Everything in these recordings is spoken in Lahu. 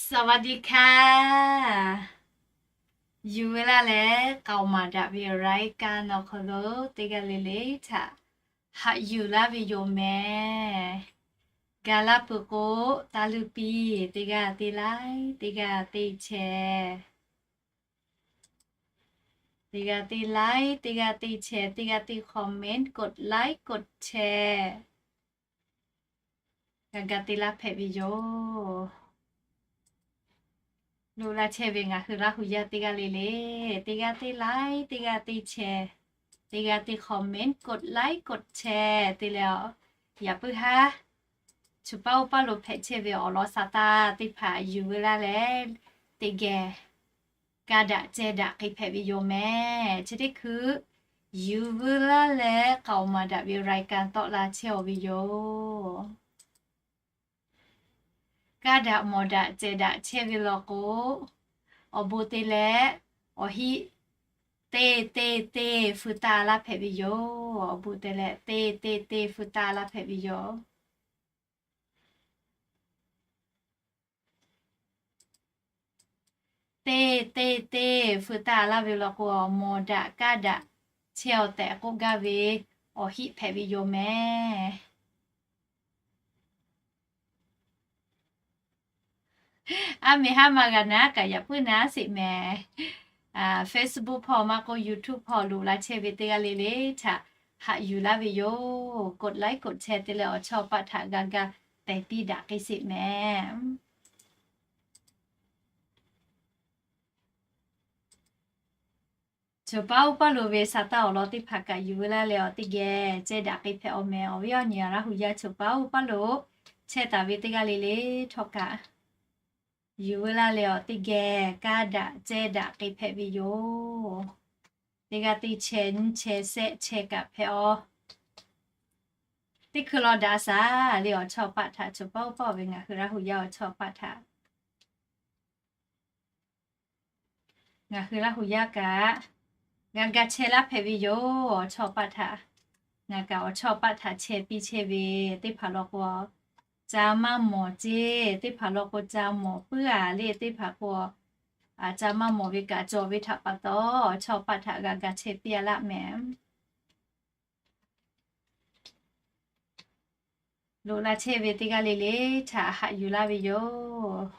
สวัสดีค่ะ Yuˬ ve laˇ leh k'aoˍ maˍ daꞈ ve awˬ รายการ awˬ hk'aw lo teˇ g'aˇ le le htaꞈ haꞈ yuˬ laˇ ve yoˬ mehˍ. Gaˬ la peuˬ k'o, taˇ luˇ piˇ, teˇ g'aˇ teˇ like, teˇ g'aˇ teˇ share, teˇ g'aˇ teˇ like, teˇ g'aˇ teˇ share, teˇ g'aˇ teˇ comment, กดไลค์ กดแชร์ g'a ga te laˇ hpehꞈ ve yoˬ. Loꞈ la chehˇ ve ngaˬ hui Laˇ hu yaˇ teˇ g'aˇ le le, teˇ g'aˇ teˇ like, teˇ g'aˇ teˇ share, teˇ g'aˇ teˇ comment, กดไลค์ กดแชร์ te leh, yaꞈ puiˉ haˉ choˬ paˉ oˇ paˉ lo hpehꞈ chehˇ ve awˬ lawn sa taˇ teˇ hpaˍ yuˬ ve laˇ leh, teˇ geh kaˇ daꞈ ceh daꞈ k'ai hpehꞈ ve yoˬ mehˍ. Chi teˇ hkui yuˬ ve laˇ leh k'aoˍ maˍ daꞈ ve รายการ tawˆ la chehˇ-aw ve yoˬ. Kaˇ daꞈ mawˬ daꞈ ceh daꞈ chehˇ ve law k'o, awˬ bon te leh awˬ hiˆ teˇ teˇ teˇ feu taˇ laˇ hpehꞈ ve yoˬ. Awˬ bon te leh teˇ teˇ teˇ feu taˇ laˇ hpehꞈ ve yoˬ. Teˇ teˇ teˇ feu taˇ laˇ ve law k'o, mawˬ daꞈ kaˇ daꞈ chehˇ-aw tehꞈ k'oˆ gaˇ ve awˬ hiˆ hpehꞈ ve yoˬ mehˍ. Aˉ meh haˉ ma g'a naˉ kaꞈ yaꞈ puiˉ naˉ sheˍ mehˍ. Facebook hpawˇ maˇ k'oˆ, YouTube hpawˇ loꞈ la chehˇ ve teˇ g'aˇ le le htaꞈ haꞈ yuˬ laˇ ve yoˬ. กดไลค์ กดแชร์ te leh awˬ chawˇ paˆ htaꞈ g'a ga pehˬ piˇ daꞈ k'ai sheˍ mehˍ. Choˬ paˉ oˇ paˉ lo ve sa taˇ awˬ lawn teˇ hpaˍ kaꞈ yuˬ ve laˇ leh awˬ teˇ geh ceh daꞈ k'ai hpehꞈ-aw mehˍ. Awˬ viˉ awˬ nyi Laˇ hu yaˇ choˬ paˉ oˇ paˉ lo chehˇ taˍ ve teˇ g'aˇ le le htawˇ kaꞈ yuˬ ve laˇ leh awˬ teˇ geh kaˇ daꞈ ceh daꞈ k'ai hpehꞈ ve yoˬ. Teˇ g'aˇ teˇ chehˇ nyiˇ chehˇ shehˆ chehˇ kaꞈ hpehꞈ-aw. Teˇ hkui law daꞈ shaˍ le. Awˬ chawˇ paˆ htaꞈ choˬ paˉ oˇ paˉ ve ngaˬ hui Laˇ hu yaˇ awˬ chawˇ paˆ htaꞈ ngaˬ hui Laˇ hu yaˇ kaꞈ g'a ga chehˇ laˇ hpehꞈ ve yoˬ. Awˬ chawˇ paˆ htaꞈ ngaˬ kaꞈ awˬ chawˇ paˆ htaꞈ chehˇ piˇ chehˇ ve teˇ hpaˍ law k'o, ca maˇ mawˬ ceˇ, teˇ hpaˍ law k'o ca mawˬ puiˉ-a le. Teˇ hpaˍ k'o, ca maˇ mawˬ ve kaꞈ cawˬ ve htaꞈ pa taw, awˬ chawˇ paˆ htaꞈ g'a ga chehˇ piˇ-a laˇ mehˍ. Loꞈ la chehˇ ve teˇ g'aˇ le le htaꞈ haꞈ yuˬ laˇ ve yoˬ.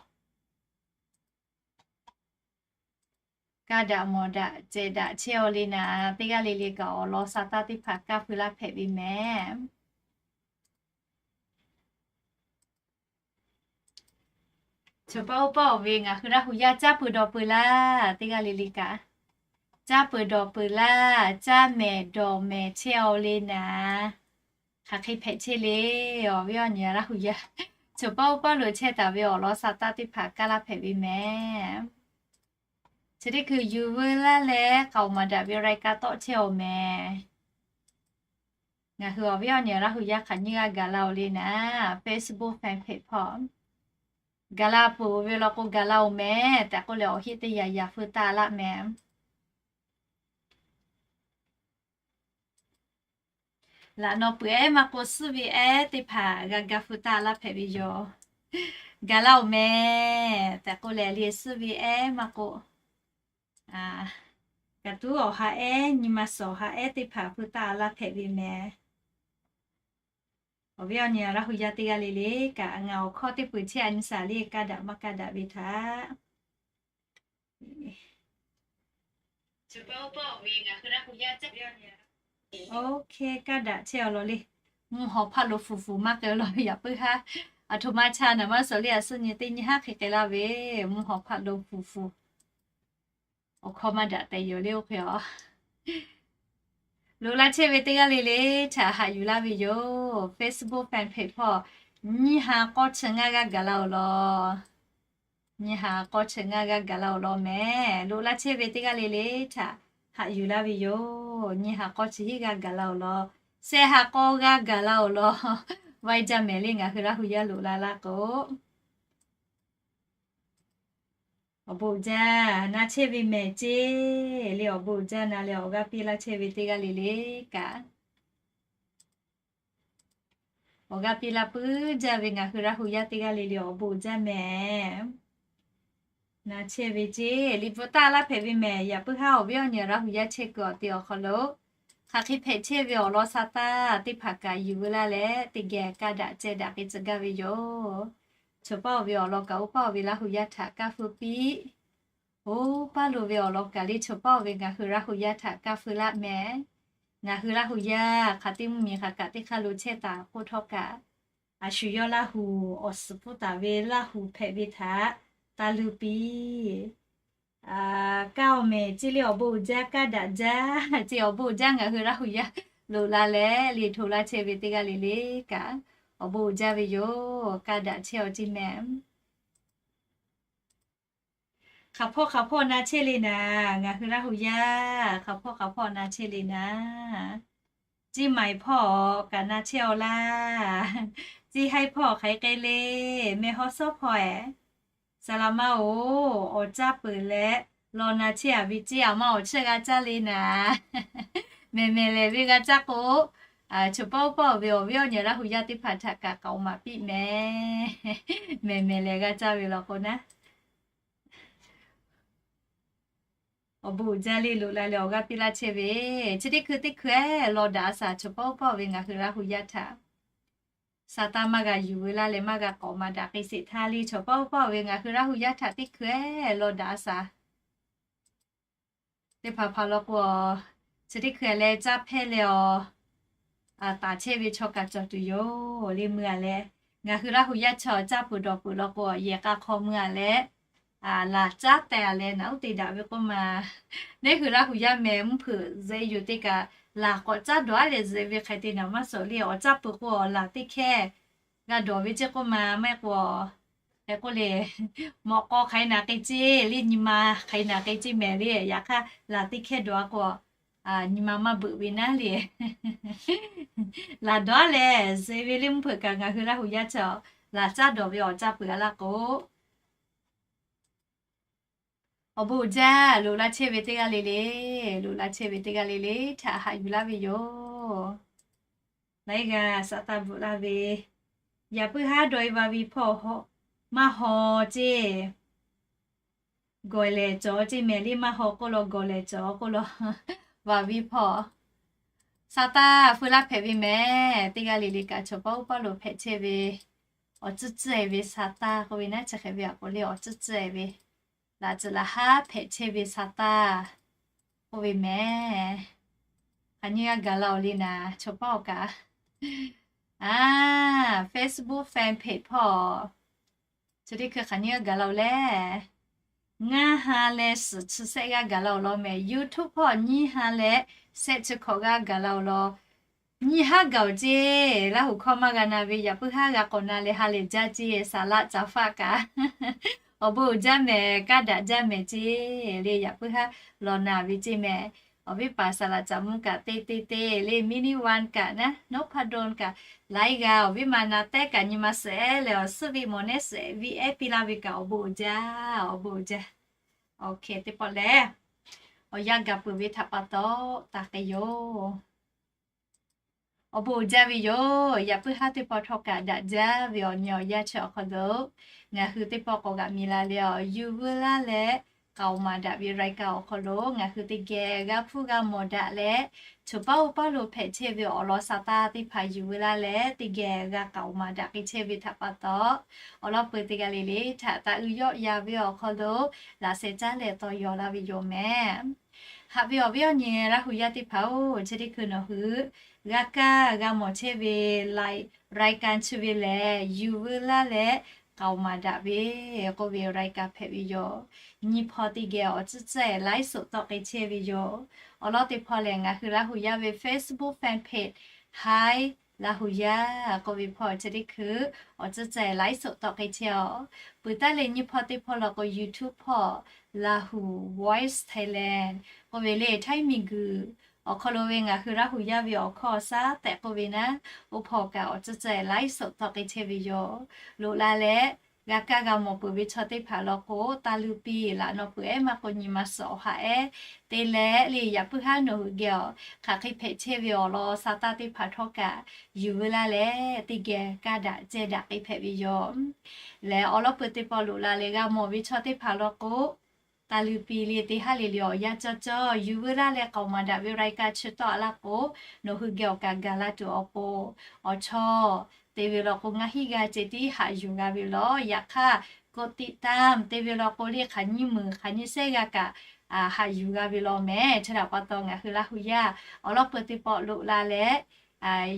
Kaˇ daꞈ mawˬ daꞈ ceh daꞈ chehˇ-aw le naˍ, teˇ g'aˇ le le kaꞈ awˬ lawn sa taˇ teˇ hpaˍ kaˇ feu laˇ hpehꞈ ve mehˍ. Choˬ paˉ oˇ paˉ-aw ve ngaˬ hui Laˇ hu yaˇ caˇ peuˬ dawˬ peuˬ laˇ, teˇ g'aˇ le le kaꞈ caˇ peuˬ dawˬ peuˬ laˇ, caˇ mehˍ dawˬ mehˍ chehˇ-aw le naˍ, hk'aˬ hk'e hpehꞈ chehˇ le. Awˬ viˉ awˬ nyi Laˇ hu yaˇ choˬ paˉ oˇ paˉ lo chehˇ taˍ ve awˬ lawn sa taˇ teˇ hpaˍ kaˇ laˇ hpehꞈ ve mehˍ. Chi teˇ hkui yuˬ veu laˇ leh k'aoˍ maˍ daꞈ ve รายการ tawˆ chehˇ-aw mehˍ. Ngaˬ hui awˬ viˉ awˬ nyi Laˇ hu yaˇ hk'aˬ nyiˇ g'aˇ gaˬ la-oˬ le naˍ, Facebook fan page hpawˇ gaˬ la peuˬ ve law k'o gaˬ la-oˬ mehˍ tehꞈ k'oˆ leh awˬ hiˆ teˇ yaꞈ yaꞈ feu taˇ laˇ mehˍ. Laꞈ naw peuˬ ehˉ maˇ k'oˆ, suhˉ ve ehˉ teˇ hpaˍ g'a ga feu taˇ laˇ hpehꞈ ve yoˬ. Gaˬ la-oˬ mehˍ tehꞈ k'oˆ leh le, suhˉ ve ehˉ maˇ k'oˆ, kaꞈ tuˉ awˬ ha ehˉ nyi ma suhˍ awˬ ha ehˉ teˇ hpaˍ feu taˇ laˇ hpehꞈ ve mehˍ. Awˬ viˉ awˬ nyi Laˇ hu yaˇ teˇ g'aˇ le le kaꞈ, ngaˬ awˬ hkawˇ teˇ peuˬ chehˇ a nyi shaˍ le, kaˇ daꞈ maˇ kaˇ daꞈ ve htaꞈ. Oˇ hk'e kaˇ daꞈ chehˇ-aw law le. Mvuhˇ hawˬ hpaˇ lo fuˍ fuˍ maˇ k'ai law ve yaꞈ puiˉ haˉ, aˬ htoꞈ ma cha naˍ maˇ suhˍ le, a suhˉ nyi teˇ nyi haˉ hk'e k'ai laˇ ve, mvuhˇ hawˬ hpaˇ lo fuˍ fuˍ awˬ hkawˇ maˇ daꞈ tehꞈ yoˬ le, oˇ hk'e a. Loꞈ la chehˇ ve teˇ g'aˇ le le htaꞈ haꞈ yuˬ laˇ ve yoˬ. Facebook fan page hpawˇ nyiˇ ha k'awˇ chi ngaˇ g'aˇ gaˬ la-oˬ law. Nyiˇ ha k'awˇ chi ngaˇ g'aˇ gaˬ la-oˬ law mehˍ. Loꞈ la chehˇ ve teˇ g'aˇ le le htaꞈ haꞈ yuˬ laˇ ve yoˬ. Nyiˇ ha k'awˇ chi hiˉ g'aˇ gaˬ la-oˬ law. Shehˆ ha k'awˇ g'aˇ gaˬ la-oˬ law. Vaiˇ jaˇ mehˍ le, ngaˬ hui Laˇ hu yaˇ loꞈ la laˇ k'o. Awˬ bon jaˇ na chehˇ ve mehˍ ceˇ le, awˬ bon jaˇ na leh awˬ g'aˇ piˇ laˇ chehˇ ve teˇ g'aˇ le le kaꞈ, awˬ g'aˇ piˇ laˇ puiˉ jaˇ ve ngaˬ hui Laˇ hu yaˇ teˇ g'aˇ le le awˬ bon jaˇ mehˍ. Na chehˇ ve ceˇ, liꞈ bvuhꞈ taˇ laˇ hpehꞈ ve mehˍ. Yaꞈ puiˉ haˉ awˬ viˉ awˬ nyi Laˇ hu yaˇ chehˇ kuiˬ awˬ te awˬ hk'aw lo hk'aˬ hk'e hpehꞈ chehˇ ve awˬ lawn sa taˇ teˇ hpaˍ kaꞈ yuˬ veu laˇ leh, teˇ geh kaˇ daꞈ ceh daꞈ k'ai tcuh gaˇ ve yoˬ. Chawˬ paˇ oˇ ve awˬ lawn kaꞈ oˇ paˇ oˇ ve Laˇ hu yaˇ htaꞈ kaˇ feu piˇ. Oˇ paˇ lo ve awˬ lawn kaꞈ le chawˬ paˇ oˇ ve ngaˬ hui Laˇ hu yaˇ htaꞈ kaˇ feu laˇ mehˍ. Ngaˬ hui Laˇ hu yaˇ hk'aˬ teˇ mvuhˇ miˬ hk'aˬ kaꞈ teˇ hk'aˇ lo chehˇ taˍ k'oˆ htawˇ kaꞈ, a shu yawˇ Laˇ hu awˬ suhˍ pfuhˇ taˍ ve Laˇ hu hpehꞈ ve htaꞈ taˇ luˇ piˇ. Kaˇ awˬ mehˍ ceˇ le, awˬ bon uiˍ jaˇ, kaˇ daꞈ jaˇ ceˇ. Awˬ bon uiˍ jaˇ, ngaˬ hui Laˇ hu yaˇ loꞈ la leh liꞈ hto laˇ chehˇ ve teˇ g'aˇ le le kaꞈ, awˬ bon uiˍ jaˇ ve yoˬ. Kaˇ daꞈ chehˇ aw ceˇ mehˍ. Hk'aˬ hpawˇ hk'aˬ hpawˇ na chehˇ le naˍ, ngaˬ hui Laˇ hu yaˇ hk'aˬ hpawˇ hk'aˬ hpawˇ na chehˇ le naˍ. Ceˇ maiˍ hpawˇ kaꞈ na chehˇ aw laˇ. Ceˇ haiˉ hpawˇ hk'aˬ hk'e le, meh haw sawˉ hpawˇ-eˬ. Saˍ laꞈ ma-oˬ, awˬ caˇ peuˬ leh law na chehˇ-a ve ceˇ, aˬ ma awˬ chehˇ g'a caˇ le naˍ. Mehˬ mehˬ lehˬ ve g'a caˇ k'o, chawˬ paˇ oˇ paˇ oˇ ve awˬ viˉ awˬ nyi Laˇ hu yaˇ teˇ hpaˍ htaꞈ kaꞈ k'aoˍ maˍ piˇ mehˍ. Mehˬ mehˬ lehˬ g'a caˇ ve law k'o naˉ, awˬ bon uiˍ jaˇ le, loꞈ la leh awˬ g'aˇ piˇ laˇ chehˇ ve. Chi teˇ hkui teˇ hkui-eˬ law daꞈ a shaˍ, chawˬ paˇ oˇ paˇ oˇ ve ngaˬ hui Laˇ hu yaˇ htaꞈ sa taˇ maˇ g'a yuˬ veu laˇ leh maˇ g'a k'aoˍ maˍ daꞈ k'ai sheˍ htaˇ le, chawˬ paˇ oˇ paˇ oˇ ve ngaˬ hui Laˇ hu yaˇ htaꞈ teˇ hkui-eˬ law daꞈ a shaˍ. Teˇ hpaˍ hpaˍ law k'o, chi teˇ hkui-a leh caˇ hpehˇ leh awˬ taˍ chehˇ ve chaw kaꞈ cawˬ tuˬ yoˬ le. Mui-a leh, ngaˬ hui Laˇ hu yaˇ chaw caˇ peuˬ dawˬ peuˬ law k'o, yehˬ k'a hk'aw mui-a leh laˬ caˉ teh-a leh naꞈ uˉ te daꞈ ve k'oˆ ma. Neˇ hui Laˇ hu yaˇ meh mvuhˇ hpeuꞈ zeh yoˬ teˇ kaꞈ, laˬ k'awꞈ caˉ dawˬ-a leh zeh ve hk'aˬ hk'e te naꞈ maˇ suhˍ le. Awˬ caˇ peuˬ k'o awˬ laˬ teˇ hkehˇ g'a dawˬ ve ceˇ k'oˆ ma. Maˇ heˆ k'o, hk'e k'oˆ le, mawꞈ k'aw hk'aˬ hk'e naꞈ k'ai ceˇ le, nyi ma hk'aˬ hk'e naꞈ k'ai ceˇ mehˍ le. Yaꞈ hk'aˇ laˬ teˇ hkehˇ dawˬ-a k'o, nyi ma maˇ beuꞈ ve naˉ le. Laˬ dawˬ-a leh zeh ve le mvuhˇ hpeuꞈ kaꞈ ngaˬ hui Laˇ hu yaˇ chaw laˬ caˉ dawˬ ve awˬ caˇ peuˬ-a laˇ k'o, awˬ bon uiˍ jaˇ, loꞈ la chehˇ ve teˇ g'aˇ le le, loꞈ la chehˇ ve teˇ g'aˇ le le htaꞈ haꞈ yuˬ laˇ ve yoˬ. Laiˉ g'aˇ saˍ taˇ bvuhꞈ laˇ ve, yaꞈ puiˉ haˉ dawˇ-e va vi hpawˇ maˇ haw ceˇ. Gawˬ lehˬ cawˬ ceˇ mehˍ le, maˇ haw k'oˆ law, gawˬ lehˬ cawˬ k'oˆ law. Va vi hpawˇ saˍ taˇ feu laˇ hpehꞈ ve mehˍ. Teˇ g'aˇ le le kaꞈ chawˬ paˇ oˇ paˇ lo hpehꞈ chehˇ ve awˬ tcuhˇ tcuhˇ-e ve saˍ taˇ k'oˆ ve naˉ, chi hk'e ve aꞈ k'o le awˬ tcuhˇ tcuhˇ-e ve, laꞈ tcuhꞈ laꞈ haˉ hpehꞈ chehˇ ve saˍ taˇ k'oˆ ve mehˍ. Hk'aˬ nyi g'a gaˬ la-oˬ le naˍ, chawˬ paˇ awˬ kaꞈ. Facebook fan page hpawˇ chi teˇ hkui hk'aˬ nyi g'a gaˬ la-oˬ leh, ngaˇ ha leh suhˍ chi shehˆ g'a gaˬ la-oˬ law mehˍ. YouTube hpawˇ nyiˇ ha leh shehˆ chi hkawꞈ g'a gaˬ la-oˬ law. Nyiˇ haˉ gaˬ-oˬ ceˇ, Laˇ huˍ hkawˇ maˇ g'a na ve, yaꞈ puiˉ haˉ g'a k'awꞈ na leh ha lehˬ jaˇ ceˇ, saˍ laˆ caˍ faˆ kaꞈ. Awˬ bon uiˍ jaˇ mehˍ, kaˇ daꞈ jaˇ mehˍ ceˇ le, yaꞈ puiˉ haˉ law na ve ceˇ mehˍ. Awˬ viˉ paˍ saˍ laꞈ caˍ mvuhˇ kaꞈ te te te le, mini one kaꞈ naˉ, Noppaˍdon kaꞈ, laiˉ g'aˇ awˬ viˉ ma na tehˉ kaꞈ nyi ma suhˍ-ehˉ leh awˬ suhˉ ve mawˬ nehˉ suhˍ-ehˉ ve ehˉ piˇ laˇ ve kaꞈ awˬ bon uiˍ jaˇ, awˬ bon uiˍ jaˇ. Awˬ hkeh teˇ pawˆ lehˬ, awˬ yanˇ gaˬ peuˬ ve htaꞈ pa taw taˍ k'ai yoˬ. Awˬ bon uiˍ jaˇ ve yoˬ. Yaꞈ puiˉ haˉ teˇ pawˆ htawˇ kaꞈ daꞈ jaˇ ve awˬ nyi awˬ yanˇ chi awˬ hk'aw lo, ngaˬ hui teˇ pawˆ k'awꞈ g'aꞈ miˬ la leh awˬ yuˬ veu laˇ leh k'aoˍ maˍ daꞈ ve raiˍ kaꞈ awˬ hk'aw lo ngaˬ hui teˇ geh g'a hpuˇ g'a mawˬ daꞈ leh, chawˬ paˇ oˇ paˇ lo hpehꞈ chehˇ ve awˬ lawn sa taˇ teˇ hpaˍ yuˬ veu laˇ leh teˇ geh g'a k'aoˍ maˍ daꞈ k'ai chehˇ ve htaꞈ pa taw, awˬ lawn peuˬ teˇ g'aˇ le le htaꞈ taˇ uiˍ yawˆ ya ve awˬ hk'aw lo laꞈ sheh caˉ leh taw yaw laˇ ve yoˬ mehˍ. Haꞈ ve awˬ viˉ awˬ nyi Laˇ huˍ yaˇ teˇ hpaˍ-oˬ, chi teˇ hkui nawˬ hui g'a kaˇ g'a mawˬ chehˇ ve รายการ chi ve lehˬ, yuˬ veu laˇ leh k'aoˍ maˍ daꞈ ve k'oˆ ve รายการ hpehꞈ ve yoˬ. Nyi hpawˇ teˇ geh awˬ tcuhˉ tcuhˉ-ehˍ ไลฟ์สด tawˆ k'ai chehˇ ve yoˬ. Awˬ lawn teˇ hpawˇ lehˬ, ngaˬ hui Laˇ huˍ yaˇ ve Facebook fan page Hi Laˇ huˍ yaˇ k'oˆ ve hpawˇ chi teˇ hkui awˬ tcuhˉ tcuhˉ-ehˍ ไลฟ์สด tawˆ k'ai chehˇ-oˬ. Peuˬ taˉ leh nyi hpawˇ teˇ hpawˇ law k'o YouTube hpawˇ Lahu Voice Thailand k'oˆ ve le, Htaiˇ miˬguiˬ awˬ hk'aw lo ve ngaˬ hui Laˇ huˍ yaˇ ve awˬ hkawˇ awˬ shaˉ tehꞈ k'oˆ ve naˉ, oˇ hpawˇ kaꞈ awˬ tcuhˉ tcuhˉ-ehˍ ไลฟ์สด tawˆ k'ai chehˇ ve yoˬ. Loꞈ la leh g'a kaˇ g'a mawˬ peuˬ ve chaw teˇ hpaˍ law k'o, taˇ luˇ piˇ laꞈ nawˬ peuˬ ehˉ maˇ k'o nyi ma suhˍ awˬ haꞈ ehˉ te leh le yaꞈ puiˉ haˉ nawˬ hui geh awˬ hk'aˬ hk'e hpehꞈ chehˇ ve awˬ lawn sa taˇ teˇ hpaˍ htawˇ kaꞈ yuˬ veu laˇ leh teˇ geh kaˇ daꞈ ceh daꞈ k'e hpehꞈ ve yoˬ. Lehˬ awˬ lawn peuˬ teˇ pawˆ loꞈ la leh g'a mawˬ ve chaw teˇ hpaˍ law k'o, taˇ luˇ piˇ le teˇ haˉ le le awˬ yanˇ cawˇ cawˇ yuˬ veu laˇ leh k'aoˍ maˍ daꞈ ve รายการ chi tawˆ a laˇ k'o, nawˬ hui geh awˬ kaꞈ gaˬ la tuˬ awˬ pon, awˬ chawˇ te ve law k'o, ngaˬ hiˆ g'a ceh tiˉ haꞈ yuˬ g'a ve law. Yaꞈ hk'aˇ กดติดตาม te ve law k'o, le hk'aˬ nyiˇ meunˍ hk'aˬ nyiˇ sehˉ g'a kaꞈ haꞈ yuˬ g'a ve law mehˍ. Chi htaꞈ pa taw ngaˬ hui Laˇ hu yaˇ awˬ lawn peuˬ teˇ pawˆ loꞈ la leh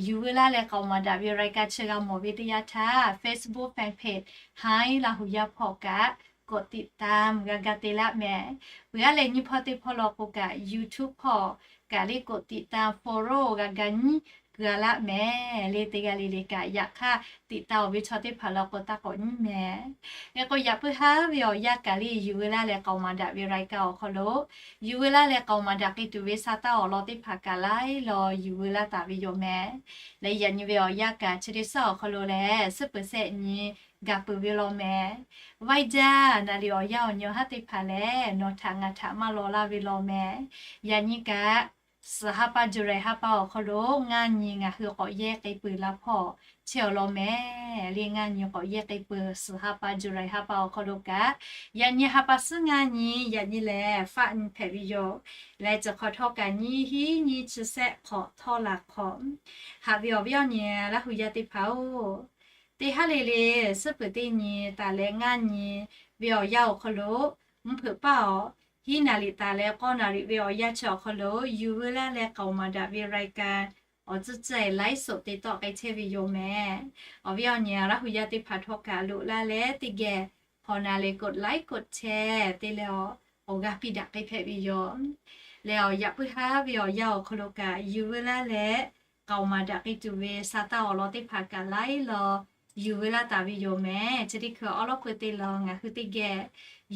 yuˬ veu laˇ leh k'aoˍ maˍ daꞈ ve รายการ chi g'a mawˬ ve teˇ yanˇ htaˇ, Facebook fan page Hai Laˇ hu yaˇ hpawˇ kaꞈ กดติดตาม g'a ga te laˇ mehˍ. Peuˬ aˉ leh nyiˇ hpawˇ teˇ hpawˇ law k'o kaꞈ, YouTube hpawˇ kaꞈ le กดติดตาม follow g'a ga nyiˉ g'a laˇ mehˍ. Le teˇ g'aˇ le le kaꞈ yaꞈ hk'aˇ ติดตาม awˬ ve chaw teˇ hpaˍ law k'o taˇ k'awꞈ nyiˉ mehˍ. Hk'e k'o yaꞈ puiˉ haˉ ve awˬ yanˇ kaꞈ le yuˬ veu laˇ leh k'aoˍ maˍ daꞈ ve รายการ awˬ hk'aw lo yuˬ veu laˇ leh k'aoˍ maˍ daꞈ k'e tuˬ ve sa taˇ awˬ lawn teˇ hpaˍ kaꞈ laiˉ law yuˬ veu laˇ taˍ ve yoˬ mehˍ. Leh yaꞈ nyi ve awˬ yanˇ kaꞈ chi teˇ suhˉ awˬ hk'aw lo lehˬ suhˉ peuˬ sehˆ nyi gaˬ peuˬ ve law mehˍ. Vaiˇ jaˇ naˍ riˍ awˬ yanˇ awˬ nyi awˬ haˉ teˇ hpaˍ lehˬ, nawˬ htaꞈ ngaˬ htaꞈ maˇ law laˇ ve law mehˍ. Yaꞈ nyi kaꞈ suhˍ ha pa July ha pa awˬ hk'aw lo ngaˇ nyi ngaˬ hui k'awꞈ yehˇ k'ai peuˬ la hpawˇ chehˇ awˬ lawn mehˍ. Le ngaˇ nyi k'awꞈ yehˇ k'ai peuˬ suhˍ ha pa July ha pa awˬ hk'aw lo kaꞈ, yaꞈ nyi ha pa suhˉ ngaˇ nyi, yaꞈ nyi lehˬ faˆ nyi hpehꞈ ve yoˬ. Leh chi hk'awꞈ htawˇ kaꞈ nyiˇ hinˉ nyiˇ chi sehˆ hk'awꞈ htawˇ laˬ hk'awꞈ haꞈ ve awˬ viˉ awˬ nyi Laˇ hu yaˇ teˇ hpaˍ-oˬ, teˇ haˉ le le suhˉ peuˬ teˇ nyi taˍ leh ngaˇ nyi ve awˬ yanˇ awˬ hk'aw lo, mvuhˇ hpeuꞈ paˇ awˬ hiˉ naˍ riˍ taˍ leh k'awˇ naˍ riˍ ve awˬ yanˇ chi awˬ hk'aw lo yuˬ veu laˇ leh k'aoˍ maˍ daꞈ ve รายการ awˬ tcuhˉ ceh laiˉ soꞈ te tawˆ k'ai chehˇ ve yoˬ mehˍ. Awˬ viˉ awˬ nyi Laˇ hu yaˇ teˇ hpaˍ htawˇ kaꞈ loꞈ laˇ leh teˇ geh hawꞈ naˍ leh กดไลค์ กดแชร์ te leh awˬ, awˬ g'aˇ piˇ daꞈ k'ai hpehꞈ ve yoˬ. Leh awˬ yaꞈ puiˉ haˉ ve awˬ yanˇ awˬ hk'aw lo kaꞈ yuˬ veu laˇ leh k'aoˍ maˍ daꞈ k'ai tuˬ ve sa taˇ awˬ lawn teˇ hpaˍ kaꞈ laiˉ law yuˬ veu laˇ taˍ ve yoˬ mehˍ. Chi teˇ hkui awˉ lawˉ pui teˇ law ngaˬ hui teˇ geh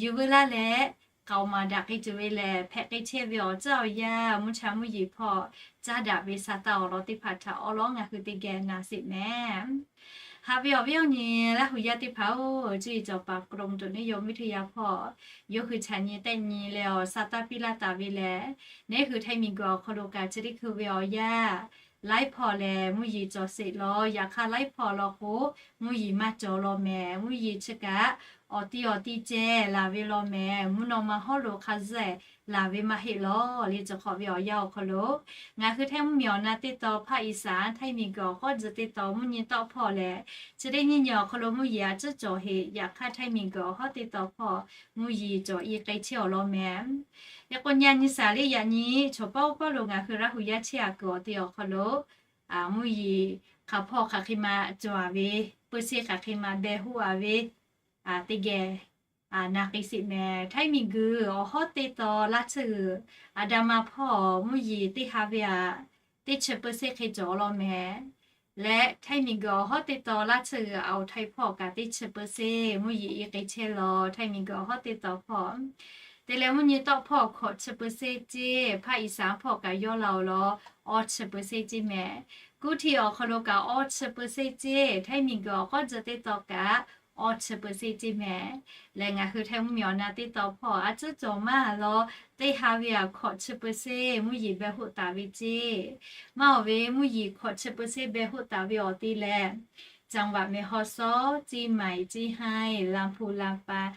yuˬ veu laˇ leh k'aoˍ maˍ daꞈ k'ai tuˬ ve lehˬ, hpehꞈ k'ai chehˇ ve awˬ tcuhˉ awˬ yanˇ mvuhˇ cha mvuhˇ yeˬ hpawˇ caˇ daꞈ ve sa taˇ awˬ lawn teˇ hpaˍ htaꞈ awˉ lawˉ ngaˬ hui teˇ geh na sheˍ mehˍ. Haꞈ ve awˬ viˉ awˬ nyi Laˇ hu yaˇ teˇ hpaˍ-oˬ, cuˇ yiˍ cawˬ paˍ กรมอุตุนิยมวิทยา hpawˇ yawˇ hui chaꞈ nyi tehˆ nyi leh awˬ sa taˇ piˇ laˇ taˍ ve lehˬ, neˉ hui Htaiˇ miˬguiˬ awˬ hk'aw lo kaꞈ chi teˇ hkui ve awˬ yanˇ laiˉ hpawˇ lehˬ mvuhˇ yeˬ cawˬ sheˍ law. Yaꞈ hk'aˇ laiˉ hpawˇ law k'o, mvuhˇ yeˬ maˇ cawˬ law mehˍ. Mvuhˇ yeˬ chi kaꞈ awˬ ti awˬ ti ceh laˬ ve law mehˍ. Mvuhˇ naw ma hawˉ lo hk'a zuhˆ laˬ ve maˇ heˆ law. Le cawˬ hk'awꞈ ve awˬ yanˇ awˬ hk'aw lo ngaˬ hui Htaiˇ mvuhˇmiˬ awˬ na teˇ taw ภาคอีสาน Htaiˇ miˬguiˬ awˬ hk'awˇ tcuh teˇ taw mvuhˇ nyi tawˆ hpawˇ lehˬ, chi teˇ nyiˇ nyi awˬ hk'aw lo mvuhˇ yeˬ a tcuhˉ cawˬ heˍ. Yaꞈ hk'aˇ Htaiˇ miˬguiˬ awˬ hawˉ teˇ taw hpawˇ mvuhˇ yeˬ cawˬ i k'ai chehˇ awˬ lawn mehˍ. Yaꞈ k'o nyi a nyi shaˍ le yaꞈ nyi chaw paˉ oˇ paˉ lo ngaˬ hui Laˇ hu yaˇ chehˇ a kuiˬ awˬ te awˬ hk'aw lo mvuhˇ yeˬ hk'aˬ hpawˇ hk'aˬ hk'e ma cawˬ a ve, peu sheˇ hk'aˬ hk'e ma beh hoˆ a ve teˇ geh na k'ai sheˍ mehˍ. Htaiˇ miˬguiˬ awˬ hawˉ teˇ taw laˇ tsuhˇ g'uiˬ Aˍdanˍ ma hpawˇ mvuhˇ yeˬ teˇ ha ve aꞈ teˇ chi peu sheˇ hk'e cawˬ law mehˍ. Leh Htaiˇ miˬguiˬ awˬ hawˉ teˇ taw laˇ tsuhˇ g'uiˬ Aoˍ Htaiˇ hpawˇ kaꞈ teˇ chi peu sheˇ mvuhˇ yeˬ i k'ai chehˇ law. Htaiˇ miˬguiˬ awˬ hawˉ teˇ taw hpawˇ te leh mvuhˇ nyi tawˆ hpawˇ hkawꞈ chi peu sheˇ ceˇ, ภาคอีสาน hpawˇ kaꞈ yawˇ la awˬ lawn awˇ chi peu sheˇ ceˇ mehˍ. Kuˇ hti awˬ hk'aw lo kaꞈ awˇ chi peu sheˇ ceˇ, Htaiˇ miˬguiˬ awˬ hk'awˇ tcuh teˇ taw kaꞈ awˇ chi peu sheˇ ceˇ mehˍ. Leh ngaˬ hui Htaiˇ mvuhˇmiˬ awˬ na teˇ taw hpawˇ a tcuhˉ cawˬ maˇ law, teˇ ha ve aꞈ hkawꞈ chi peu sheˇ mvuhˇ yeˬ beh hoˆ taˍ ve ceˇ. Maˇ awˬ ve mvuhˇ yeˬ hkawꞈ chi peu sheˇ beh hoˆ taˍ ve awˬ te lehˬ, จังหวัดแม่ฮ่องสอน, เชียงใหม่, เชียงราย, ลำพูน, ลำปาง,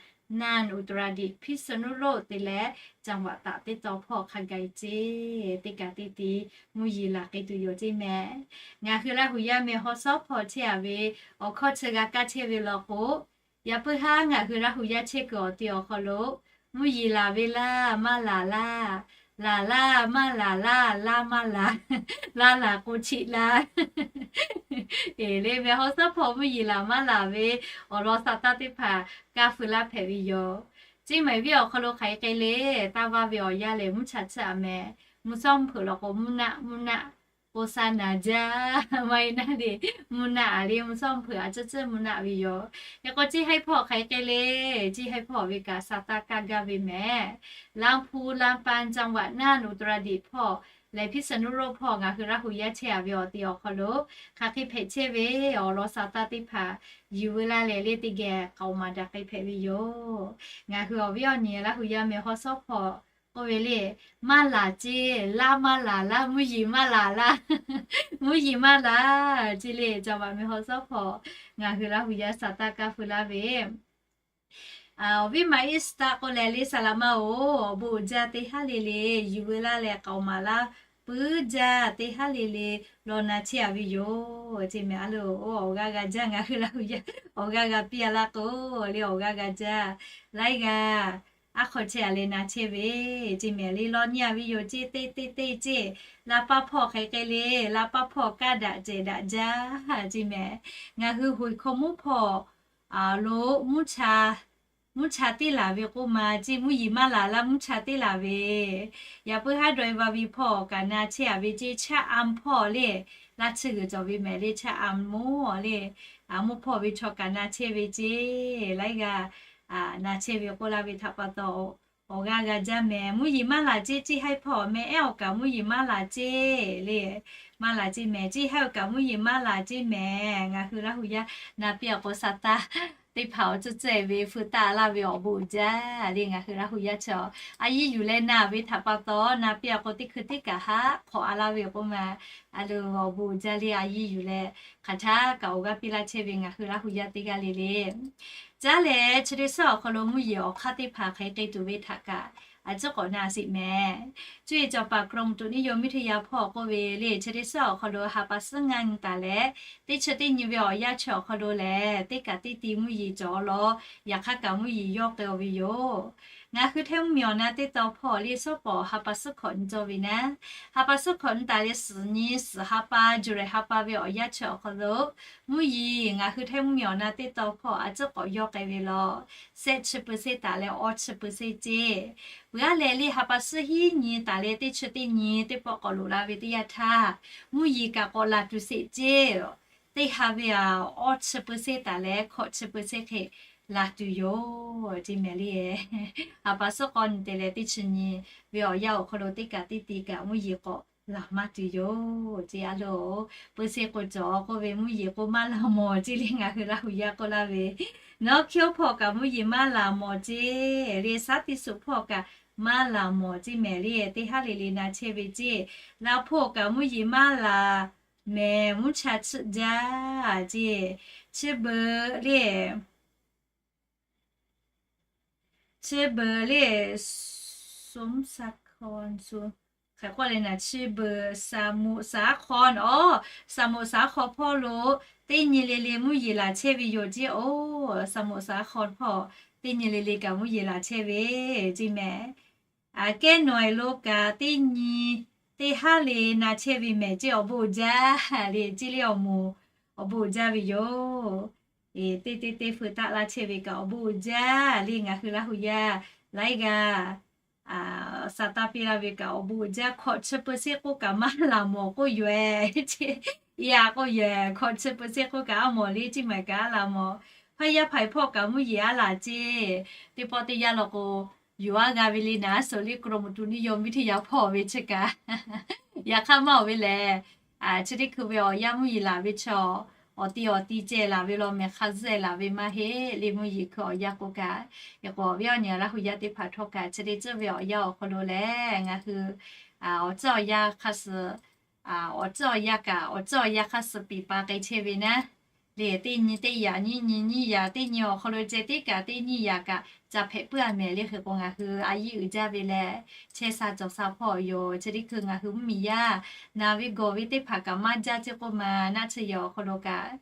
น่าน, อุตรดิตถ์, พิษณุโลก te leh จังหวัดตาก teˇ taw hpawˇ hk'a gaˬ ceˇ. Teˇ kaꞈ teˇ ti mvuhˇ yeˬ laˬ k'ai tuˬ yoˬ ceˇ mehˍ. Ngaˬ hui Laˇ hu yaˇ แม่ฮ่องสอน hpawˇ chehˇ a ve awˬ hkawˇ chi g'a kaˇ chehˇ ve law k'o, yaꞈ puiˉ haˉ ngaˬ hui Laˇ hu yaˇ chehˇ kuiˬ awˬ te awˬ hk'aw lo mvuhˇ yeˬ laˬ ve laˇ maˇ laˬ laˇ, laˬ laˇ maˇ laˬ laˇ, laˇ maˇ laˬ, laˇ laˬ k'o chiˆ laˇ. Eˬ le, แม่ฮ่องสอน hpawˇ mvuhˇ yeˬ laˬ maˇ laˬ ve awˬ lawn sa taˇ teˇ hpaˍ kaˇ feu laˇ hpehꞈ ve yoˬ. Ceˇ maiˍ viˉ awˬ hk'aw lo hk'aˬ hk'e le, taˇ vaˇ ve awˬ yanˇ lehˬ mvuhˇ chaꞈ tsuhˇ a mehˍ. Mvuhˇ shawˉ mvuhˇ hpeuꞈ law k'o mvuhˇ naˆ mvuhˇ naˆ k'o sa naˍ jaˇ maˇ heˆ naˉ le, mvuhˇ naˆ a le mvuhˇ shawˉ mvuhˇ hpeuꞈ a tcuhˉ tcuhˉ mvuhˇ naˆ ve yoˬ. Hk'e k'o ceˇ haiˉ hpawˇ hk'aˬ hk'e le, ceˇ haiˉ hpawˇ ve kaꞈ sa taˇ kaˇ gaˇ ve mehˍ. ลำพูน, ลำปาง, จังหวัดน่าน, อุตรดิตถ์ hpawˇ Lehˬ พิษณุโลก hpawˇ ngaˬ hui Laˇ hu yaˇ chehˇ a ve awˬ ti awˬ hk'aw lo hk'aˬ hk'e hpehꞈ chehˇ ve awˬ lawn saˍtanˍ teˇ hpaˍ yuˬ veu laˇ leh le teˇ geh k'aoˍ maˍ daꞈ k'ai hpehꞈ ve yoˬ. Ngaˬ hui awˬ viˉ awˬ nyi Laˇ hu yaˇ meh haw sawˉ hpawˇ k'oˆ ve le, maˇ laˬ ceˇ, laˇ maˇ laˬ laˇ, mvuhˇ yeˬ maˇ laˬ laˇ, mvuhˇ yeˬ maˇ laˬ ceˇ le. Caˬ maꞈ meh haw sawˉ hpawˇ ngaˬ hui Laˇ hu yaˇ saˍtanˍ kaˇ feu laˇ ve awˬ viˉ maꞈ Iˉsaˍtaˆ k'oˆ leh le, saˍ laꞈ ma-oˬ, awˬ bon uiˍ jaˇ teˇ haˉ le le yuˬ veu laˇ leh k'aoˍ maˍ laˇ puiˉ jaˇ teˇ haˉ le le law na chehˇ a ve yoˬ ceˇ mehˍ. A le-oˬ, awˬ g'aˇ g'a jaˇ ngaˬ hui Laˇ hu yaˇ awˬ g'aˇ g'a piˇ a laˇ k'o le, awˬ g'aˇ g'a jaˇ. Laiˉ g'aˇ aˉ hk'aw chehˇ a leh na chehˇ ve ceˇ mehˍ le, law nyi a ve yoˬ ceˇ, teˇ teˇ teˇ ceˇ. Laˇ paˇ hpawˇ hk'e k'ai le, laˇ paˇ hpawˇ kaˇ daꞈ cehˬ daꞈ jaˇ ceˇ mehˍ. Ngaˬ hui hoꞈ hkawˇ mvuhˇ hpawˇ lo mvuhˇ cha teˇ laˬ ve k'oˆ ma ceˇ, mvuhˇ yeˬ maˇ laˬ laˇ, mvuhˇ cha teˇ laˬ ve. Yaꞈ puiˉ haˉ daweh va ve hpawˇ kaꞈ na chehˇ a ve ceˇ, chaˇ am hpawˇ le, laˇ chi g'uiˬ cawˬ ve mehˍ le, chaˇ am moˇ le, mvuhˇ hpawˇ ve chaw kaꞈ na chehˇ ve ceˇ. Laiˉ g'aˇ na chehˇ ve k'oˆ laˇ ve htaꞈ pa taw, awˬ g'aˇ g'a jaˇ mehˍ. Mvuhˇ yeˬ maˇ laˬ ceˇ, ceˇ haiˉ hpawˇ meh ehˉ awˬ kaꞈ mvuhˇ yeˬ maˇ laˬ ceˇ le, maˇ laˬ ceˇ mehˍ. Ceˇ haiˉ awˬ kaꞈ mvuhˇ yeˬ maˇ laˬ ceˇ mehˍ. Ngaˬ hui Laˇ hu yaˇ na piˇ a k'o, saˍtanˍ teˇ hpaˍ awˬ tcuhˇ tcuhˇ ve feu taˆ laˇ ve awˬ bon uiˍ jaˇ le. Ngaˬ hui Laˇ hu yaˇ chi a yiˇ yuˬ leh na ve htaꞈ pa taw, na piˇ a k'o teˇ hkui teˇ kaꞈ haˉ hk'awꞈ a laˇ ve k'oˆ ma. A le, awˬ bon uiˍ jaˇ le, a yiˇ yuˬ leh hk'aˬ htaˇ kaꞈ awˬ g'aˇ piˇ laˇ chehˇ ve ngaˬ hui Laˇ hu yaˇ teˇ g'aˇ le le. Caˉ leh chi teˇ suhˉ awˬ hk'aw lo mvuhˇ yeˬ awˬ hk'aˇ teˇ hpaˍ hk'aˬ hk'e te tuˬ ve htaꞈ kaꞈ a ciˉ k'awꞈ na sheˍ mehˍ. Cuˇ yiˍ cawˬ paˍ กรมอุตุนิยมวิทยา hpawˇ k'oˆ ve le, chi teˇ suhˉ awˬ hk'aw lo ha pa suhˉ ngaˇ nyi taˍ leh, teˇ chi teˇ nyi ve awˬ yanˇ chi awˬ hk'aw lo lehˬ, teˇ kaꞈ teˇ ti mvuhˇ yeˬ cawˬ law, yaꞈ hk'aˇ kaꞈ mvuhˇ yeˬ yawˇ k'ai-o ve yoˬ. Ngaˬ hui hteˇ mvuhˇ miˬ awˬ na teˇ taw hpawˇ le, suhˉ pawˍ ha pa suhˉ hkawꞈ nyi cawˇ ve naˉ, ha pa suhˉ hkawꞈ nyi taˍ leh suhˍ nyi suhˍ ha pa, July ha pa ve awˬ yanˇ chi awˬ hk'aw lo mvuhˇ yeˬ ngaˬ hui hteˇ mvuhˇ miˬ awˬ na teˇ taw hpawˇ a ciˉ k'awꞈ yawˇ k'ai ve law, shehˆ chi เปอร์เซ็นต์ taˍ leh awˇ chi เปอร์เซ็นต์ ceˇ. Peuˬ aˉ leh le ha pa suhˉ hiˉ nyi taˍ leh teˇ chi teˇ nyi teˇ pawˆ k'awꞈ loꞈ la ve teˇ yanˇ htaˇ, mvuhˇ yeˬ kaꞈ k'awꞈ laˬ tuˬ sheˍ ceˇ. Teˇ ha ve a awˇ chi เปอร์เซ็นต์ taˍ leh hkawꞈ chi เปอร์เซ็นต์ hk'e laˬ tuˬ yoˬ ceˇ mehˍ le. Ha pa suhˉ k'awꞈ nyi te leh teˇ chi nyi ve awˬ yanˇ awˬ hk'aw lo teˇ kaꞈ teˇ ti kaꞈ mvuhˇ yeˬ k'awꞈ laˬ maˇ tuˬ yoˬ ceˇ. A le-oˬ, เปอร์เซ็นต์ k'o cawˬ k'oˆ ve mvuhˇ yeˬ k'o maˇ laˬ mawˬ ceˇ le, ngaˬ hui Laˇ hu yaˇ k'oˆ laˇ ve. Nawˉ hkiˉ hpawˇ kaꞈ mvuhˇ yeˬ maˇ laˬ mawˬ ceˇ le, saˉ tiˇ suhˍ hpawˇ kaꞈ maˇ laˬ mawˬ ceˇ mehˍ le, teˇ haˉ le le na chehˇ ve ceˇ. Laˇ hpawˇ kaꞈ mvuhˇ yeˬ maˇ laˬ mehˍ, mvuhˇ cha chiˆ jaˇ ceˇ. Chi beuꞈ le, chi beuꞈ le, สมุทรสาคร hk'e k'oˆ le naˉ, chi beuꞈ สมุทรสาคร awˬ, สมุทรสาคร hpawˇ lo teˇ nyi le le mvuhˇ yeˬ laˬ chehˇ ve yoˬ ceˇ. Oˬ, สมุทรสาคร hpawˇ teˇ nyi le le kaꞈ mvuhˇ yeˬ laˬ chehˇ ve ceˇ mehˍ. Kehˉ nawˬ-e lo kaꞈ teˇ nyi teˇ haˉ le na chehˇ ve mehˍ ceˇ, awˬ bon uiˍ jaˇ le ceˇ le, awˬ moˍ awˬ bon uiˍ jaˇ ve yoˬ. Teˇ teˇ teˇ feu taˆ laˇ chehˇ ve kaꞈ awˬ bon uiˍ jaˇ le, ngaˬ hui Laˇ hu yaˇ laiˉ g'aˇ saˍtanˍ piˇ laˇ ve kaꞈ awˬ bon uiˍ jaˇ. Hkawꞈ chi เปอร์เซ็นต์ k'oˆ kaꞈ maˇ laˬ mawˬ k'oˆ yoˬ-e ceˇ. Yaꞈ k'oˆ yoˬ, hkawꞈ chi เปอร์เซ็นต์ k'oˆ kaꞈ aˉ mawˬ le, ceˇ maˬ kaꞈ aˉ laˬ mawˬ. Hpaˇ yaˇ hpaˍ hpawˇ kaꞈ mvuhˇ yeˬ aˉ laˬ ceˇ. Teˇ pawˆ teˇ yanˇ law k'o, yuˬ aˉ g'a ve le naˉ, suhˍ le กรมอุตุนิยมวิทยา hpawˇ ve chi kaꞈ. Yaꞈ hk'aˇ maˇ-oˬ ve lehˬ, chi teˇ hkui ve awˬ yanˇ mvuhˇ yeˬ laˬ ve chaw, awˬ ti awˬ ti ceh laˬ ve law mehˍ, hk'a zuhˆ-e laˬ ve maˇ heˆ le, mvuhˇ yeˬ hkui awˬ yanˇ k'oˆ kaꞈ. Yaꞈ k'o awˬ viˉ awˬ nyi Laˇ hu yaˇ teˇ hpaˍ htawˇ kaꞈ chi teˇ ceuˬ ve awˬ yanˇ awˬ hk'aw lo lehˬ, ngaˬ hui awˬ ceuˬ awˬ yanˇ hk'a suh awˬ ceuˬ awˬ yanˇ kaꞈ awˬ ceuˬ awˬ yanˇ hk'a suh piˍ pa k'ai chehˇ ve naˉ. Le teˇ nyi teˇ yaꞈ nyiˇ nyi nyiˇ yaꞈ, teˇ nyi awˬ hk'aw lo ceh teˇ kaꞈ teˇ nyiˇ yaꞈ kaꞈ ca hpehꞈ puiˉ-a mehˍ le. Hk'e k'o ngaˬ hui a yiˇ uiˍ jaˇ ve leh, chehˇ sha cawˬ sha hpawˇ yoˬ. Chi teˇ hkui ngaˬ hui mvuhˇ miˬ yaˇ na ve gawˬ ve teˇ hpaˍ kaꞈ maˇ jaˇ ceˇ k'oˆ ma, naˆ tsuhˇ yehˬ awˬ hk'aw lo kaꞈ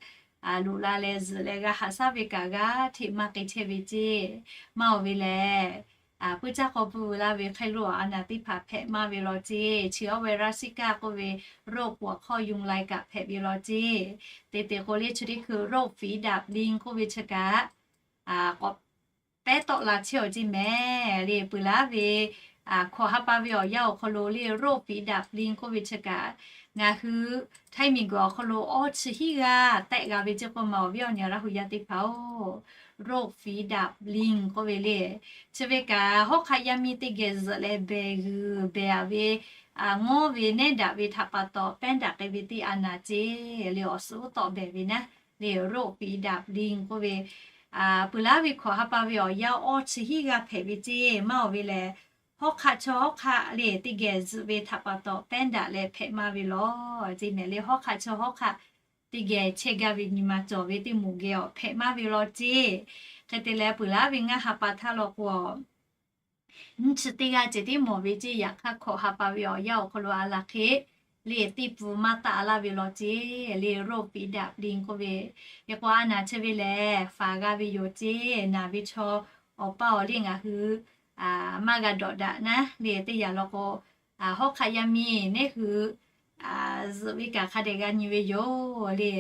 loꞈ la leh zuhꞈ leh g'a haꞈ shaˉ ve kaꞈ g'aˇ hteꞈ maˇ k'ai chehˇ ve ceˇ. Maˇ-oˬ ve lehˬ, puiˉ caˇ k'aw pui laˇ ve hk'e lo a naˍ teˇ hpaˍ hpehꞈ maˇ ve law ceˇ. Chi awˬ ve Russia k'oˆ ve โรคปวดข้อยุงลาย kaꞈ hpehꞈ ve law ceˇ. Te te k'o le chi teˇ hkui โรคฝีดาษลิง k'oˆ ve chi kaꞈ k'awꞈ pehˉ tawˆ la chehˇ-oˬ ceˇ mehˍ le. Peuˬ laˉ ve hkawꞈ ha pa ve awˬ yanˇ awˬ hk'aw lo le โรคฝีดาษลิง k'oˆ ve chi kaꞈ, ngaˬ hui Htaiˇ miˬ guiˬ awˬ hk'aw lo awˇ chi hiˉ g'aˇ tehˆ g'a ve ceˇ k'oˆ ma, awˬ viˉ awˬ nyi Laˇ hu yaˇ teˇ hpaˍ-oˬ. โรคฝีดาษลิง k'oˆ ve le, chi ve kaꞈ hawˉ hk'aˆ yaˇ miˇ teˇ geh zuhꞈ leh behˬ g'uiˬ behˬ-a ve ngawˉ ve nehˉ daꞈ ve htaꞈ pa taw pehˉ daꞈ k'ai ve teˇ a naˍ ceˇ le awˬ suhˉ tawˆ behˬ ve naˉ le, โรคฝีดาษลิง k'oˆ ve, peuˬ laˉ ve hkawꞈ ha pa ve awˬ yanˇ awˇ chi hiˉ g'aˇ hpehꞈ ve ceˇ maˇ oˬ ve lehˬ, hawˉ hk'aˆ chaw hawˉ hk'aˆ le teˇ geh zuhꞈ ve htaꞈ pa taw pehˉ daꞈ leh hpehꞈ maˇ ve lawˬ ceˇ mehˍ le. Hawˉ hk'aˆ chaw hawˉ hk'aˆ teˇ geh chehˇ gaˇ ve nyi ma cawˬ ve teˇ moˍ geh awˬ hpehꞈ maˇ ve lawˬ ceˇ. Hk'e te leh peuˬ laˉ ve ngaˇ ha pa htaˇ law k'o, nyiˇ chi teˇ g'aˇ ceh tiˉ mawˬ ve ceˇ. Yaꞈ hk'aˇ hkawꞈ ha pa ve awˬ yanˇ awˬ hk'aw lo a laˬ hk'e le, teˇ pfuhˍ maˇ taˆ laˇ ve lawˬ ceˇ le, โรคฝีดาษลิง k'oˆ ve. Hk'e k'o a naˍ chi ve lehˬ faˍ g'a ve yoˬ ceˇ. Naˬ ve chaw awˬ paˇ awˬ le ngaˬ hui maˇ g'a dawꞈ daꞈ naˉ le, teˇ yanˇ law k'o, hawˉ hk'aˆ yaˇ miˇ neˉ hui zuhꞈ ve kaꞈ hk'a dehꞈ g'a nyi ve yoˬ le.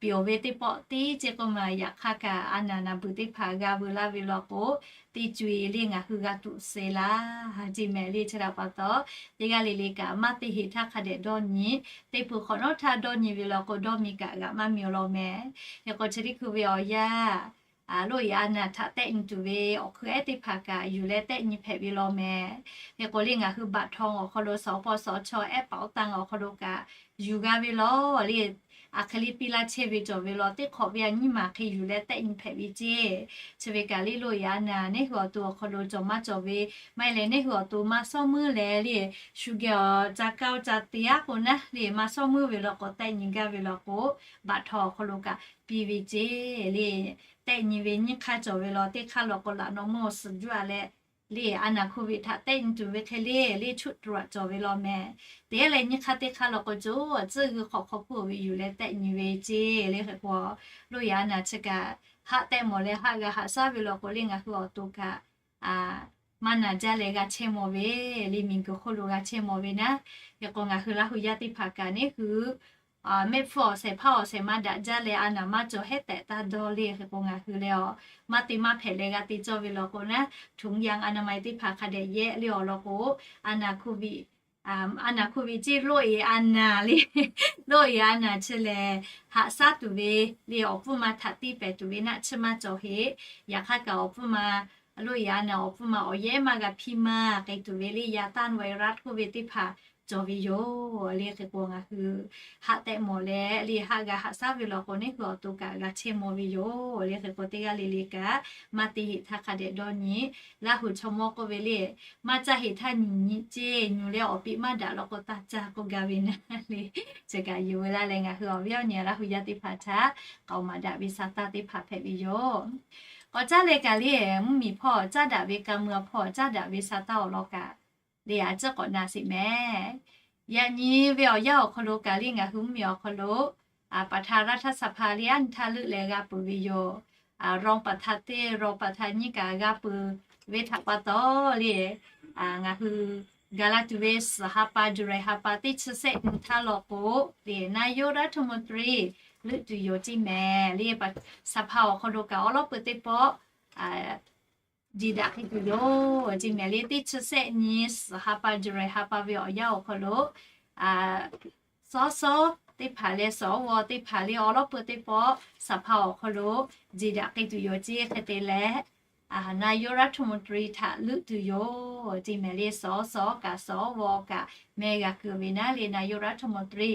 Piˍ oˬ ve teˇ pawˆ tiˉ ceˇ k'oˆ ma, yaꞈ hk'aˇ kaꞈ a naˍ naˍ beuˬ teˇ hpaˍ g'a veu laˇ ve law k'o, teˇ co e le ngaˬ hui g'a tuꞈ suh laˇ ceˇ mehˍ le. Chi htaꞈ pa taw teˇ g'aˇ le le kaꞈ maˇ te heˍ htaˇ hk'a dehꞈ dawˇ nyi. Teˇ peuˬ hk'awꞈ nawˉ htaˇ dawˇ nyi ve law k'o, dawˇ mi kaꞈ g'aꞈ maˇ mi awˬ lawn mehˍ. Hk'e k'o chi teˇ hkui ve awˬ yanˇ loˇ e a naˍ htaꞈ tehˆ nyi tuˬ ve awˬ hkui ehˉ teˇ hpaˍ kaꞈ yuˬ leh tehˆ nyi hpehꞈ ve law mehˍ. Hk'e k'o le ngaˬ hui baꞈ htaw awˬ hk'aw lo สปสช ehˉ paˍ awˉ tanˇ awˬ hk'aw lo kaꞈ yuˬ g'a ve law le. A hk'e le piˇ laˇ chehˇ ve cawˬ ve law, teˇ hk'awꞈ ve a nyiˇ maˬ hk'e yuˬ leh tehˆ nyi hpehꞈ ve ceˇ. Chi ve kaꞈ le loˇ e a naˍ neˉ hui awˬ to awˬ hk'aw lo cawˬ maˇ cawˬ ve, maˇ heˆ leh neˉ hui awˬ to maˇ shawˉ meuˇ leh le, shu geh awˬ ca kaˇ ca te aˉ k'o naˉ le, maˇ shawˉ meuˇ ve law k'o tehˆ nyi gaˇ ve law k'o, baꞈ htaw awˬ hk'aw lo kaꞈ piˇ ve ceˇ le. Tehˆ nyi ve nyiˇ hk'aˇ cawˬ ve law, teˇ hk'aˇ law k'o laꞈ naw mawˇ suhˍ juˇ a leh le, a naˍ โควิด htaꞈ tehˆ nyi tuˬ ve hk'e le le ชุดตรวจ cawˬ ve law mehˍ. Teˇ leh nyiˇ hk'aˇ teˇ hk'aˇ law k'o co a tcuhˇ g'uiˇ hk'awꞈ hk'aw hpuˇ ve yuˬ leh tehˆ nyi ve ceˇ le. Hk'e k'o loˇ e a naˍ chi kaꞈ haˆ tehˆ mawˬ leh haˆ g'a haꞈ shaˉ ve law k'o le ngaˬ hui awˬ to kaꞈ maˇ naˬ jaˇ leh g'a chehˇ mawˬ ve le, miˬguiˬ hk'oˆ lo g'a chehˇ mawˬ ve naˉ. Hk'e k'o ngaˬ hui Laˇ hu yaˇ teˇ hpaˍ kaꞈ neˉ hui mehˆ hpfuhˇ awˬ shehˍ hpaˇ awˬ shehˍ maˇ daꞈ jaˇ leh a naˍ maˇ cawˬ hehˉ tehꞈ taˇ dawˇ le. Hk'e k'o ngaˬ hui leh a maˇ te maˇ hpehꞈ leh g'a te cawˇ ve law k'o naˉ, ถุงยางอนามัย teˇ hpaˍ hk'a dehꞈ yehˆ le awˬ lawn k'o, a naˍ โควิด a naˍ โควิด ceˇ loˇ e a naˍ le, loˇ e a naˍ chi lehˬ haꞈ shaˉ tuˬ ve le awˬ pfuhˇ ma htaꞈ tiˇ pehˍ tuˬ ve naˆ chi maˇ cawˬ heˆ. Yaꞈ hk'aˇ kaꞈ awˬ pfuhˇ ma loˇ e a naˍ awˬ pfuhˇ ma awˬ yehˉ maˇ g'a hpiˇ maˇ k'ai tuˬ ve le ยาต้านไวรัส k'oˆ ve teˇ hpaˍ cawˬ ve yoˬ le. Hk'e k'o ngaˬ hui haˆ tehˆ mawˬ leh le haˆ g'a haꞈ shaˉ ve law k'o neˉ hui awˬ to kaꞈ g'a chehˇ mawˬ ve yoˬ le. Hk'e k'o teˇ g'aˇ le le kaꞈ maˇ te heˍ htaˇ hk'a dehꞈ dawˇ nyi. Laˇ hu chaw mawˇ k'oˆ ve le, maˇ caˇ heˍ htaˇ nyi nyi ceˇ, nyi leh awˬ piˇ maˇ daꞈ law k'o taˇ caˇ k'oˆ gaˇ ve naˉ le. Chi kaꞈ yuˬ ve laˇ leh ngaˬ hui awˬ viˉ awˬ nyi Laˇ hu yaˇ teˇ hpaˍ htaꞈ k'aoˍ maˍ daꞈ ve sa taˇ teˇ hpaˍ hpehꞈ ve yoˬ. K'awꞈ caˇ leh kaꞈ le mvuhˇmiˬ hpawˇ caˇ daꞈ ve ka mui a hpawˇ caˇ daꞈ ve sa taˇ awˬ lawn kaꞈ le a ciˉ k'awꞈ na sheˍ mehˍ. Yaꞈ nyi ve awˬ yanˇ awˬ hk'aw lo kaꞈ le ngaˬ hui mvuhˇmiˬ awˬ hk'aw lo ประธานรัฐสภา le aˉ nyi htaˇ leuˆ leh g'a peuˬ ve yoˬ. รองประธาน teˇ รองประธาน nyiˇ kaꞈ g'a peuˬ ve htaꞈ pa taw le, ngaˬ hui gaˬ la tuˬ ve suhˍ ha pa July ha pa teˇ chi sehˆ nyi htaˇ law k'o le นายกรัฐมนตรี leuˆ tuˬ yoˬ ceˇ mehˍ le. สภา awˬ hk'aw lo kaꞈ awˉ lawˉ peuˬ teˇ pawˆ jeˬ daꞈ k'ai tuˬ yoˬ ceˇ mehˍ le. Teˇ chi sehˆ nyi suhˍ ha pa July ha pa ve awˬ yanˇ awˬ hk'aw lo สส teˇ hpaˍ leh สว teˇ hpaˍ le awˉ lawˉ peuˬ teˇ pawˆ สภา awˬ hk'aw lo jeˬ daꞈ k'ai tuˬ yoˬ ceˇ. Hk'e te leh นายกรัฐมนตรี htaꞈ leuˆ tuˬ yoˬ ceˇ mehˍ le. สส kaꞈ สว kaꞈ meh g'a keu ve naˉ le นายกรัฐมนตรี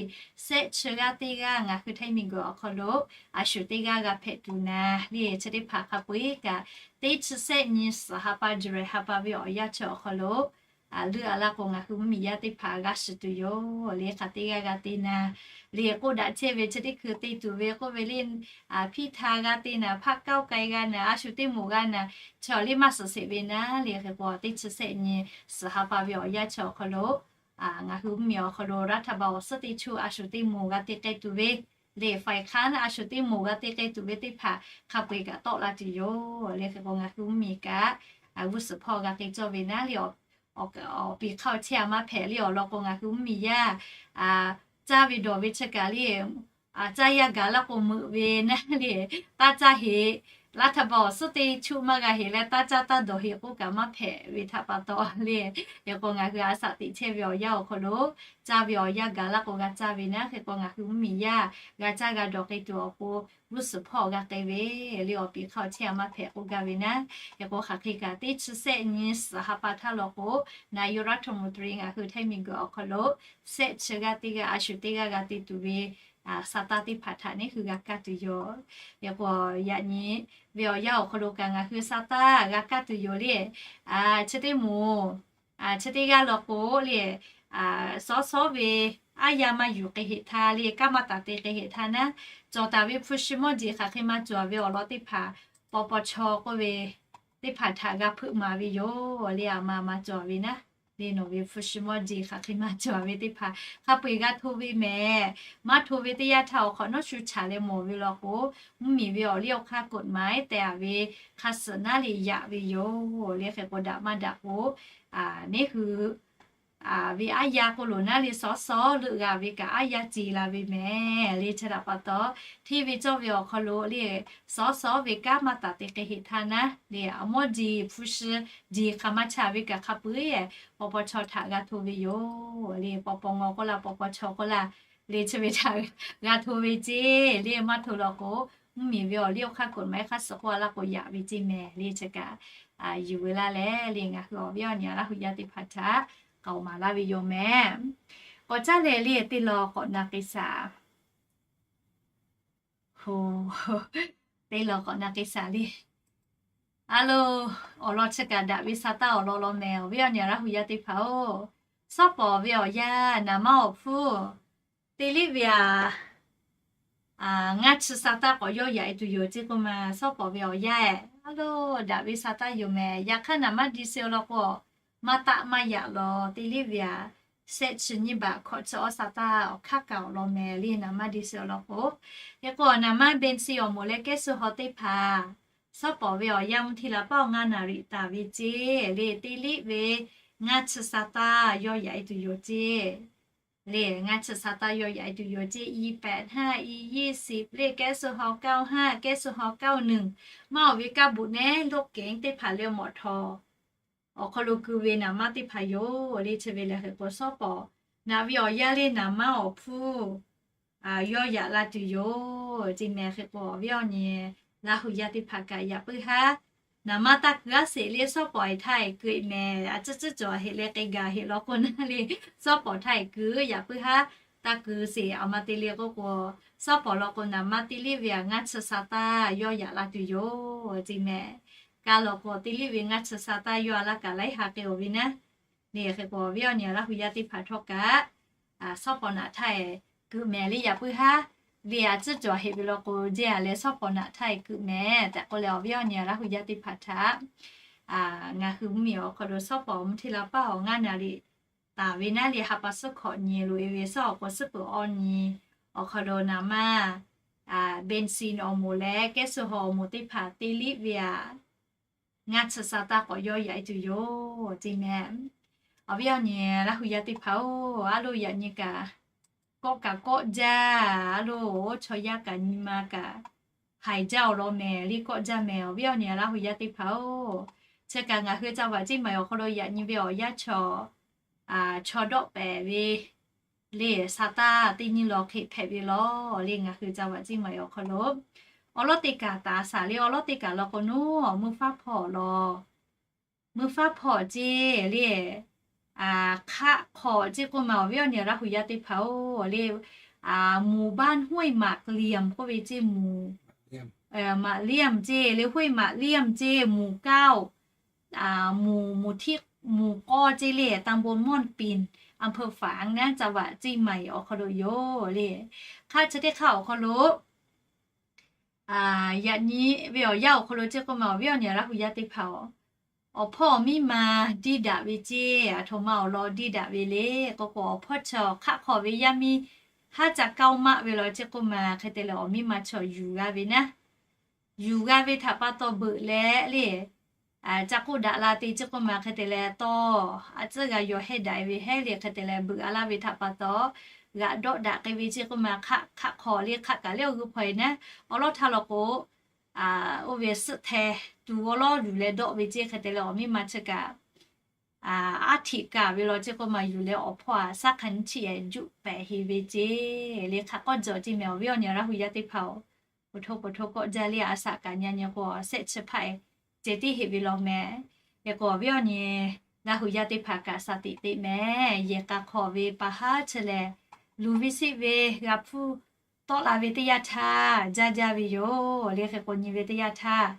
sehˆ chi g'aˇ teˇ g'aˇ ngaˬ hui Htaiˇ miˬguiˬ awˬ hk'aw lo a shu teˇ g'aˇ g'a hpehꞈ tuˬ naˉ le. Chi teˇ hpaˍ hk'a peu-eˬ kaꞈ teˇ chi sehˆ nyi suhˍ ha pa July ha pa ve awˬ yanˇ chi awˬ hk'aw lo leuˆ a laˇ k'o ngaˬ hui mvuhˇmiˬ yaˇ teˇ hpaˍ g'a shiˍ tuˬ yoˬ le. Hk'aˬ teˇ g'aˇ g'a te naˉ le k'oˆ daꞈ chehˇ ve chi teˇ hkui te tuˬ ve k'oˆ ve le, hpiˇ htaˇ g'a te naˉ, พรรคก้าวไกล g'a naˉ, a shu teˇ moˍ g'a naˉ, chaw le maˇ suhˍ sheˍ ve naˉ le. Hk'e k'o teˇ chi sehˆ nyi suhˍ ha pa ve awˬ yanˇ chi awˬ hk'aw lo ngaˬ hui mvuhˇmiˬ awˬ hk'aw lo รัฐบาล awˬ suhˉ teˇ chu a shu teˇ moˍ g'a te k'ai tuˬ ve le, ฝ่ายค้าน a shu teˇ moˍ g'a te k'ai tuˬ ve teˇ hpaˍ hk'a peu-eˬ kaꞈ tawˆ la tuˬ yoˬ le. Hk'e k'o ngaˬ hui mvuhˇmiˬ kaꞈ g'uˇ suhˍ hpawˇ g'a k'ai cawˇ ve naˉ le, awˬ pi hk'aˇ chehˇ a maˇ hpehꞈ le awˬ lawn k'o ngaˬ hui mvuhˇmiˬ yaˇ caˇ ve dawˬ ve chi kaꞈ le, caˇ yaˇ gaˬ laˇ k'o meuꞈ ve naˉ le, taˇ caˇ heˍ laˇ htaˇ baˬ awˬ suhˉ teˇ chuˆ maˇ g'a heꞈ leh, taˇ caˇ taˇ dawˬ heꞈ k'oˆ kaꞈ maˇ hpehꞈ ve htaꞈ pa taw le. Hk'e k'o ngaˬ hui a shaꞈ teꞈ chehˇ ve awˬ yanˇ awˬ hk'aw lo, caˇ ve awˬ yanˇ gaˬ laˇ k'o g'a caˇ ve naˉ. Hk'e k'o ngaˬ hui mvuhˇmiˬ yaˇ g'a caˇ g'a dawˬ k'ai tuˬ awˬ pon g'uˇ suhˍ hpawˇ g'a k'ai ve le. Awˬ piˍ hk'aˇ awˬ chehˇ a maˇ hpehꞈ k'oˆ gaˇ ve naˉ. Hk'e k'o hk'aˬ hk'e kaꞈ teˇ chi sehˆ nyi suhˍ ha pa htaˇ law k'o, นายกรัฐมนตรี ngaˬ hui Htaiˇ miˬguiˬ awˬ hk'aw lo sehˆ chi g'aˇ teˇ g'aˇ a shu teˇ g'aˇ g'a te tuˬ ve sa taˇ teˇ hpaˍ htaꞈ neˉ hui g'a kaˇ tuˬ yoˬ. Hk'e k'o yaꞈ nyi ve awˬ yanˇ awˬ hk'aw lo kaꞈ ngaˬ hui sa taˇ g'a kaˇ tuˬ yoˬ le. Chi teˇ moˍ chi teˇ g'aˇ law k'o le, sawˉ sawˉ ve aˉ yaˇ maˇ yuˬ k'ai heꞈ htaˇ le, kanˉ maˇ taˍ te k'ai heꞈ htaˇ naˉ, cawˬ taˍ ve hpu shi mawˇ jeˬ hk'aˬ hk'e maˇ cawˬ ve awˬ lawn teˇ hpaˍ, paw paw chaw k'oˆ ve teˇ hpaˍ htaꞈ g'a hpeuꞈ maˍ ve yoˬ le. A ma ma cawˬ ve naˉ, le nawˬ ve hpu shi mawˇ jeˬ hk'aˬ hk'e maˇ cawˬ ve teˇ hpaˍ hk'a peu-eˬ g'a hto ve mehˍ. Maˇ hto ve teˇ yanˇ htaˇ awˬ hk'awꞈ nawˉ shu chaˍ leh mawˬ ve law k'o, mvuhˇmiˬ ve awˬ liˇ awˬ hk'aˇ กฎหมาย tehˬ a ve hk'a suhˍ naˉ le yaꞈ ve yoˬ le. Hk'e k'o daꞈ maˇ daꞈ k'o, neˉ hui ve aˉ yaˇ k'o loˬ naˉ le, sawˉ sawˉ leuˆ g'a ve kaꞈ aˉ yaˇ ce la ve mehˍ le. Chi htaꞈ pa taw, hteˇ ve cawˇ ve awˬ hk'aw lo le, sawˉ sawˉ ve kanˉ maˇ taˍ te k'ai heꞈ htaˇ naˉ le, a mawˇ jeˬ hpu shi jeˬ hk'aˬ ma chaˍ ve kaꞈ hk'a peu-eˬ paw paw chaw htaꞈ g'a hto ve yoˬ le. Paw paw ngaw k'oˆ laˇ, paw paw chaw k'oˆ laˇ le, chi ve htaꞈ g'a hto ve ce le. Maˇ hto law k'o, mvuhˇmiˬ ve awˬ liˇ awˬ hk'aˇ กฎหมาย hk'a suhˍ k'oˆ a laˇ k'o yaꞈ ve ce mehˍ le. Chi kaꞈ yuˬ ve laˇ leh le, ngaˬ hui awˬ viˉ awˬ nyi Laˇ huˍ yaˇ teˇ hpaˍ htaꞈ k'aoˍ maˍ laˇ ve yoˬ mehˍ. K'awꞈ caˉ leh le, teˇ law k'awꞈ na k'ai shaˍ. Teˇ law k'awꞈ na k'ai shaˍ le. A lo, awˬ lawn chi kaꞈ daꞈ ve sa taˇ awˬ lawn law mehˍ, awˬ viˉ awˬ nyi Laˇ huˍ yaˇ teˇ hpaˍ-oˬ, sawˉ pawˍ ve awˬ yanˇ naˍ manˇ awˬ hpfuhˇ te liˇ ve aꞈ ngaˇ chi sa taˇ k'awꞈ yawˇ yaꞈ e tuˬ yoˬ ce k'oˆ ma. Sawˉ pawˍ ve awˬ yanˇ-ehˬ a lo, daꞈ ve sa taˇ yoˬ mehˍ. Yaꞈ hk'aˇ naˍ manˇ di se awˬ lawn k'o, maˇ taˆ maˇ yaꞈ law te liˇ ve aꞈ, sehˆ chi nyiˇ baꞈ hkawꞈ chi awˇ sa taˇ awˬ hk'aˇ kaꞈ awˬ lawn mehˍ le, naˍ manˇ di se awˬ lawn k'o. Hk'e k'o naˍ manˇ เบนซิน awˬ moˍ leh แก๊สโซฮอล์ teˇ hpaˍ sawˉ pawˍ ve awˬ yanˇ mvuhˇ hteˇ la paˉ awˬ ngaˇ naˍ riˍ taˍ ve ce le, te liˇ ve ngaˇ chi sa taˇ yawˇ yaꞈ e tuˬ yoˬ ce le. Ngaˇ chi sa taˇ yawˇ yaꞈ e tuˬ yoˬ ce. อีแปดห้า อียี่สิบ le, แก๊สโซฮอล์ เก้าห้า แก๊สโซฮอล์ เก้าหนึ่ง maˇ awˬ ve kaˇ buꞈ nehˉ รถเก๋ง teˇ hpaˍ leh mawꞈ htawˍ awˬ hk'aw lo keu ve naˍ manˇ teˇ hpaˍ yoˬ le. Chi ve lehˬ hk'e k'o sawˉ pawˍ naꞈ ve awˬ yanˇ le naˍ manˇ awˬ hpfuhˇ yawˇ yaꞈ la tuˬ yoˬ ce mehˍ. Hk'e k'o awˬ viˉ awˬ nyi Laˇ huˍ yaˇ teˇ hpaˍ kaꞈ yaꞈ puiˉ haˉ, naˍ manˇ taˇ keu aˉ sheˍ le, sawˉ pawˍ eˬ htaˇ eˬ keu e mehˍ. A ciˉ ciˉ cawˬ heꞈ leh k'ai gaˬ heꞈ law k'o naˉ le, sawˉ pawˍ htaˇ eˬ keu yaꞈ puiˉ haˉ, taˇ keu sheˍ. A ma te le k'oˆ k'o, sawˉ pawˍ law k'o naˍ manˇ te liˇ ve aꞈ ngaˇ chi sa taˇ yawˇ yaꞈ la tuˬ yoˬ ce mehˍ. Kaˇ law k'o te liˇ ve ngaˇ chi sa taˇ yawˇ a laˇ kaꞈ laiˉ ha k'ai-oˬ ve naˉ. Neˬ hk'e k'o awˬ viˉ awˬ nyi Laˇ huˍ yaˇ teˇ hpaˍ htawˇ kaꞈ sawˉ pawˍ naꞈ htaˇ eˬ keu mehˍ le, yaꞈ puiˉ haˉ ve a ciˉ cawˬ heꞈ ve law k'o, jeˇ a leh sawˉ pawˍ naꞈ htaˇ eˬ keu mehˍ tehꞈ k'oˆ leh awˬ viˉ awˬ nyi Laˇ huˍ yaˇ teˇ hpaˍ htaꞈ ngaˬ hui mvuhˇmiˬ awˬ hk'aw lo sawˉ pawˍ mvuhˇ hteˇ la paˉ awˬ ngaˇ naˍ riˍ taˍ ve naˉ le, ha pa suhˉ hkawꞈ nyi loꞈ e ve suhˉ awˬ k'o suhˉ peuˬ awˬ nyi awˬ hk'aw lo naˍ manˇ เบนซิน awˬ moˍ leh แก๊สโซฮอล์ awˬ moˍ teˇ hpaˍ te liˇ ve aꞈ ngaˇ chi sa taˇ k'awꞈ yawˇ yaꞈ e tuˬ yoˬ ce mehˍ. Awˬ viˉ awˬ nyi Laˇ huˍ yaˇ teˇ hpaˍ-oˬ, a lo yaꞈ nyi kaꞈ kawˆ kaꞈ kawˆ jaˇ, a lo, chaw yaˇ kaꞈ nyi ma kaꞈ haiˬ jaˇ awˬ lawn mehˍ le, kawˆ jaˇ mehˍ. Awˬ viˉ awˬ nyi Laˇ huˍ yaˇ teˇ hpaˍ-oˬ, chi kaꞈ ngaˬ hui ca vaꞈ ceˇ maˬ awˬ hk'aw lo yaꞈ nyi ve awˬ yanˇ chaw, chaw dawˆ pehˍ ve le, sa taˇ teˇ nyi law hk'e hpehꞈ ve law le. Ngaˬ hui ca vaꞈ ceˇ maˬ awˬ hk'aw lo awˬ lawˉ teˇ kaꞈ taˍ shaˍ le, awˬ lawˉ teˇ kaꞈ law k'o naˉ, mvuhˇ faˉ hpawˇ law, mvuhˇ faˉ hpawˇ ceˇ le, hk'aˆ hk'awꞈ ceˇ k'oˆ ma. Awˬ viˉ awˬ nyi Laˇ huˍ yaˇ teˇ hpaˍ-oˬ le, mvuhˇ baˆ ห้วยหมากเหลี่ยม k'oˆ ve ceˇ, mvuhˇ maꞈ liˇ ceˇ le, ห้วยหมากเหลี่ยม ceˇ, mvuhˇ kaoˆ, mvuhˇ, mvuhˇ htiˆ, mvuhˇ kawˇ ceˇ le, ตำบลม่อนปิ่น อำเภอฝาง naˉ, ca vaꞈ ceˇ maˬ awˬ hk'aw lo yoˬ le. Hk'aˆ chi teˇ hk'aˆ awˬ hk'aw lo yaꞈ nyi ve awˬ yanˇ awˬ hk'aw lo ceˇ k'oˆ ma, awˬ viˉ awˬ nyi Laˇ huˍ yaˇ teˇ hpaˍ-oˬ, awˬ hpawˇ awˬ miˇ ma diˇ daꞈ ve ceˇ, aˬ htoꞈ ma awˬ lawn diˇ daꞈ ve le k'oˆ k'o, awˬ hpawˇ chi hk'aˆ hk'awꞈ ve yaˇ miˇ haˉ ca kaoˇ maˆ ve law ceˇ k'oˆ ma, hk'e te leh awˬ miˇ ma chi yuˬ g'a ve naˉ, yuˬ g'a ve htaꞈ pa taw beuꞈ leh le, ca k'oˆ daꞈ la te ceˇ k'oˆ ma, hk'e te leh tawˇ a tcuhˉ g'a yaw hehˇ daꞈ ve hehˉ le, hk'e te leh beuꞈ a laˇ ve htaꞈ pa taw g'aꞈ dawˆ daꞈ k'ai ve ceˇ k'oˆ ma, hk'aˆ hk'aˆ hk'awꞈ le, hk'aˆ kaꞈ lehˬ awˬ g'euˆ hpaw e naˉ, awˬ lawˉ htaˇ law k'o oˇ ve suhˆ hteh tuˬ awˉ lawˉ yuˬ leh dawˆ ve ceˇ. Hk'e te leh awˬ miˇ ma chi kaꞈ aˉ htiꞈ kaˬ ve law ceˇ k'oˆ ma yuˬ leh awˬ hpawˇ a saˉ hkanˍ chi juˆ pehˍ heˍ ve ceˇ. Le hk'aˬ k'awˇ jawˬ ceˇ mehˍ awˬ viˉ awˬ nyi Laˇ hu yaˇ teˇ hpaˍ-oˬ, oˬ htoˇ k'oˍ htoˇ kawˆ jaˇ le a shaꞈ kaꞈ nyi nyi k'o shehˆ chi hpaˆ e ceh tiˉ heˆ ve law mehˍ. Hk'e k'o awˬ viˉ awˬ nyi Laˇ hu yaˇ teˇ hpaˍ kaꞈ shaˍ tiꞈ teꞈ mehˍ. Yehˬ k'a hk'aw ve pa haˉ chi lehˬ, luˬ ve siˆ ve g'a hpuˇ tawˆ la ve teˇ yanˇ htaˇ jaˇ jaˇ ve yoˬ. Le hk'e k'o nyi ve teˇ yanˇ htaˇ,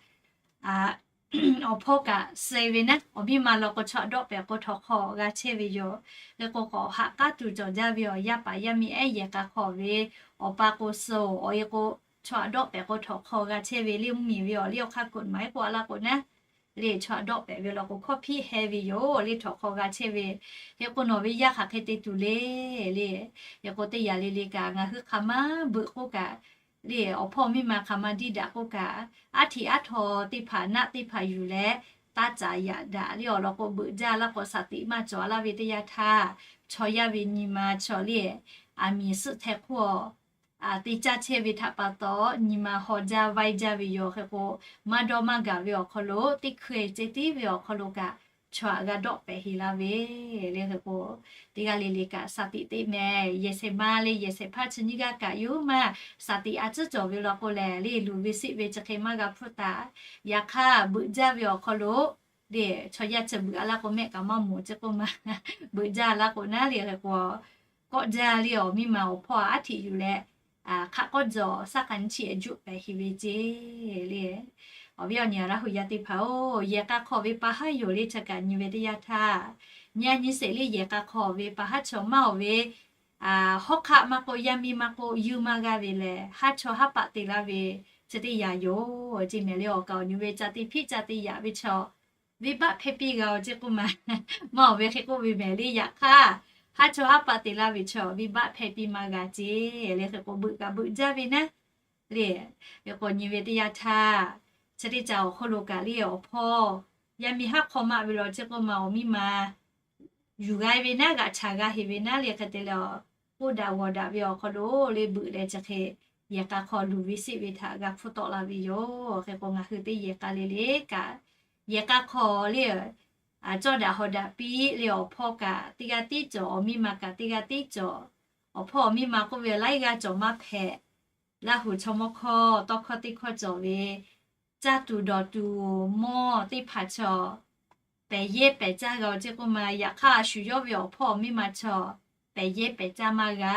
awˬ hpawˇ kaꞈ suh ve naˉ, awˬ miˇ ma law k'o chaw a dawˆ pehˍ k'o htawnˍ hk'aw g'a chehˇ ve yoˬ. Hk'e k'o k'awꞈ haꞈ k'aˉ tuˬ cawˬ jaˇ ve awˬ yaˇ paˍ yaˇ miˇ ehˉ yehˬ k'a hk'aw ve awˬ pa k'o suh-oˬ, awˬ e k'o chaw a dawˆ pehˍ k'o htawnˍ hk'aw g'a chehˇ ve le mvuhˇmiˬ ve awˬ liˇ awˬ hk'aˇ kuꞈ maˍ e k'o a laˇ k'o naˉ, le chaw a dawˆ pehˍ ve law k'o hkawˇ hpiˇ heh ve yoˬ. Le htawnˍ hk'aw g'a chehˇ ve, hk'e k'o nawˬ ve yaˇ hk'aˬ hk'e te tuˬ le. Le, hk'e k'o teˇ yanˇ le le kaꞈ ngaˬ hui hk'aˬ ma beuꞈ k'oˆ kaꞈ, le awˬ hpawˇ miˇ ma hk'aˬ ma diˇ daꞈ k'oˆ kaꞈ, aˉ htiꞈ aˉ htaw teˇ hpaˍ naˆ teˇ hpaˍ yuˬ leh taˇ caˍ yaꞈ daꞈ le awˬ lawn k'o beuꞈ jaˇ laˇ k'o shaˍ tiꞈ maˇ cawˬ laˇ ve teˇ yanˇ htaˇ, chaw yaˇ ve nyi ma chaw le aˬ miˍ suhˆ hteh hk'oˆ a te caˇ chehˇ ve htaꞈ pa taw nyi ma haw jaˇ vaiˇ jaˇ ve yoˬ. Hk'e k'o maˇ dawˇ maˇ gaˬ ve awˬ hk'aw lo teˇ hkui ceh tiˉ ve awˬ hk'aw lo kaꞈ chaw aꞈ g'a dawˆ pehˍ heˍ laˇ ve le. Hk'e k'o teˇ g'aˇ le le kaꞈ shaˍ tiꞈ teꞈ mehˍ. Yehˬ shehˍ ma le yehˬ shehˍ hpaˇ chi nyiˇ g'aˇ kaꞈ yoˬ maˇ shaˍ tiꞈ a ciˉ cawˬ ve law k'o lehˬ, le luˬ ve siˆ ve chi hk'e maˇ g'a hpuˇ taˍ. Yaꞈ hk'aˇ beuꞈ jaˇ ve awˬ hk'aw lo le chaw yaˇ chi beuꞈ a laˇ k'o mehˆ kaꞈ maˇ moˍ ceˇ k'oˆ ma, beuꞈ jaˇ laˇ k'o naˉ le hk'e k'o kawˆ jaˇ le awˬ miˇ ma awˬ hpawˇ aˉ htiꞈ yuˬ leh hk'aˬ k'awˇ jawˬ saˉ hkanˍ chi juˆ pehˍ heˍ ve ceˇ le. Awˬ viˉ awˬ nyi Laˇ hu yaˇ teˇ hpaˍ-oˬ, yehˬ k'a hk'aw ve pa haˉ yoˬ le chi kaꞈ nyi ve teˇ yanˇ htaˇ, nyi a nyi sheˍ le yehˬ k'a hk'aw ve pa haˉ chaw maˇ awˬ ve hawˉ hk'aˆ maˇ k'oˆ, yaˇ miˇ maˇ k'oˆ, yeuˇ maˇ g'aˇ ve lehˬ, haˉ chaw haˉ paˆ te laˇ ve chi teˇ yanˇ yoˬ ceˇ mehˍ le. Awˬ kaˍ awˬ nyi ve ca te hpiˆ ca te yaꞈ ve chaw venˇbaˆ hpehˇ piˇ g'a-oˬ ceˇ k'oˆ ma, maˇ awˬ ve hk'e k'oˆ ve mehˍ le. Yaꞈ hk'aˇ haˉ chaw haˉ paˆ te laˇ ve chaw venˇbaˆ hpehˇ piˇ maˇ g'a ceˇ le. Hk'e k'o beuꞈ kaꞈ beuꞈ jaˇ ve naˉ le. Hk'e k'o nyi ve teˇ yanˇ htaˇ, chi teˇ caꞈ awˬ hk'oˆ lo kaꞈ le awˬ hpawˇ yaˇ miˇ haˉ hk'aw maˆ ve law ceˇ k'oˆ ma awˬ miˇ ma yuˬ g'a ve naˉ g'aꞈ chaˍ g'a heˍ ve naˉ le. Hk'e te leh k'oˆ daꞈ g'awˬ daꞈ ve awˬ hk'aw lo le beuꞈ leh chi hk'e yehˬ k'a hk'aw luˬ ve siˆ ve htaꞈ g'a hpuˇ tawˆ la ve yoˬ. Hk'e k'o ngaˬ hui teˇ yehˬ k'a le le kaꞈ yehˬ k'a hk'aw le cawˇ daꞈ hawˍ daꞈ piˇ le awˬ hpawˇ kaꞈ teˇ g'aˇ tiˉ cawˬ, awˬ miˇ ma kaꞈ teˇ g'aˇ tiˉ cawˬ. Awˬ hpawˇ awˬ miˇ ma k'oˆ ve laiˉ g'aˇ cawˬ maˇ hpehꞈ. Laˇ hu chaw mawˇ hkawˇ tawˇ hkawˇ teˇ hkawˇ cawˬ ve, caˇ tuˬ dawˬ tuˬ mawˇ teˇ hpaˍ chaw pehˍ yehˇ pehˍ caˇ g'a-oˬ ceˇ k'oˆ ma. Yaꞈ hk'aˇ a shu yawˇ ve awˬ hpawˇ awˬ miˇ ma chaw pehˍ yehˇ pehˍ caˇ maˇ g'a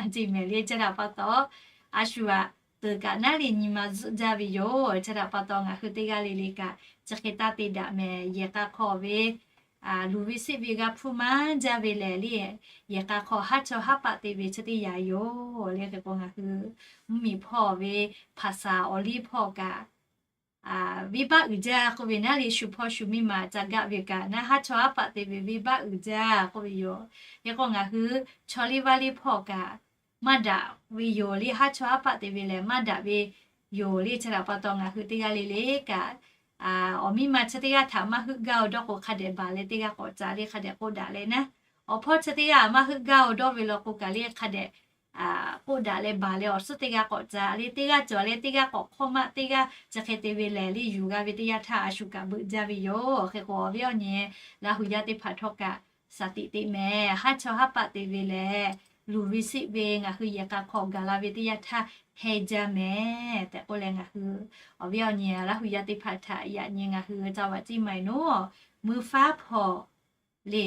ceˇ mehˍ le. Chi htaꞈ pa taw a shu aꞈ teuˬ kaꞈ naˉ le nyi ma zuhˆ jaˇ ve yoˬ. Chi htaꞈ pa taw ngaˬ hui teˇ g'aˇ le le kaꞈ chi hk'e taˇ te daꞈ mehˍ. Yehˬ k'a hk'aw ve luˬ ve siˆ ve g'a hpuˇ maˇ jaˇ ve lehˬ le, yehˬ k'a hk'aw haˉ chaw haˉ paˆ te ve chi teˇ yanˇ yoˬ le. Hk'e k'o ngaˬ hui mvuhˇmiˬ hpawˇ ve hpaˍ saˍ awˬ liˇ hpawˇ kaꞈ venˇbaˆ uiˍ jaˇ k'oˆ ve naˉ le, shu hpawˇ shu miˇ ma ca gaˆ ve kaꞈ naˉ haˉ chaw haˉ paˆ te ve venˇbaˆ uiˍ jaˇ k'oˆ ve yoˬ. Hk'e k'o ngaˬ hui chaw liˇ vaˇ liˇ hpawˇ kaꞈ maˇ daꞈ ve yoˬ le. Haˉ chaw haˉ paˆ te ve lehˬ maˇ daꞈ ve yoˬ le. Chi htaꞈ pa taw ngaˬ hui teˇ g'aˇ le le kaꞈ awˬ miˇ ma chi teˇ g'aˇ htaꞈ maˇ heuˆ gaˇ-oˬ dawˇ k'o hk'a dehꞈ baˬ leh teˇ g'aˇ k'awꞈ ca le hk'a dehꞈ k'oˆ daꞈ leh naˉ, awˬ hpawˇ chi teˇ g'aˇ maˇ heuˆ gaˇ-oˬ dawˇ ve law k'o kaꞈ le hk'a dehꞈ k'oˆ daꞈ leh baˬ leh awˬ suhˉ teˇ g'aˇ k'awꞈ ca le teˇ g'aˇ cawˬ leh teˇ g'aˇ k'awꞈ hk'awˇ maˆ teˇ g'aˇ chi hk'e te ve lehˬ le yuˬ g'a ve teˇ yanˇ htaˇ a shu kaꞈ beuꞈ jaˇ ve yoˬ. Hk'e k'o awˬ viˉ awˬ nyi Laˇ hu yaˇ teˇ hpaˍ htawˇ kaꞈ shaˍ tiꞈ teꞈ mehˍ. Haˉ chaw haˉ paˆ te ve lehˬ luˬ ve siˆ ve ngaˬ hui yehˬ k'a hk'aw gaˬ la ve teˇ yanˇ htaˇ heh jaˇ mehˍ tehꞈ k'oˆ leh ngaˬ hui awˬ viˉ awˬ nyi Laˇ hu yaˇ teˇ hpaˍ htaꞈ yaꞈ nyi ngaˬ hui ca vaꞈ ciˇ ma e naˉ, mui faˉ hpawˇ le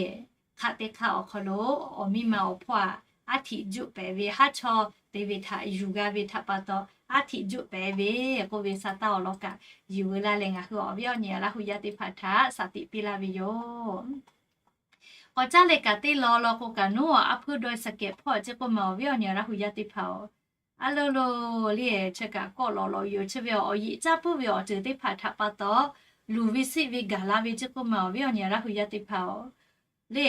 hk'aˆ teˇ hk'aˆ awˬ hk'aw lo awˬ miˇ ma awˬ hpawˇ aꞈ aˉ htiꞈ juˆ pehˍ ve haˉ chaw te ve htaꞈ yuˬ g'a ve htaꞈ pa taw aˉ htiꞈ juˆ pehˍ ve k'oˆ ve sa taˇ awˬ lawn kaꞈ yuˬ veu laˇ leh ngaˬ hui awˬ viˉ awˬ nyi Laˇ hu yaˇ teˇ hpaˍ htaꞈ shaˍ tiꞈ piˇ laˇ ve yoˬ. K'awꞈ caˉ leh kaꞈ teˇ law law k'o kaꞈ naˉ, aˉ hpuiˇ dawˇ suhˍ kehˬ hpawˇ ceˇ k'oˆ ma awˬ viˉ awˬ nyi Laˇ hu yaˇ teˇ hpaˍ-oˬ, a lo lo le chi kaꞈ kawˆ lawꞈ lawꞈ yoˬ. Chi ve awˬ yeꞈ caˇ puiˉ ve awˬ ceuˬ teˇ hpaˍ htaꞈ pa taw luˬ ve siˆ ve gaˬ la ve ceˇ k'oˆ ma awˬ viˉ awˬ nyi Laˇ hu yaˇ teˇ hpaˍ-oˬ, le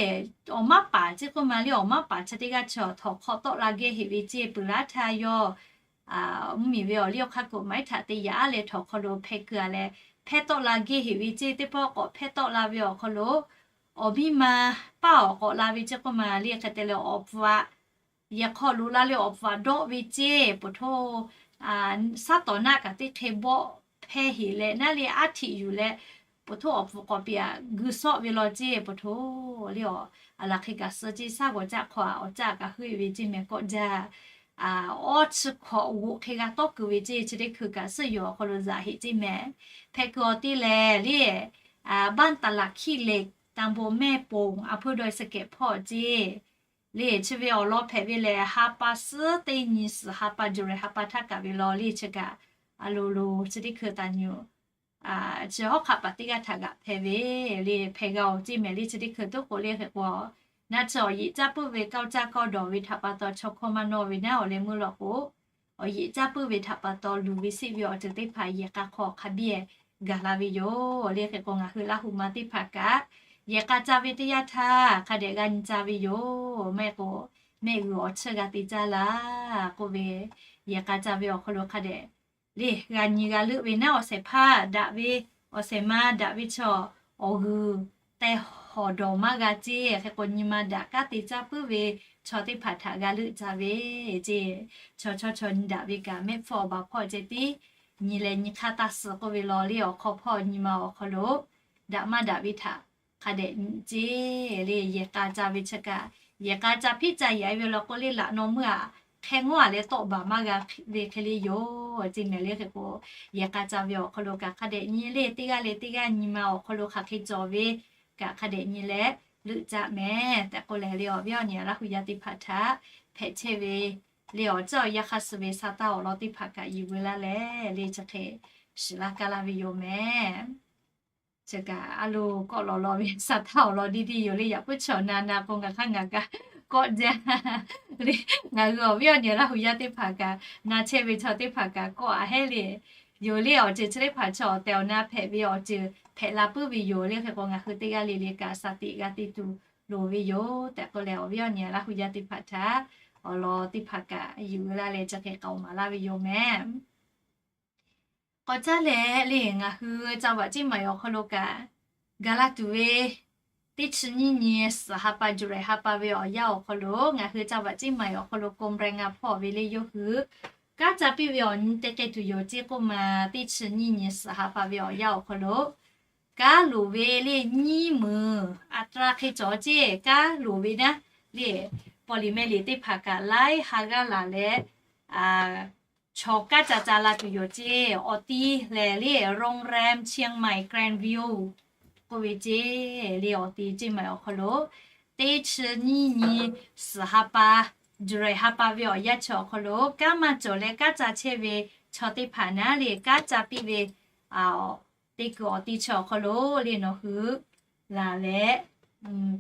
awˬ maˇ paˍ ceˇ k'oˆ ma le awˬ maˇ paˍ chi teˇ g'aˇ chaw htawnˍ hk'aw tawˆ la gehˇ heꞈ ve ceˇ peuˬ laˇ htaˇ yawˇ mvuhˇmiˬ ve awˬ liˇ awˬ hk'aˇ kuꞈ maiˉ htaꞈ te yaꞈ leh htawnˍ hk'aw lo hpeh keu-a leh hpehˇ tawˆ la gehˇ heꞈ ve ceˇ. Teˇ pawˆ k'awꞈ hpehˇ tawˆ la ve awˬ hk'aw lo awˬ miˇ ma paˇ awˬ k'awꞈ la ve ceˇ k'oˆ ma le hk'e te leh awˬ pfuhˍ aꞈ yehˬ hk'aw lo la leh awˬ pfuhˍ aꞈ dawˆ ve ceˇ. Peuˬ hto saˉ tawˍ naˆ kaꞈ teˇ hk'e bawˆ hpeh heˍ leh naˉ le aˉ htiꞈ yuˬ leh, po htoˇ awˬ pfuhˍ k'awꞈ piˇ-a, g'uiˬ sawˆ ve law ceˇ. Po htoˇ le awˬ, a laˬ hk'e kaꞈ suh ceˇ, shaˉ g'awˬ caˆ hk'aw awˬ caˆ kaꞈ heuˆ ve ceˇ mehˍ kawˆ jaˇ. Awˇ chi hkawꞈ g'oꞈ hk'e g'a tawˇ kuiˬ ve ceˇ, chi teˇ hkui kaꞈ suhˉ yoˬ awˬ hk'aw lo zaꞈ heˍ ceˇ mehˍ. Hpehꞈ kuiˬ awˬ te lehˬ le, บ้านตลาดขี้เหล็ก ตำบลแม่โป่ง อำเภอดอยสะเก็ด hpawˇ ceˇ. Le chi ve awˬ lawn hpehꞈ ve lehˬ, ha pa suhˉ teˇ nyi suhˍ ha pa July ha pa htaˇ kaꞈ ve law le chi kaꞈ, a lo lo chi teˇ hkui taˍ nyi-oˬ, chi hawˉ hk'aˆ paˍ teˇ g'aˇ htaꞈ g'aꞈ hpehꞈ ve le, hpehꞈ g'a-oˬ ceˇ mehˍ le chi teˇ hkui toˉ k'o le hk'e k'o, naˆ chi awˬ yeꞈ caˇ puiˉ ve kaoˇ caˇ kawˇ dawˬ ve htaꞈ pa taw chaw hkawˇ maˇ nawˇ ve naˉ awˬ leh meuˇ law k'o, awˬ yeꞈ caˇ puiˉ ve htaꞈ pa taw luˬ ve siˆ ve awˬ ceuˬ teˇ hpaˍ yehˬ k'a hk'aw hk'a biˇ-e gaˬ la ve yoˬ. Le hk'e k'o ngaˬ hui Laˇ huˍ ma teˇ hpaˍ kaꞈ yehˬ k'a ca ve teˇ yanˇ htaˇ hk'a dehꞈ g'a nyi ca ve yoˬ. Maˇ heˆ k'o mehˆ g'uiˬ awˬ chiˇ g'a te caˇ laˇ k'oˆ ve, yehˬ k'a ca ve awˬ hk'aw lo hk'a dehꞈ le g'a nyi g'a leuˆ ve naˉ awˬ shehˍ hpaˇ daꞈ ve, awˬ shehˍ ma daꞈ ve chaw awˬ g'uiˬ teh hawˍ dawˬ maˇ g'a ceˇ. Hk'e k'o nyi ma daꞈ kanˉ te caˇ puiˉ ve chaw teˇ hpaˍ htaꞈ g'a leuˆ ca ve ceˇ. Chaw chawˇ chaw nyi daꞈ ve kaꞈ mehˆ hpfuhˇ awˬ baˬ hpawˇ ceh tiˉ nyi leh nyi hk'aˇ taˇ suh k'oˆ ve law le awˬ hk'aw hpawˇ nyi ma awˬ hk'aw lo daꞈ maˇ daꞈ ve htaꞈ hk'a dehꞈ nyi ceˇ. Le yehˬ k'a ca ve chi kaꞈ, yehˬ k'a ca hpiˇ ca yaꞈ ve law k'o le laꞈ naw meuˇ-aꞈ hk'e ngawˉ-aꞈ leh tawˆ baˬ maˇ g'a ve hk'e le yoˬ ceˇ mehˍ le hk'e k'o, yehˬ k'a ca ve awˬ hk'aw lo kaꞈ hk'a dehꞈ nyi le teˇ g'aˇ le teˇ g'aˇ nyi ma awˬ hk'aw lo hk'aˬ hk'e cawˬ ve kaꞈ hk'a dehꞈ nyi leh leuˆ caˆ mehˍ tehꞈ k'oˆ leh le awˬ viˉ awˬ nyi Laˇ huˍ yaˇ teˇ hpaˍ htaꞈ hpehꞈ chehˇ ve le awˬ caˇ awˬ yaˇ hk'a suh ve sa taˇ awˬ lawn teˇ hpaˍ kaꞈ yuˬ veu laˇ leh le chi hk'e shiˍ laˇ kaˇ laˇ ve yoˬ mehˍ. Chi kaꞈ a lo kawˆ lawˬ law ve sa taˇ awˬ lawn diˇ diˇ yoˬ le. Yaꞈ puiˉ chaw na na k'o ngaˬ hk'aˇ ngaˬ kaꞈ kawˆ jaˇ le. Ngaˬ hui awˬ viˉ awˬ nyi Laˇ huˍ yaˇ teˇ hpaˍ kaꞈ na chehˇ ve chaw teˇ hpaˍ kaꞈ kawˆ-a hehˉ le yoˬ le. Awˬ ceuˬ chi teˇ hpaˍ chaw awˬ tehˬ awˬ na hpehꞈ ve awˬ ceuˬ hpehꞈ la puiˉ ve yoˬ le. Hk'e k'o ngaˬ hui teˇ g'aˇ le le kaꞈ shaˍ tiꞈ g'a te tuˬ loˍ ve yoˬ tehꞈ k'oˆ leh awˬ viˉ awˬ nyi Laˇ huˍ yaˇ teˇ hpaˍ htaꞈ awˬ lawn teˇ hpaˍ kaꞈ yuˬ veu laˇ leh chi hk'e k'aoˍ maˍ laˇ ve yoˬ mehˍ. K'awꞈ caˇ leh le ngaˬ hui ca vaꞈ ceˇ maˍ awˬ hk'aw lo kaꞈ gaˬ la tuˬ ve teˇ chi nyiˇ nyi suhˍ ha pa July ha pa ve awˬ yanˇ awˬ hk'aw lo ngaˬ hui ca vaꞈ ceˇ maˍ awˬ hk'aw lo กรมแรงงาน hpawˇ ve le yawˇ hui kanˉ ca piˇ ve awˬ nyi te k'ai tuˬ yoˬ ceˇ k'oˆ ma, teˇ chi nyiˇ nyi suhˍ ha pa ve awˬ yanˇ awˬ hk'aw lo kanˉ loˍ ve le nyiˇ meunˍ อัตรา hk'e cawˬ ceˇ. Kanˉ loˍ ve naˉ le paw liꞈ meh liꞈ teˇ hpaˍ kaꞈ laiˉ ha g'aˇ laˬ leh chaw kanˉ ca ca la tuˬ yoˬ ceˇ. Awˬ ti lehˬ le โรงแรมเชียงใหม่ Grand View k'oˆ ve ceˇ le awˬ ti ceˇ maˬ awˬ hk'aw lo teˇ chi nyiˇ nyi suhˍ ha pa July ha pa ve awˬ yanˇ chi awˬ hk'aw lo kanˉ maˇ cawˬ leh kanˉ ca chehˇ ve chaw teˇ hpaˍ naˉ le kanˉ ca piˇ ve teˇ kuiˬ awˬ ti chi awˬ hk'aw lo le nawˬ hui laˬ leh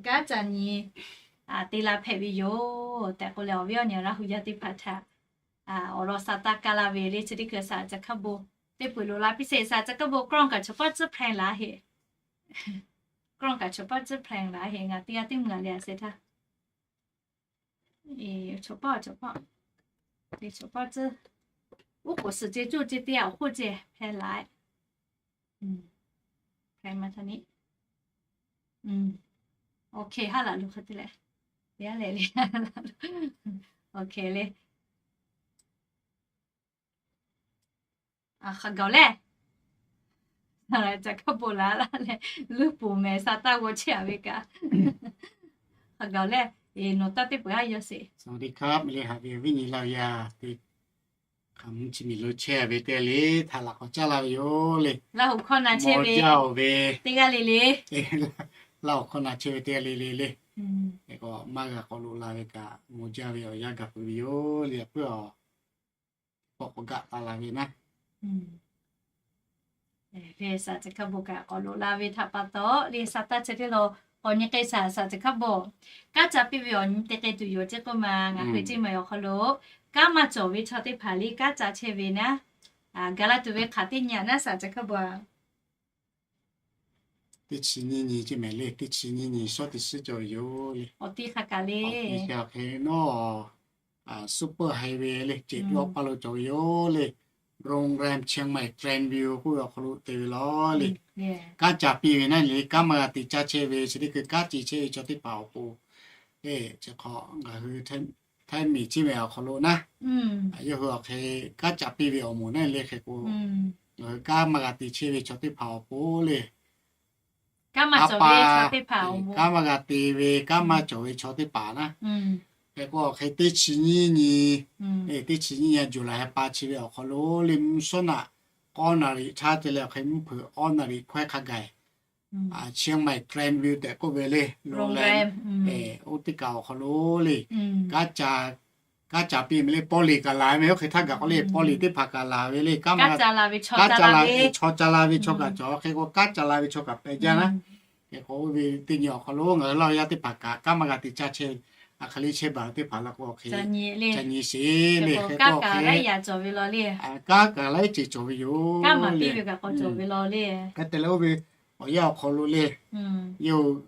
kanˉ ca nyi te la hpehꞈ ve yoˬ tehꞈ k'oˆ leh awˬ viˉ awˬ nyi Laˇ huˍ yaˇ teˇ hpaˍ htaꞈ awˬ lawn sa taˇ kaˇ laˇ ve le chi teˇ kuiˬ saˍ ca hkaˇ bon teˇ peuˬ loꞈ la piˇ sheˍ. Saˍ ca hkaˇ bon กล้อง kaꞈ choˬ pawˆ tcuhˉ แพลน laˬ heˆ. กล้อง kaꞈ choˬ pawˆ tcuhˉ แพลน laˬ heˆ. Ngaˬ teˇ g'aˇ teˇ mvuhˇ ngaˬ le a se htaˇ choˬ pawˆ choˬ pawˆ, choˬ pawˆ tcuhˉ. Uˉ k'oˍ suhˍ ceh cuˇ ceh teˇ g'aˇ awˬ hk'oˆ ceh แพลน laˬ. โอเค haˉ laˬ lo hk'e te leh, le le, oˇ hk'e le. Hk'a gaˬ lehˬ, ca hkaˇ bon laˬ laˇ leh, leuˉ poˬ mehˍ sa taˇ g'aw chehˇ-a ve kaꞈ, hk'a gaˬ lehˬ, nawˬ taˇ teˇ peuˬ haˉ yaw sheˍ. สวัสดีครับ le haꞈ ve viˉ nyi Laˇ huˍ yaˇ teˇ hpaˍ, mvuhˇ chi miˬ lo chehˇ ve teˇ g'aˇ le htaꞈ laꞈ k'awꞈ caˇ laˇ ve yoˬ le. Laˇ huˍ hkawˇ na chehˇ ve teˇ g'aˇ le le, Laˇ huˍ hkawˇ na chehˇ ve teˇ g'aˇ le le le, k'o maˇ g'a k'awꞈ loꞈ la ve kaꞈ maw jaˇ ve awˬ yanˇ gaˬ peuˬ ve yoˬ le. Aꞈ puiˉ awˬ k'awꞈ k'awꞈ gaˆ taˍ la ve naˉ. Saˍ ca hkaˇ bon kaꞈ k'awꞈ loꞈ la ve htaꞈ pa taw le, sa taˇ chehˇ teˇ law k'awꞈ nyi k'ai saˍ, saˍ ca hkaˇ bon. Kanˉ ca piˇ ve awˬ nyi te k'ai tuˬ yoˬ ceˇ k'oˆ ma, ngaˬ hui ceˇ maˬ awˬ hk'aw lo kanˉ maˇ cawˬ ve chaw teˇ hpaˍ le kanˉ ca chehˇ ve naˉ, gaˬ la tuˬ ve hk'aˬ teˇ nyi-a naˉ saˍ ca hkaˇ bon-a. Teˇ chi nyiˇ nyi ceˇ mehˍ le, teˇ chi nyiˇ nyi shawˉ teˇ shiˉ cawˬ ve yoˬ le. Awˬ ti hk'a kaꞈ le, awˬ ti hk'a hk'e nawˉ super highway le, cehꞈ tuˉ awˬ paˇ lo cawˬ ve yoˬ le. โรงแรมเชียงใหม่ Grand View k'oˆ ve awˬ hk'aw lo te ve law le. Kanˉ ca piˇ ve naˉ le, kanˉ maˇ g'a te caˇ chehˇ ve chi teˇ hkui kanˉ te chehˇ ve chaw teˇ hpaˍ awˬ pon le, chi hk'awꞈ ngaˬ hui Htaiˇ miˬ ceˇ mehˍ awˬ hk'aw lo naˉ, yawˇ hui awˬ hk'e kanˉ ca piˇ ve awˬ moˍ naˉ le hk'e k'o, ngaˬ hui kanˉ maˇ g'a te chehˇ ve chaw teˇ hpaˍ awˬ pon le, a pa, kanˉ maˇ g'a te ve, kanˉ maˇ cawˬ ve chaw teˇ hpaˍ naˉ, hk'e k'o awˬ hk'e teˇ chi nyiˇ nyi, teˇ chi nyiˇ nyi July ha pa chi ve awˬ hk'aw lo le, mvuhˇ shawˉ naꞈ k'awˇ naˍ riˍ htaˇ te leh awˬ hk'e mvuhˇ hpeuꞈ awˇ naˍ riˍ hkawehˇ hk'a gaˬ, Chiang Mai Grandview tehꞈ k'oˆ ve le, lo le, oˇ teˇ kaꞈ awˬ hk'aw lo le, kanˉ ca piˇ meh le, paw liꞈ kaꞈ laˬ ve meh, oˇ hk'e htaˇ gaˬ k'o le paw liꞈ teˇ hpaˍ kaꞈ laˬ ve le, kanˉ ca la ve, chaw ca la ve chaw kaꞈ cawˬ, hk'e k'o kanˉ ca la ve chaw kaꞈ pehꞈ jaˇ naˉ. Hk'e k'o oˇ ve teˇ nyi awˬ hk'aw lo ngaˬ hui Laˇ huˍ yaˇ teˇ hpaˍ kaꞈ kanˉ maˇ g'a te caˇ chehˇ, a hk'e le chehˇ baˬ ve teˇ hpaˍ la k'o hk'e ca nyi sheˍ le. Hk'e k'o kanˉ kaꞈ laiˉ ceuˬ cawˬ ve yoˬ. Hk'e te leh oˇ ve awˬ yanˇ awˬ hk'aw lo le, yawˇ hui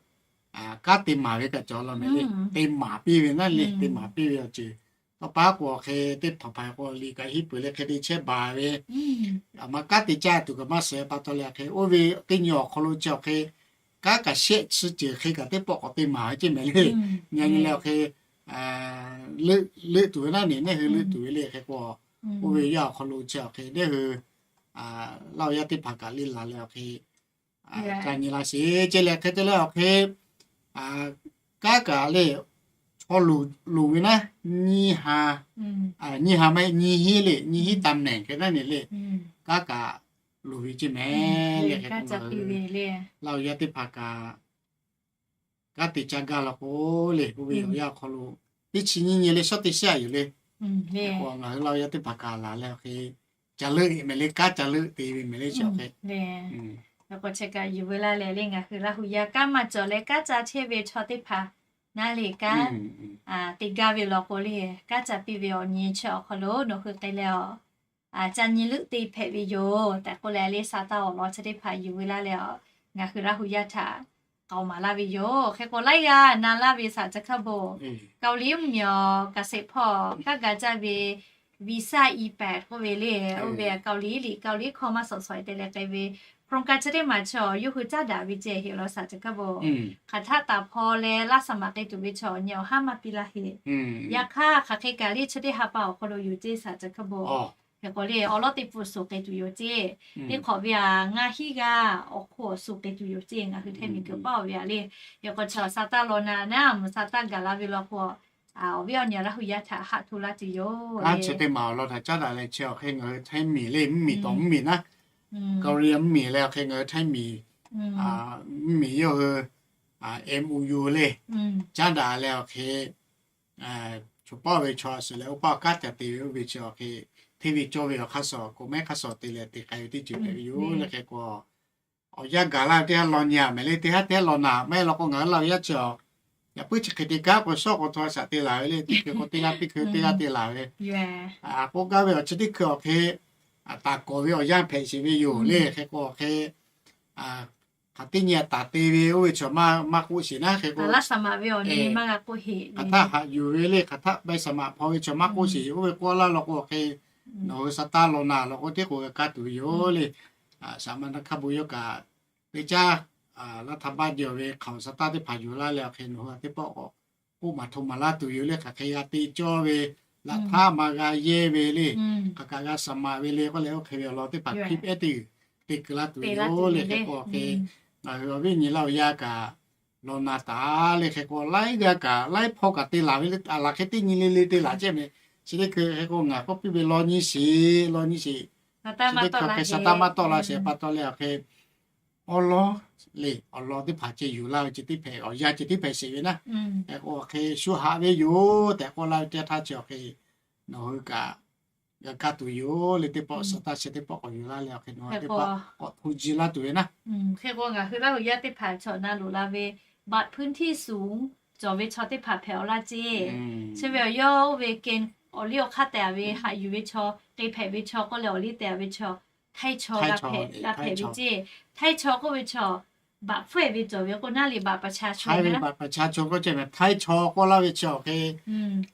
kanˉ te maˍ ve kaꞈ cawˬ law meh le. Te maˍ piˇ ve naˉ le, te maˍ piˇ ve awˬ ceuˬ tawˇ pa k'o hk'e teˇ hpaˍ hpaˍ k'o liꞈ kaꞈ henˇ peuˬ leh hk'e te chehˇ baˬ ve, aˬ ma kanˉ te caˇ tuˬ kaꞈ maˇ suh pa taw leh hk'e oˇ ve teˇ nyi awˬ hk'aw lo chi awˬ hk'e kanˉ kaꞈ shehˆ chi ceuˬ hk'e kaꞈ teˇ pawˆ k'awꞈ te maˍ ve ceˇ meh le. Nyi nyi leh awˬ hk'e leuˆ tuˬ ve naˉ ne, neˇ hui leuˆ tuˬ ve le. Hk'e k'o oˇ ve yaˇ awˬ hk'aw lo chi awˬ hk'e neˇ hui Laˇ huˍ yaˇ teˇ hpaˍ kaꞈ le laˬ leh awˬ hk'e ca nyi la sheˍ ceˇ leh hk'e te leh awˬ hk'e kanˉ kaꞈ le chaw loˍ ve naˉ, nyiˇ ha, nyiˇ ha maˇ heˆ, nyiˇ hinˉ le, nyiˇ hinˉ taˍ mehˍ hk'e naˉ ne le, kanˉ kaꞈ loˍ ve ceˇ meh le. Hk'e k'o Laˇ huˍ yaˇ teˇ hpaˍ kaꞈ kanˉ te caˇ gaˇ law k'o le, oˇ ve awˬ yanˇ awˬ hk'aw lo teˇ chi nyiˇ nyi le shawˉ teˇ shaˉ yoˬ le. Hk'e k'o ngaˬ hui Laˇ huˍ yaˇ teˇ hpaˍ kaꞈ laˬ leh awˬ hk'e ca leuˆ meh le, kanˉ ca leuˆ te ve meh le chi awˬ hk'e. Hk'e k'o chi kaꞈ yuˬ veu laˇ leh le ngaˬ hui Laˇ huˍ yaˇ kanˉ maˇ cawˬ leh kanˉ ca chehˇ ve chaw teˇ hpaˍ naˉ le kanˉ te gaˇ ve law k'o le, kanˉ ca piˇ ve awˬ nyi chi awˬ hk'aw lo nawˬ hui k'ai leh a ca nyi leuˆ te hpehꞈ ve yoˬ tehꞈ k'oˆ leh le, sa taˇ awˬ lawn chi teˇ hpaˍ yuˬ veu laˇ leh a ngaˬ hui Laˇ huˍ yaˇ htaꞈ k'aoˍ maˍ laˇ ve yoˬ. Hk'e k'o laiˉ g'aˇ na laˇ ve saˍ ca hk'a bon, Kaoˍliˍ mvuhˇmiˬ awˬ kaꞈ sheˍ hpawˇ kaˇ ga caˇ ve visa e-pass k'oˆ ve le, oˇ ve Kaoˍliˍ liꞈ Kaoˍliˍ hkawˇ maˇ sawˍ sawˍ te leh k'ai ve โครงการ chi teˇ maˬ chaw yawˇ hui caˉ daꞈ ve ceh heꞈ law saˍ ca hk'a bon, hk'aˬ htaˆ taˍ hpaw leh laˇ saˍ maꞈ k'ai tuˬ ve chaw awˬ nyi awˬ haˉ maˇ piˇ laˇ heˆ. Yaꞈ hk'aˇ hk'aˬ hk'e kaꞈ le chi teˇ ha pa awˬ hk'aw lo yoˬ ceˇ saˍ ca hk'a bon. Hk'e k'o le awˬ lawn teˇ pfuhˍ suˍ k'ai tuˬ yoˬ ceˇ. Teˇ hk'awꞈ ve a ngaˇ hinˉ g'aˇ awˬ hk'oˆ awˬ suˍ k'ai tuˬ yoˬ ceˇ. Ngaˬ hui hteˇ miˬ guiˬ paˉ oˬ ve a le. Hk'e k'o chi awˬ sa taˇ law na naˉ, mvuhˬ sa taˇ gaˬ laˇ ve law k'o, awˬ viˉ awˬ nyi Laˇ huˍ yaˇ htaꞈ haꞈ hto laˇ tuˬ yoˬ. Kanˉ chi teˇ maˬ awˬ lawn htaꞈ caˉ daꞈ leh chi awˬ hk'e ngaˬ hui hteˇ miˬ le mvuhˇmiˬ tawˍ mvuhˇmiˬ naˉ, Kaoˍliˍ mvuhˇmiˬ leh awˬ hk'e ngaˬ hui hteˇ miˬ mvuhˇmiˬ yawˇ hui M O U le caˉ daꞈ leh awˬ hk'e chaw paˇ ve chaw suhˍ leh oˇ paˇ kanˉ ca te ve oˇ ve chi awˬ hk'e hteˇ ve cawˇ ve awˬ hk'aˇ suh k'o mehˉ hk'aˇ suh te leh te k'ai ve teˇ ceuˬ hpehꞈ ve yoˬ le. Hk'e k'o awˬ yanˇ gaˬ laˇ ve teˇ haˉ law nyi a mehˍ le, teˇ haˉ teˇ haˉ law na maˇ heˆ law k'o ngaˬ hui Laˇ huˍ yaˇ chi awˬ yaꞈ puiˉ chi hk'e te kanˉ k'o shawˉ k'o htaw shaꞈ te laˬ ve le. Teˇ hkui k'o teˇ g'aˇ, teˇ hkui teˇ g'aˇ te laˬ ve k'oˆ gaˇ ve awˬ chi teˇ hkui awˬ hk'e taˍ kawˍ ve awˬ yanˇ hpehꞈ sheˍ ve yoˬ le. Hk'e k'o awˬ hk'e hk'aˬ teˇ nyi taˍ te ve oˇ ve chaw maˇ k'oˆ sheˍ naˉ. Hk'e k'o hk'aˬ htaˆ haꞈ yuˬ ve le, hk'aˬ htaˆ bai saˍ maꞈ hpaw ve chaw maˇ k'oˆ sheˍ. Oˇ ve k'oˆ laˇ law k'o hk'e nawˬ hui sa taˇ law na law k'o teˇ k'oˍ g'a kaˇ tuˬ ve yoˬ le. Saˍ ma na hk'a bon yawˇ kaꞈ teˇ caˉ laˇ htaˇ baˆ jawˬ ve hk'aˬ sa taˇ teˇ hpaˍ yuˬ laˇ leh awˬ hk'e nawˬ hui teˇ pawˆ k'awꞈ k'oˆ maˍ hto maˍ laˇ tuˬ yoˬ le. Hk'aˬ hk'e g'a te cawˇ ve, laꞈ htaˇ ma g'a yehˇ ve le, hk'aˬ kaꞈ g'a saˍ maꞈ ve le k'oˆ leh oˇ hk'e ve awˬ lawn teˇ hpaˍ hk'e ehˉ teˇ g'uiˬ te keu laˇ tuˬ ve yoˬ le. Hk'e k'o awˬ hk'e ngaˬ hui awˬ viˉ nyi Laˇ huˍ yaˇ kaꞈ law na taˍ le. Hk'e k'o laiˉ g'aˇ kaꞈ laiˉ hpawˇ kaꞈ te laˬ ve le, laˬ hk'e teˇ nyi le le te laˬ ceh meh. Chi teˇ hkui hk'e k'o ngaˬ k'oˆ piˇ ve law nyi sheˍ, law nyi sheˍ. Chi teˇ hkui hk'e sa taˇ maˇ tawˆ la sheˍ pa taw leh awˬ hk'e awˉ lawˉ le awˬ lawn teˇ hpaˍ ceh yuˬ laˇ ve ceh tiˉ hpehꞈ, awˬ yanˇ ceh tiˉ hpehꞈ sheˍ ve naˉ. Hk'e k'o awˬ hk'e shu haꞈ ve yoˬ tehꞈ k'oˆ laˇ ve teˇ htaˇ chi awˬ hk'e nawˬ hui kaꞈ g'a kaˇ tuˬ yoˬ le. Teˇ pawˆ sa taˇ chi teˇ pawˆ k'awꞈ yuˬ laˇ leh awˬ hk'e nawˬ hui teˇ pawˆ k'awꞈ hto ji laˇ tuˬ ve naˉ. Hk'e k'o ngaˬ hui Laˇ huˍ yaˇ teˇ hpaˍ chaw na loꞈ la ve บัตรพื้นที่สูง cawˬ ve chaw teˇ hpaˍ hpehꞈ awˬ laˇ ceˇ. Chi ve awˬ yawˇ oˇ ve keh awˬ liˇ awˬ hk'aˇ tehꞈ ve haꞈ yuˬ ve chaw, k'e hpehꞈ ve chaw k'oˆ leh awˬ liˇ tehꞈ ve chaw, htaiˇ chaw g'a hpehꞈ ve ceˇ. Htaiˇ chaw k'oˆ ve chaw บัตร hpfuhˇ-e ve cawˬ ve k'o naˉ le บัตรประชาชน ve บัตรประชาชน k'oˆ ceh meh. Htaiˇ chaw k'oˆ laˇ ve chi awˬ hk'e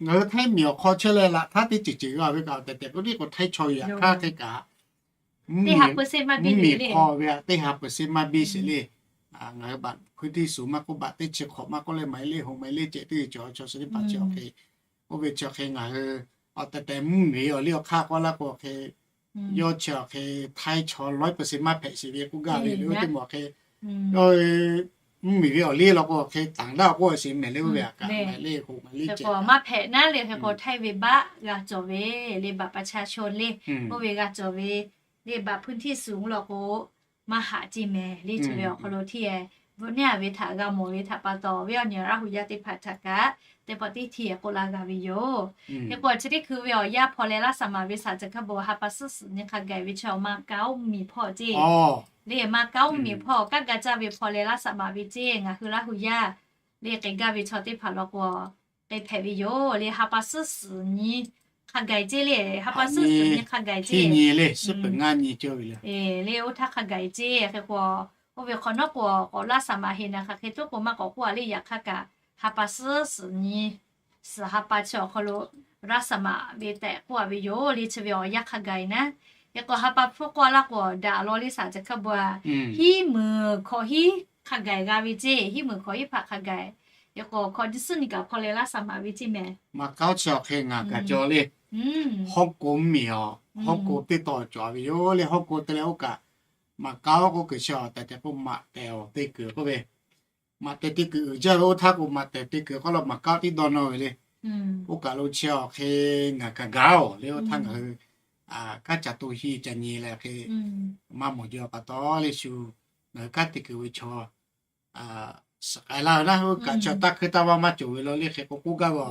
ngaˬ hui htaiˇ miˬ awˬ hk'aw chehˇ leh laꞈ htaˇ teˇ ceuˬ ceuˬ g'a ve kaꞈ awˬ tehˬ tehˬ k'o tiˉ k'o htaiˇ chaw ve yaꞈ hk'aˇ hk'e kaꞈ mvuhˇmiˬ hk'aw ve teˇ ha เปอร์เซ็นต์ maˇ biˇ sheˍ le. Ngaˬ hui บัตรพื้นที่สูง maˇ k'oˆ บัตร teˇ chi hk'awꞈ maˇ k'oˆ leh หมายเลข หก หมายเลข ceh teˇ ceuˬ cawˬ chi teˇ hpaˍ chi awˬ hk'e oˇ ve chi awˬ hk'e ngaˬ hui awˬ tehˬ tehˬ mvuhˇmiˬ awˬ liˇ awˬ hk'aˇ k'oˆ laˇ k'o awˬ hk'e yawˇ chi awˬ hk'e htaiˇ chaw lawˉ peuˬ sheˍ maˇ hpehꞈ sheˍ ve k'oˆ gaˇ ve le. Oˇ teˇ maˬ hk'e, mvuhˇmiˬ ve awˬ liˇ law k'o hk'e taˍ daꞈ k'oˆ sheˍ mehˍ le, oˇ ve a kaꞈ maˍ le hoꞈ maˍ le ceh maˇ hpehꞈ naˉ le. Hk'e k'o htaiˇ ve บัตร g'a cawˬ ve le, บัตรประชาชน le, oˇ ve g'a cawˬ ve le, บัตรพื้นที่สูง law k'o maˇ haꞈ ceˇ mehˍ le. Chi ve awˬ hk'aw lo hteˇ e, bvuhꞈ neˉ a ve htaꞈ g'a mawˬ ve htaꞈ pa taw, awˬ viˉ awˬ nyi Laˇ hu yaˇ teˇ hpaˍ htaꞈ kaꞈ teˇ pawˆ teˇ hteˇ k'oˆ laˇ g'a ve yoˬ. Hk'e k'o chi teˇ hkui ve awˬ yanˇ hpaw leh laˇ saˍ maˍ ve สามสิบเก้า boˬ ha pa suhˉ suhˍ nyi hk'a gaˬ ve chi awˬ ma ka oˇ miˬ hpawˇ ceˇ le, ma ka oˇ miˬ hpawˇ kaˇ ga caˇ ve hpaw leh laˇ saˍ maˍ ve ceˇ, ngaˬ hui Laˇ hu yaˇ le k'ai gaˇ ve chaw teˇ hpaˍ law k'o k'ai hpehꞈ ve yoˬ le. Ha pa suhˉ suhˍ nyi hk'a gaˬ ceˇ le, ha pa suhˉ suhˍ nyi hk'a gaˬ ceˇ le, suhˉ peuˬ ngaˇ nyi cawˇ ve le. Le oˇ htaˇ hk'a gaˬ ceˇ. Hk'e k'o oˇ ve hk'awꞈ nawˉ k'o k'awꞈ laˇ saˍ maˍ heˍ naˍ hk'aˬ hk'e tuˉ k'o maˇ k'awꞈ k'oˆ a le. Yaꞈ hk'aˇ kaꞈ ha pa suhˉ suhˍ nyi suhˍ ha pa chi awˬ hk'aw lo laˇ saˍ maˍ ve tehꞈ k'oˆ a ve yoˬ le. Chi ve awˬ yanˇ hk'a gaˬ naˉ. Hk'e k'o ha pa hpfuhˇ k'oˆ a laˇ k'o daꞈ law le สามสิบเก้า boˬ a, hiˉ meunˍ hkawꞈ hiˉ hk'a gaˬ g'a ve ceˇ, hiˉ meunˍ hkawꞈ hiˉ hpaꞈ hk'a gaˬ. Hk'e k'o hkawꞈ nyi suhˉ nyi kaꞈ hpaw leh laˇ saˍ maˍ ve ceˇ mehˍ. Maˍ kaoˉ chi awˬ hk'e ngaˬ kaꞈ cawˬ le. Hawˉ ko mvuhˇmiˬ awˬ, Hawˉ ko teˇ taw cawˬ ve yoˬ le. Hawˉ ko te leh oˇ kaꞈ maˍ kaoˉ k'oˆ kuiˬ chi awˬ tehꞈ tehꞈ k'oˆ maꞈ tehˬ awˬ te kuiˬ k'oˆ ve, maꞈ tehˬ te kuiˬ uiˍ jaˇ ve oˇ htaˇ k'o maꞈ tehˬ te kuiˬ k'oˆ la maˍ kaoˉ tiˉ dawˇ nawˇ ve le. Oˇ kaˬ lo chi awˬ hk'e ngaˬ kaꞈ gaˇ oˬ le. Oˇ htaˇ ngaˬ hui kanˉ ca to hiˇ ca nyi leh hk'e maˇ mawˬ jaw pa taw le shu ngaˬ hui kanˉ te kuiˬ ve chaw suhˍ k'ai laˇ ve naˉ. Oˇ kaꞈ chi taˇ hkuiˇ taˇ vaˇ maˇ cawˬ ve law le. Hk'e k'o k'oˆ gaˇ ve,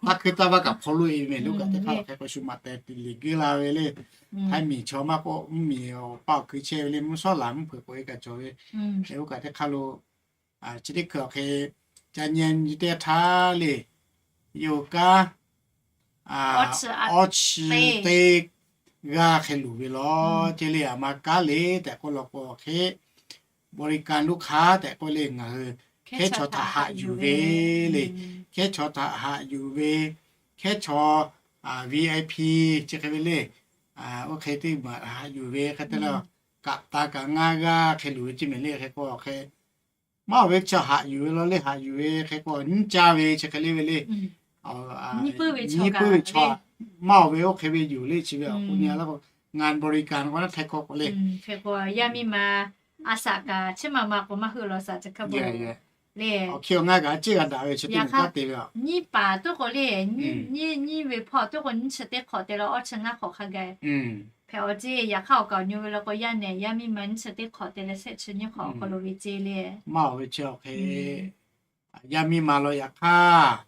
taˇ hkuiˇ taˇ vaˇ kaꞈ hpaw loˇ e mehˍ le. Oˇ kaꞈ teˇ hk'aˇ hk'e k'o shu maꞈ tehˬ te liꞈ guiˇ la ve le. Htaiˇ miˬ chaw maˇ k'oˆ mvuhˇmiˬ awˬ paˇ awˬ hkui chehˇ ve le, mvuhˇ shawˉ laˬ mvuhˇ hpeuꞈ k'oꞈ e kaꞈ cawˬ ve. Hk'e oˇ kaꞈ teˇ hk'aˇ lo chi teˇ hkui awˬ hk'e ca nyi nyi teˇ htaˇ le, yawˇ hui kanˉ awˇ chi teˇ g'aˇ hk'e luˬ ve law. Ceˇ le, aˬ ma kanˉ le tehꞈ k'oˆ law k'o hk'e บริการลูกค้า tehꞈ k'oˆ le, ngaˬ hui hkehˉ chaw htaꞈ haꞈ yuˬ ve le. Hkehˉ chaw htaꞈ haꞈ yuˬ ve, hkehˉ chaw, VIP chi hk'e ve le. Oˇ hk'e teˇ maˬ haꞈ yuˬ ve hk'e te le, kaꞈ taˍ kaꞈ ngaˇ g'aˇ hk'e luˬ ve ceˇ mehˍ le. Hk'e k'o hk'e maˇ oˬ ve chi haꞈ yuˬ ve law le. Haꞈ yuˬ ve hk'e k'o nyiˇ caˇ ve chi hk'e le ve le. Nyiˇ puiˉ ve chaw, maˇ oˬ ve oˇ hk'e ve yuˬ le. Chi ve awˬ k'o nyi laˇ k'o ngaˬ บริการ k'o naˉ hk'e k'o k'o le. Hk'e k'o yaˇ miˇ ma a shaꞈ kaꞈ chi ma ma k'o maˇ heuˆ law สามสิบเก้า boˬ le. Awˬ hk'e awˬ ngaˇ kaꞈ a ciˉ g'a daꞈ ve chi teˇ maˬ kaꞈ te ve a. Nyiˇ paˍ tuˉ k'o le, nyiˇ ve hpawˇ tuˉ k'o nyiˇ chi teˇ hk'awꞈ te leh awˇ chi ngaˇ hk'awꞈ hk'a gaˬ hpehꞈ awˬ ceˇ. Yaꞈ hk'aˇ awˬ kaˍ awˬ nyi ve law k'o yaˇ nehˬ yaˇ miˇ ma nyiˇ chi teˇ hk'awꞈ te leh shehˆ chi nyiˇ hk'awꞈ awˬ hk'aw lo ve ceˇ le. Maˇ oˬ ve chi awˬ hk'e yaˇ miˇ ma law yaꞈ hk'aˇ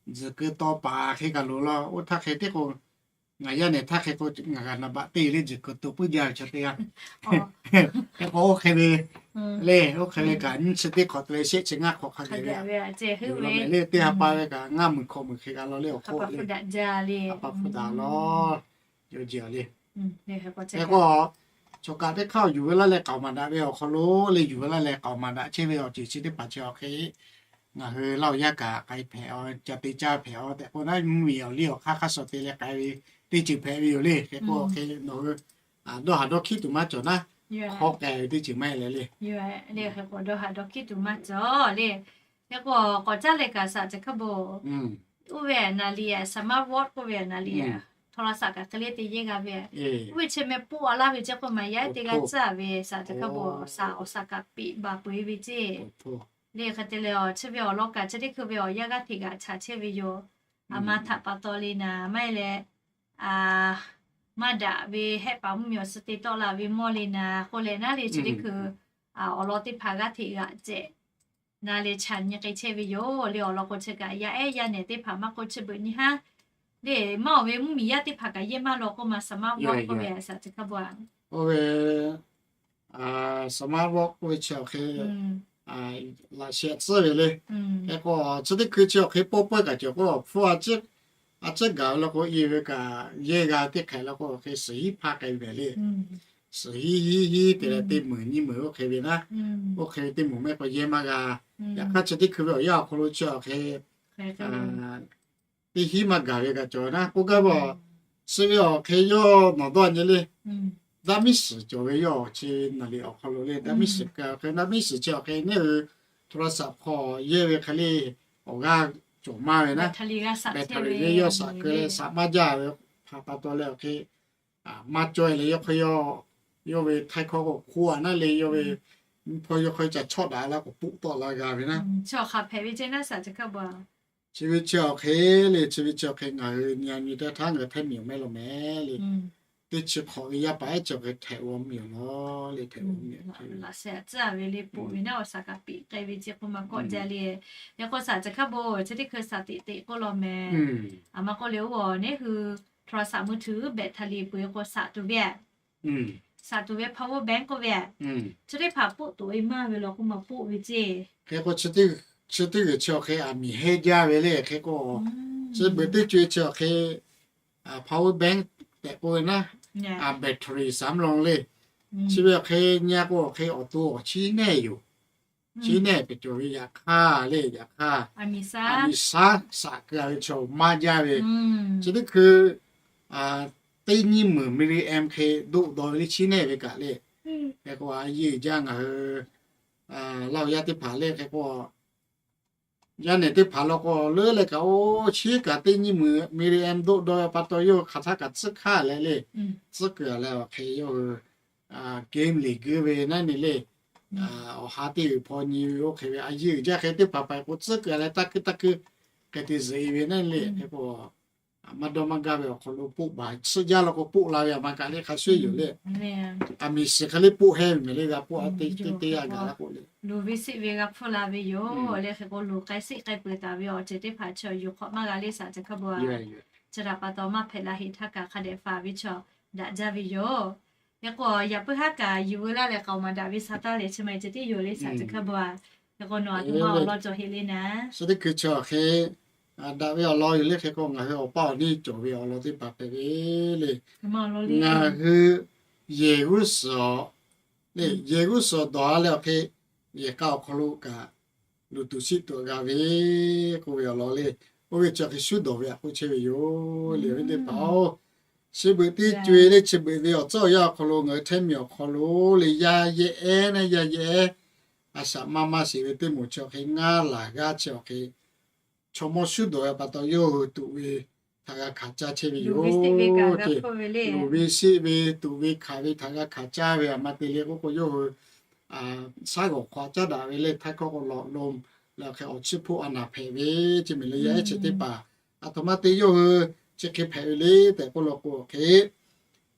tzuhˬ keu taw paˍ hk'e kaꞈ loˍ law. Oˇ htaˇ hk'e teˇ k'o ngaˬ yaˇ nehˬ htaˇ hk'e k'o ngaˬ g'a naˍ baꞈ te le tzuhˬ keu taw puiˉ jaˇ ve chaw teˇ g'aˇ. Hk'e k'o oˇ hk'e ve le, oˇ hk'e ve kaꞈ nyiˇ chi teˇ hk'awꞈ te leh shehˆ chi ngaˇ hk'awꞈ hk'a gaˬ ve a. Leh teˇ ha pa ve kaꞈ ngaˇ meuˍ hkawꞈ meuˍ hk'e g'a law le awˬ hk'oˆ le. A pa hpu daꞈ law. Yawˇ jeˬ le. Hk'e k'o chaw kaꞈ teˇ hk'aˇ yuˬ ve laˇ leh k'aoˍ maˍ daꞈ ve awˬ hk'aw lo le, yuˬ ve laˇ leh k'aoˍ maˍ daꞈ chehˇ ve awˬ ceuˬ chi teˇ hpaˍ chi awˬ hk'e ngaˬ hui Laˇ huˍ yaˇ kaꞈ k'ai hpehꞈ a, ca te caˇ hpehꞈ a tehꞈ k'o naˉ mvuhˇmiˬ awˬ liˇ awˬ hk'aˇ hk'aˇ suh te leh k'ai ve teˇ ceuˬ hpehꞈ ve yoˬ le. Hk'e k'o hk'e nawˬ hui dawˇ haˍ dawˇ hkiˉ tuˬ maˇ cawˬ naˉ, hk'aw k'ai ve teˇ ceuˬ maˇ heˆ leh le. Dawˇ haˍ dawˇ hkiˉ tuˬ maˇ cawˬ le. Hk'e k'o k'awꞈ caˉ leh kaꞈ สามสิบเก้า boˬ oˇ ve naˍ liꞈ a, smart watch k'oˆ ve naˍ liꞈ a, โทรศัพท์ kaꞈ hk'e le te yehˇ g'a ve. Oˇ ve chi meh poˆ a laˇ ve ceˇ k'oˆ ma yaˇ teˇ g'aˇ tcuhˉ ve สามสิบเก้า boˬ, awˬ saˍ awˬ saˍ kaꞈ peꞈ baˬ peu eˬ ve ceˇ. Le hk'e te leh chi ve awˬ lawn kaꞈ chi teˇ hkui ve awˬ yanˇ g'aˇ hteꞈ g'aꞈ chaꞈ chehˇ ve yoˬ. Aˬ ma htaꞈ pa taw le naˍ maˇ heˆ leh maˇ daꞈ ve hehˆ paˍ mvuhˇmiˬ awˬ suh te tawˆ la ve mawˇ le naˍ k'oˆ leh naˉ le chi teˇ hkui awˬ lawn teˇ hpaˍ g'aˇ hteꞈ g'aꞈ cehˬ na leh chaꞈ nyi k'ai chehˇ ve yoˬ. Le awˬ lawn k'o chi kaꞈ yaˇ ehˉ yaˇ nehˬ teˇ hpaˍ maˇ k'oˆ chi beuꞈ nyi haˉ le maˇ oˬ ve mvuhˇmiˬ yaˇ teˇ hpaˍ kaꞈ yehˇ maˇ law k'oˆ ma สมาร์ทวอทช์ k'oˆ ve สามสิบเก้า boˬ a. Oˇ ve smart watch k'oˆ ve chi awˬ hk'e laꞈ sheh tcuhˉ ve le. Hk'e k'o chi teˇ hkui chi awˬ hk'e pawˇ pawehˇ kaꞈ cawˬ k'o hpfuhˇ a ciˉ gaˬ ve law k'o i ve kaꞈ yehˇ g'a teˇ hk'ehꞈ law k'o awˬ hk'e suhˍ hiˉ hpaˇ k'ai ve le. Suhˍ hiˉ hiˉ hiˉ te leh teˇ meunˍ nyiˇ meunˍ oˇ hk'e ve naˉ, oˇ hk'e ve teˇ meunˍ mehˆ k'o yehˇ maˇ g'a. Yaꞈ hk'aˇ chi teˇ hkui ve awˬ yanˇ awˬ hk'aw lo chi awˬ hk'e teˇ hiˉ maˇ gaˬ ve kaꞈ cawˬ naˉ k'oˆ gaˇ ve a. Chi ve awˬ hk'e yawˇ nawˬ dawˇ nyi le. Daˇ miˉ suhˍ cawˬ ve yawˇ chi naˍ liꞈ awˬ hk'aw lo le, daˇ miˉ suhˍ kaꞈ awˬ hk'e daˇ miˉ suhˍ chi awˬ hk'e neˇ hui โทรศัพท์ hk'aw yehˇ ve hk'e le awˬ g'aˇ cawˬ maˇ ve naˉ, battery le yawˇ shaꞈ keu leh shaꞈ maˇ jaˇ ve htaꞈ pa taw leh awˬ hk'e maˇ cawˇ leh yawˇ hk'aˇ yawˇ, yawˇ ve htaiˇ hkawˇ k'o hk'oˆ a naˉ le, yawˇ ve hkawˇ yawˇ hk'aˇ ca chawˇ daꞈ la k'o puˆ tawˆ la g'a ve naˉ. Chi ve chi awˬ hk'e le, chi ve chi awˬ hk'e ngaˬ hui nyi nyi teˇ htaˇ ngaˬ hui htaiˇ miˬ awˬ mehˆ lo mehˍ le. Teˇ chi hk'awꞈ ve yaˇ paˍ ehˉ chi awˬ hk'e htehꞈ g'a miˬ awˬ law le, htehꞈ g'a miˬ awˬ hk'e laꞈ sheh tcuhˉ ve le, poꞈ ve naˉ awˬ shaˍ kaꞈ piꞈ k'ai ve chi k'oˆ maˇ kawˆ jaˇ le. Yaꞈ k'o shaˍ chi hk'a bon chi teˇ hkui shaˍ teꞈ teꞈ k'oˆ law mehˍ. A ma k'oˆ le, oˇ a neˉ hui โทรศัพท์มือถือ แบตเตอรี่ peuˬ ve k'o shaꞈ tuˬ ve shaꞈ tuˬ ve power bank k'oˆ ve, chi teˇ hpaˍ poˆ toꞈ ve maˇ ve law k'oˆ maˇ poˆ ve ceˇ. Hk'e k'o, chi teˇ g'uiˬ chi awˬ hk'e aˬ miˍ hehnˇ jaˇ ve le. Hk'e k'o, chi beuꞈ teˇ co-e chi awˬ hk'e power bank tehꞈ k'oˆ ve naˉ, a battery สำรอง le. Chi ve awˬ hk'e nyi k'o awˬ hk'e awˬ to awˬ chiˉ nehˇ yoˬ. Chiˉ nehˇ peuˬ cawˬ ve yaꞈ hk'aˇ le, yaꞈ hk'aˇ a miˍ shaˉ shaꞈ keu a ve chaw maˇ jaˇ ve. Chi teˇ hkui teˇ nyiˇ meunˍ milliamp hk'e doˆ dawˇ ve le, chiˉ nehˇ ve kaꞈ le. Hk'e k'o a yeˇ jaˇ ngaˬ hui Laˇ huˍ yaˇ teˇ hpaˍ le. Hk'e k'o yaˇ nehˬ teˇ hpaˍ law k'o leuˉ leh kaꞈ oˇ chiˉ kaꞈ teˇ nyiˇ meunˍ milliamp doˆ dawˇ ve pa taw yawˇ hui hk'aˬ htaˇ kaꞈ tcuhˉ hk'aˇ leh le, tcuhˉ kuiˬ a leh awˬ hk'e yawˇ hui game liꞈ guiˇ ve naˉ ne le. Awˬ ha teˇ g'uiˬ hpaw nyi ve oˇ hk'e ve a yeˇ uiˍ jaˇ. Hk'e teˇ hpaˍ hpaˍ k'o tcuhˉ kuiˬ a leh taˇ kuiˉ taˇ kuiˉ hk'e te zuhꞈ e ve naˉ le. Hk'e k'o maˇ dawˇ maˇ gaˇ ve awˬ hk'aw lo poˆ baˬ, suhˆ jaˇ law k'o poˆ la ve a ma kaꞈ le hk'a shuˍ yoˬ le. A miˍ shiˍ hk'e le poˆ hehnˇ ve mehˍ le, g'a poˆ a teˇ teˇ a gaˬ la k'o le, luˬ ve seˆ ve g'a hpfuhˇ la ve yoˬ le. Hk'e k'o luˬ k'ai seˆ k'ai peuˬ taˍ ve awˬ ceuˬ teˇ hpaˍ chi awˬ yuˬ hk'awꞈ maˇ g'a le shaˍ chi hk'a bon a. Chi htaꞈ pa taw maˇ hpehꞈ la heˍ htaˇ kaꞈ hk'a dehꞈ faˍ ve chaw daꞈ jaˇ ve yoˬ. Hk'e k'o yaꞈ puiˉ haˉ kaꞈ yuˬ veu laˇ leh k'aoˍ maˍ daꞈ ve sha taˇ leh chi ma e ceh tiˉ yoˬ le shaˍ chi hk'a bon a. Hk'e k'o nawˬ aˬ htoꞈ ma awˬ lawn cawˬ heˆ le naˉ, chi teˇ hkui chi awˬ hk'e daꞈ ve awˬ lawn yoˬ le. Hk'e k'o ngaˬ hui awˬ pa awˬ neˇ cawˬ ve awˬ lawn teˇ hpaˍ hpehꞈ ve le. Ngaˬ hui yehˬ g'uˇ suhˍ le, yehˬ g'uˇ suhˍ dawˬ a leh awˬ hk'e yehˬ k'a awˬ hk'aw lo kaꞈ luˬ tuˬ shiˆ tuˬ g'a ve k'oˆ ve awˬ lawn le. Oˇ ve chi awˬ hk'e shuˉ dawˬ ve a k'oˆ chehˇ ve yoˬ le. Awˬ viˉ teˇ hpaˍ-oˬ, chi beuꞈ teˇ co-e le, chi beuꞈ ve awˬ tcuhˉ awˬ yanˇ awˬ hk'aw lo ngaˬ hui htehˇ miˬ awˬ hk'aw lo le yaˇ yehˬ ehˉ naˉ yaˇ yehˬ ehˉ a shaꞈ maˇ maˇ sheˍ ve teˇ moˍ chi awˬ hk'e ngaˇ laˬ g'aˇ chi awˬ hk'e chaw mawˇ shuˉ dawˬ ve pa taw yawˇ hui tuꞈ ve htaꞈ g'a hkanˍ caˇ chehˇ ve yoˬ. Luˬ ve seˆ ve tuꞈ ve hkanˍ ve htaꞈ g'a hkanˍ caˇ ve a ma te le k'oˆ k'o yawˇ hui shaˉ g'awˬ hk'aw caˉ daꞈ ve le. Htaiˇ hkawˇ k'o หลอดลม le, awˬ hk'e awˬ chiˇ hpoˆ a naˍ hpehꞈ ve ceˇ mehˍ le. Yaˇ ehˉ chi teˇ hpaˍ aˬ htoꞈ ma te yawˇ hui chi hk'e hpehꞈ ve le tehꞈ k'oˆ law k'o awˬ hk'e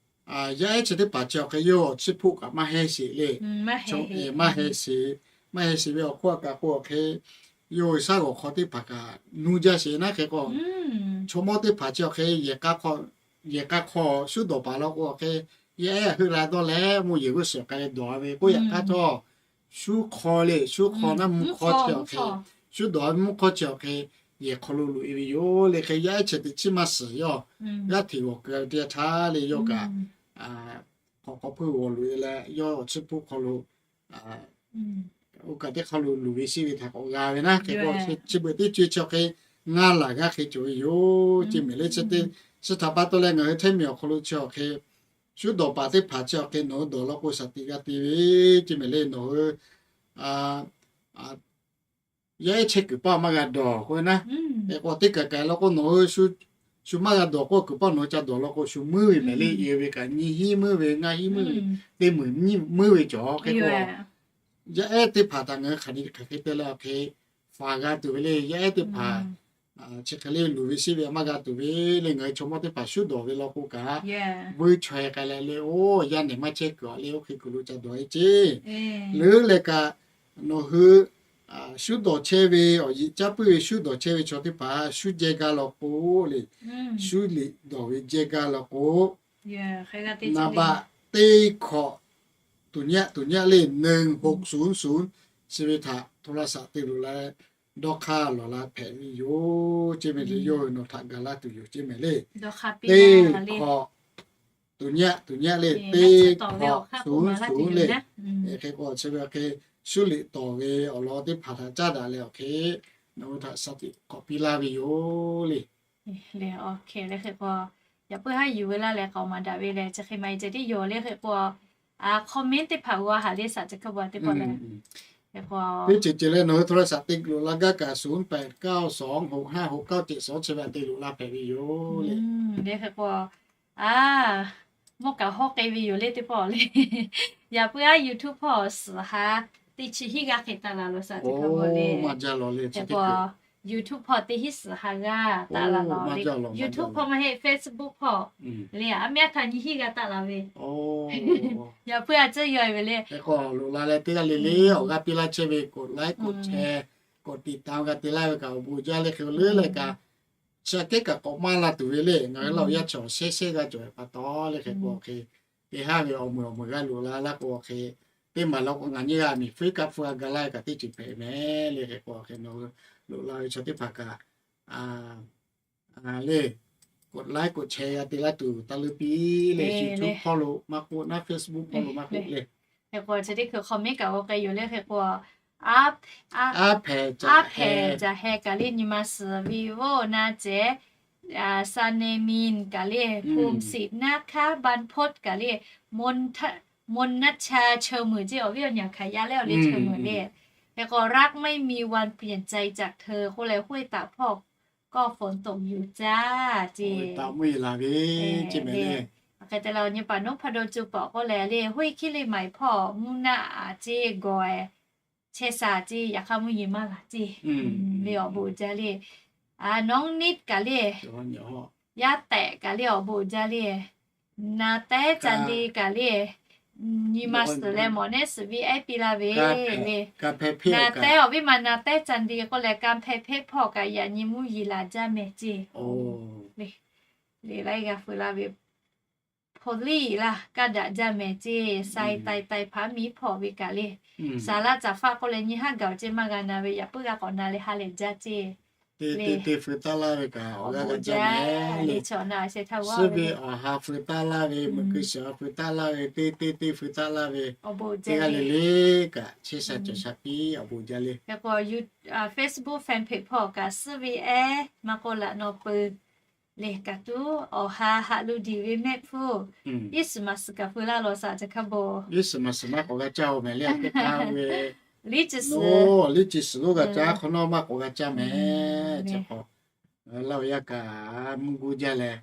yaˇ ehˉ chi teˇ hpaˍ chi awˬ hk'e yawˇ awˬ chiˇ hpoˆ kaꞈ maˇ hehnˇ sheˍ le. Maˇ hehnˇ sheˍ, maˇ hehnˇ sheˍ ve awˬ hk'oˆ a kaꞈ k'o awˬ hk'e yawˇ hui shaˉ g'awˬ hk'aw teˇ hpaˍ kaꞈ nuˇ jaˇ sheˍ naˉ. Hk'e k'o chaw mawˇ teˇ hpaˍ chi awˬ hk'e yehˬ k'a hk'aw shuˉ dawˬ paˍ law k'o awˬ hk'e yaˇ ehˉ heuˆ la dawˇ leh mvuhˇ yehˬ g'uˇ suhˍ k'ai dawˬ a ve k'oˆ yaꞈ hk'aˇ htawˇ shuˉ hk'aw le, shuˉ hk'aw naˉ mvuhˇ hk'aw chi awˬ hk'e shuˉ dawˬ a ve mvuhˇ hk'aw chi awˬ hk'e yehˬ hk'aw lo loꞈ e ve yoˬ le. Hk'e yaˇ ehˉ chi teꞈ chiˉ maˇ suhˍ yawˇ g'aˇ hteꞈ g'awˬ keu teˇ yanˇ htaˇ le yawˇ kaꞈ hk'awꞈ hk'aw hpeuˇ g'awˬ loꞈ e leh yawˇ awˬ chiˇ hpoˆ hk'aw lo oˇ kaꞈ teˇ hk'aw lo luˬ ve seˆ ve htaꞈ k'awꞈ g'a ve naˉ. Hk'e k'o chi beuꞈ teˇ co-e chi awˬ hk'e ngaˇ laˬ g'aˇ hk'e cawˬ ve yoˬ ceˇ mehˍ le. Chi teˇ chi htaꞈ pa taw leh ngaˬ hui htehˇ miˬ awˬ hk'aw lo chi awˬ hk'e shuˉ dawˬ paˍ teˇ hpaˍ chi awˬ hk'e nawˬ hui dawˬ law k'o shaˍ tiꞈ g'a te ve ceˇ mehˍ le. Nawˬ hui yaˇ ehˉ chehˇ kuiˬ paˇ maˇ g'a dawˬ k'oˆ ve naˉ. Hk'e k'o teˇ kaˬ kaˬ law k'o nawˬ hui shu maˇ g'a dawˬ k'o kuiˬ paˇ nawˬ hui ca dawˬ law k'o shu meuˇ ve mehˍ le. Iˉ ve kaꞈ nyiˇ hinˉ meuˇ ve, ngaˇ hinˉ meuˇ ve, teˇ meunˍ nyiˇ meuˇ ve cawˬ. Hk'e k'o yaˇ ehˉ teˇ hpaˍ htaꞈ ngaˬ hui hk'aˬ hk'e hk'aˬ hk'e te leh awˬ hk'e faˍ g'a tuˬ ve le. Yaˇ ehˉ teˇ hpaˍ chi hk'e le luˬ ve seˆ ve maˇ g'a tuˬ ve le. Ngaˬ hui chaw mawˇ teˇ hpaˍ shuˉ dawˬ ve law k'o kaꞈ vuiˇ chaweh k'ai leh le, oˇ yaˇ nehˬ maˇ chehˇ kuiˬ a le, oˇ hk'e kuiˬ lo ca dawˬ e ceˇ. Leuˉ leh kaꞈ nawˬ hui shuˉ dawˬ chehˇ ve awˬ yeꞈ caˉ puiˉ ve shuˉ dawˬ chehˇ ve chaw teˇ hpaˍ shuˉ jehˇ gaˇ law k'o le, shuˉ liꞈ dawˬ ve jehˇ gaˇ law k'o นามบัตร teˇ hkawꞈ tuˬ nyaˆ tuˬ nyaˆ le หนึ่งหกศูนย์ศูนย์ chi ve htaꞈ โทรศัพท์ te loꞈ la dawˇ hk'aˇ lawˬ la hpehꞈ ve yoˬ ceˇ mehˍ le. Yawˇ hui nawˬ htaꞈ gaˬ laˇ tuˬ yoˬ ceˇ mehˍ le. Teˇ hkawꞈ tuˬ nyaˆ tuˬ nyaˆ le teˇ hkawꞈ suhˍ suhˍ le. Hk'e k'o chi ve awˬ hk'e shuˉ liꞈ tawˍ ve awˬ lawn teˇ hpaˍ htaꞈ caˉ daꞈ leh awˬ hk'e nawˬ hui htaꞈ shaˍ tiꞈ k'awꞈ piˇ laˇ ve yoˬ le. Leh awˬ hk'e le hk'e k'o yaꞈ puiˉ haˉ yuˬ veu laˇ leh k'aoˍ maˍ daꞈ ve leh chi hk'e ma e ceh tiˉ yoˬ le. Hk'e k'o comment teˇ hpaˍ g'a haˍ le shaˍ chi hk'e bon teˇ pawˆ le. Hk'e k'o teˇ ceuˬ ceuˬ leh nawˬ hui โทรศัพท์ te loꞈ la gaˇ kaꞈ ศูนย์แปดเก้าสองหกห้าหกเก้าเจ็ดสอง chi ve htaꞈ te loꞈ la hpehꞈ ve yoˬ le. Hk'e k'o a mawˇ kaꞈ hawˉ k'ai ve yoˬ le teˇ pawˆ le. Yaꞈ puiˉ aˉ YouTube hpawˇ suhˍ ha teˇ chi hiˉ g'aˇ hk'e taˍ laˬ loˬ saˍ teˇ hk'a mawˬ le. Hk'e k'o YouTube hpawˇ teˇ hiˉ suhˍ ha g'aˇ taˍ laˬ loˬ le. YouTube hpawˇ maˇ heˆ, Facebook hpawˇ le, aˉ mehˉ aˉ htaꞈ nyiˇ hiˉ g'aˇ taˍ laˬ ve. Yaꞈ puiˉ aˉ ceuˇ yaw ve le. Hk'e k'o loꞈ la leh teˇ g'aˇ le le awˬ g'aˇ piˇ laˇ chehˇ ve กดไลค์ กดแชร์ กดติดตาม g'a te laˇ ve kaꞈ awˬ bon jaˇ le. Hk'e k'o leuˉ leh kaꞈ chi aꞈ kehˉ kaꞈ k'awꞈ maˇ la tuˬ ve le. Ngaˬ hui laˇ awˬ yanˇ chi awˬ shehˇ shehˇ g'a cawˬ ve pa taw le. Hk'e k'o hk'e teˇ haˉ ve awˬ meuˍ awˬ meuˍ g'a loꞈ la laˇ k'o hk'e, teˇ maˬ law k'o ngaˬ nyiˇ g'aˇ miˬ fuiˉ kaˆ hpfuhˇ a ga laˇ ve kaꞈ teˇ ceuˬ hpehꞈ mehˍ le. Hk'e k'o hk'e nawˬ hui loꞈ la ve chaw teˇ hpaˍ kaꞈ le กดไลค์ กดแชร์ g'a te laˇ tuˬ taˇ leuˉ piˇ le. YouTube hpawˇ lo maˇ k'oˆ naˉ, Facebook hpawˇ lo maˇ k'oˆ le. Hk'e k'o chi teˇ hkui คอมเมนต์ kaꞈ g'aw k'ai yoˬ le. Hk'e k'o aˉ hpehꞈ caˬ heh kaꞈ le, nyi ma suhˍ ve voˆ na cehˬ, Saˍneˍmiˍ kaꞈ le, ภูมิสิทธิ์ naˉ hkaˉ บรรพต kaꞈ le, มนทะ- มนนัชชา เชิงหมื่น ceˇ, awˬ viˉ awˬ nyi hk'aˬ yaˇ leh awˬ le เชิงหมื่น le. Hk'e k'o รักไม่มีวันเปลี่ยนใจจากเธอ k'oˆ leh ห้วยตาพอก ก็ฝนตกอยู่จ้า ceˇ. Hk'e te leh awˬ nyi paˍ นพดล cu pawˍ k'oˆ leh le, ห้วยขี้เหล็กไม้ hpawˇ mvuhˇ naˆ a ceˇ gawˬ e chehˇ shaˍ ceˇ, yaꞈ hk'aˇ mvuhˇ yeˬ maˇ laˬ ceˇ. Ve awˬ bon jaˇ le. Nawˉ niˆ kaꞈ le, yaˇ tehꞈ kaꞈ le awˬ bon jaˇ le. Na tehˉ ca de kaꞈ le, nyi ma suhˍ leh mawˬ nehˉ suhˍ viˉ ehˉ piˇ laˇ ve le. Na tehˉ awˬ viˉ ma na tehˉ ca de k'oˆ leh กำแพงเพชร hpawˇ kaꞈ yaꞈ nyi mvuhˇ yeˬ laˬ jaˇ mehˍ ceˇ. Le laiˉ g'a feu laˇ ve โพลี laˇ kaˇ daꞈ jaˇ mehˍ ceˇ. Sai tai tai hpaˍ miˉ hpawˇ ve kaꞈ le, saˍ laˇ caˍ faˆ k'oˆ leh nyi haˉ gaˬ ceˇ maˇ g'a na ve, yaꞈ puiˉ g'a k'awꞈ na leh ha lehˬ jaˇ ceˇ. Teˇ teˇ feu taˇ laˇ ve kaꞈ awˬ g'aˇ g'a jaˇ mehˍ le. Suhˉ ve awˬ ha feu taˇ laˇ ve, meuꞈ keu shiˍ awˬ ha feu taˇ laˇ ve, teˇ teˇ teˇ feu taˇ laˇ ve, teˇ g'aˇ le le kaꞈ chehˇ sha cawˬ sha piˇ awˬ bon jaˇ le. Facebook fan page hpawˇ kaꞈ suhˉ ve ehˉ maˇ k'oˆ laꞈ nawˬ peu le kaꞈ tuˉ awˬ ha haꞈ lo diˬ ve mehˆ hpfuhˇ iˉ suhˍ maˍ suhˍ kaꞈ feu laˇ law saˍ ca hkaˇ bon. Iˉ suhˍ maˍ suhˍ maˇ k'awꞈ g'a caˇ oˬ mehˍ le. Teˇ hk'aˇ ve liˉ chi suhˍ, liˉ chi suhˍ lo g'a caˇ, hk'awꞈ nawˉ maˇ k'awꞈ g'a caˇ mehˍ. Chi hk'awꞈ laˇ awˬ yanˇ kaꞈ mvuhˇ guˇ jaˇ leh,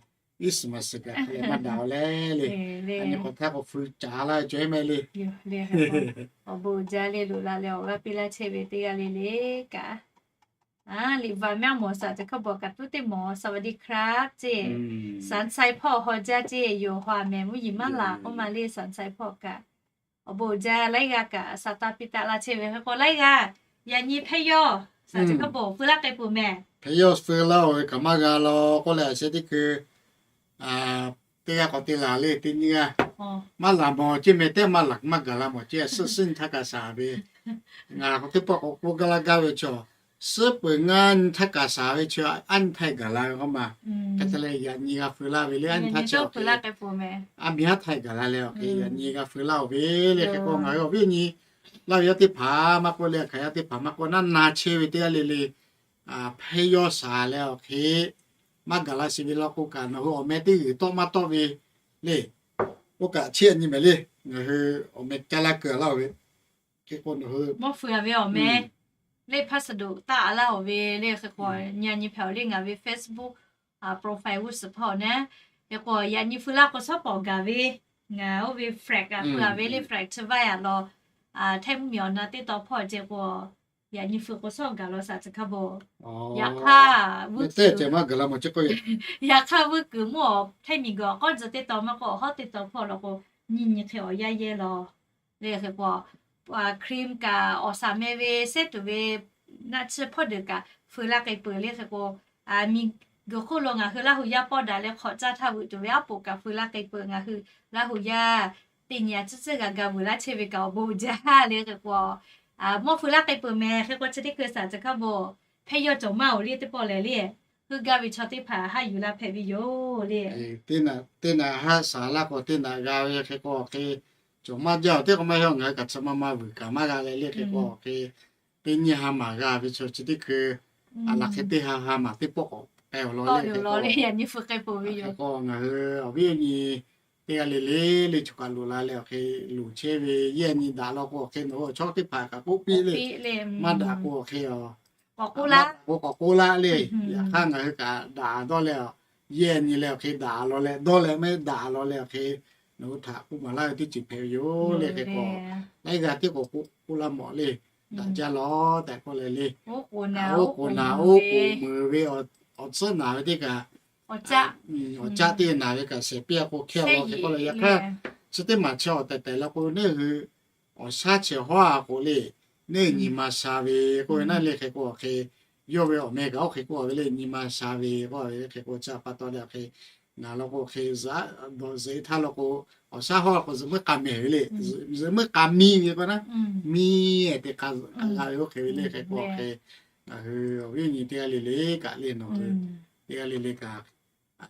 iˉ suhˍ maˍ suhˍ kaꞈ hk'e leh maˇ daꞈ awˬ le le. Aˬ nyi k'awꞈ htaˇ k'awꞈ feu caˍ laˇ ve cawˬ ehˉ mehˍ le. Awˬ bon jaˇ le, loꞈ la leh awˬ g'aˇ piˇ laˇ chehˇ ve teˇ g'aˇ le le kaꞈ, liꞈ vaꞈ mehˆ mawˬ saˍ ca hkaˇ bon kaꞈ tuˉ teˇ mawˬ สวัสดีครับ ceˇ. Saˍ Cai hpawˇ haw jaˇ ceˇ, yoˬ haw a mehˍ mvuhˇ yeˬ maˇ laˬ k'oˆ ma le. Saˍ Cai hpawˇ kaꞈ awˬ bon jaˇ, laiˉ g'aˇ kaꞈ saˍ taˇ piˇ taˆ laˇ chehˇ ve. Hk'e k'o laiˉ g'aˇ yaꞈ nyi hpehˇ yawˇ saˍ ca hkaˇ bon feu laˇ k'ai peuˬ mehˍ. Hpehˇ yawˇ feu laˇ oˬ ve kaꞈ maˇ g'a law k'oˆ leh, a sheh teˇ hkui teˇ g'aˇ k'awꞈ te laˬ le, teˇ nyiˇ g'aˇ maˇ laˬ mawˬ ceˇ mehˍ, teˇ maˇ laˬ maˇ gaˬ la mawˬ ceˇ. Suhˉ suhˉ nyi htaˇ kaꞈ shaˍ ve, ngaˬ k'o teˇ pawˆ k'awꞈ k'oˆ gaˇ laˇ gaˇ ve chaw, suhˉ peuˬ ngaˇ nyi htaˇ kaꞈ shaˍ ve chaw, aˉ nyi htaˇ gaˬ la ve k'oˆ ma. Hk'e te leh yaꞈ nyi g'a feu laˇ ve le. Aˉ nyi htaˇ chaw, aˉ miˇ haˉ htaˇ gaˬ la leh awˬ hk'e yaꞈ nyi g'a feu laˇ oˬ ve le. Hk'e k'o ngaˬ hui awˬ viˉ awˬ nyi laˇ ve yaˇ teˇ hpaˍ maˇ k'oˆ le, hk'aˬ yaˇ teˇ hpaˍ maˇ k'oˆ, naˉ na chehˇ ve teˇ g'aˇ le le hpehˇ yawˇ shaˍ leh awˬ hk'e maˇ gaˬ la sheˍ ve law k'o kaꞈ, nawˬ hui awˬ meh teˇ g'uiˬ tawˆ maˇ tawˆ ve le, oˇ kaꞈ chehˇ nyi mehˍ le. Ngaˬ hui awˬ meh caˇ laˇ keu laˇ oˬ ve. Hk'e k'o nawˬ hui mawˇ feu a ve awˬ meh le, hpaˇ suhˍ doꞈ taˆ a laˇ oˬ ve le. Hk'e k'o nyi a nyi hpehꞈ awˬ le ngaˬ ve Facebook profile g'uˇ suhˍ hpawˇ naˉ. Hk'e k'o yaꞈ nyi feu laˇ k'o shawˉ pawˍ gaˬ ve, ngaˬ oˇ ve friend kaꞈ feu a ve le, friend chi vaˇ yaꞈ law, Htaiˇ mvuhˇmiˬ awˬ na teˇ taw hpawˇ ceh k'o, yaꞈ nyi feu k'o shawˉ gaˬ law saˍ ca hkaˇ bon. Yaꞈ hk'aˇ, yaꞈ hk'aˇ vuiˇ kuiˬ mvuhˇ awˬ Htaiˇ miˬ guiˬ awˬ k'awˉ tzuh teˇ taw maˇ k'oˆ, awˬ hawˉ teˇ taw hpawˇ law k'o, nyi nyi hk'e awˬ yaˇ yehˇ law le. Hk'e k'o cream kaꞈ awˬ shaˍ meh ve sehˉ tuˬ ve naˆ tsuhˇ hpawˇ deuˬ kaꞈ feu laˇ k'ai peuˬ le. Hk'e k'o miˬ guiˬ hk'oˆ lo ngaˬ hui Laˇ huˍ yaˇ pawˆ daꞈ leh hk'awꞈ caˇ htaˇ veuꞈ tuˬ ve aˉ poꞈ kaꞈ feu laˇ k'ai peuˬ. Ngaˬ hui Laˇ huˍ yaˇ teˇ nyi a tcuhˉ tcuhˉ g'a ga vuiˬ laˇ chehˇ ve kaꞈ awˬ bon jaˇ le. Hk'e k'o mawˇ feu laˇ k'ai peuˬ mehˍ. Hk'e k'o chi teˇ hkui saˍ ca hkaˇ bon hpehˇ yawˇ cawˬ maˇ oˬ le, teˇ pawˆ lehˬ le, heuˆ gaˇ ve chaw teˇ hpaˍ haˆ yuˬ laˇ hpehꞈ ve yoˬ le. Teˇ naꞈ haˆ shaˍ laˇ k'o teˇ naꞈ g'a ve. Hk'e k'o hk'e cawˬ maˇ jaˇ oˬ, teˇ k'o maˇ heˆ, ngaˬ hui kaꞈ chi ma ma vuiˬ kaꞈ maˇ g'a leh le. Hk'e k'o hk'e teˇ nyiˇ ha maˍ g'a ve chaw chi teˇ hkui, a laˬ hk'e teˇ ha ha maˍ teˇ pawˆ k'awꞈ k'ai awˬ lawn le. Hk'e k'o ngaˬ hui awˬ viˉ awˬ nyi teˇ g'aˇ le le le chaw kaꞈ loꞈ la leh awˬ hk'e loꞈ chehˇ ve, yehˇ nyi daꞈ law k'o awˬ hk'e nawˬ hui awˬ chawˇ teˇ hpaˍ kaꞈ k'oˆ piˇ le. Maˇ daꞈ k'o awˬ hk'e a, k'awꞈ k'oˆ laˇ le. Yaꞈ hk'aˇ ngaˬ hui kaꞈ daꞈ dawˇ leh, yehˇ nyi leh awˬ hk'e daꞈ law leh, dawˇ leh maˇ daꞈ law leh awˬ hk'e nawˬ hui htaꞈ k'oˆ maˍ laˇ ve teˇ ceuˬ hpehꞈ ve yoˬ le. Hk'e k'o, laiˉ g'aˇ tiˉ k'o k'oˆ laˇ mawˬ le, daꞈ jaˇ lawˬ tehꞈ k'oˆ leh le, oˇ k'oˍ naˍ oˇ k'oˍ meuˍ ve awˬ tcuhˉ naˍ ve teˇ kaꞈ, awˬ caˆ teˇ naˍ ve kaꞈ shehˍ piˇ a k'o hkehˇ law hk'e k'oˆ leh, yaꞈ hk'aˇ chi teˇ maˬ chi awˬ tehˬ tehˬ la k'o, neˇ hui awˬ shaˉ chi hawˉ a k'o le, neˇ nyi ma sha ve k'oˆ ve naˉ le. Hk'e k'o awˬ hk'e, yawˇ ve awˬ meh kaꞈ oˇ hk'e k'oˆ ve le, nyi ma sha ve k'oˆ ve le. Hk'e k'o chi pa taw leh awˬ hk'e, ngaˬ law k'o hk'e, dawˬ zeꞈ htaˇ law k'o, awˬ shaˉ hawˉ k'o zuhꞈ muiˉ k'a mehˍ ve le, zuhꞈ muiˉ k'a miˇ ve k'o naˉ, miˇ te k'a g'a ve oˇ hk'e ve le. Hk'e k'o awˬ hk'e, ngaˬ hui awˬ viˉ awˬ nyi teˇ g'aˇ le le kaꞈ le, nawˬ hui teˇ g'aˇ le le kaꞈ,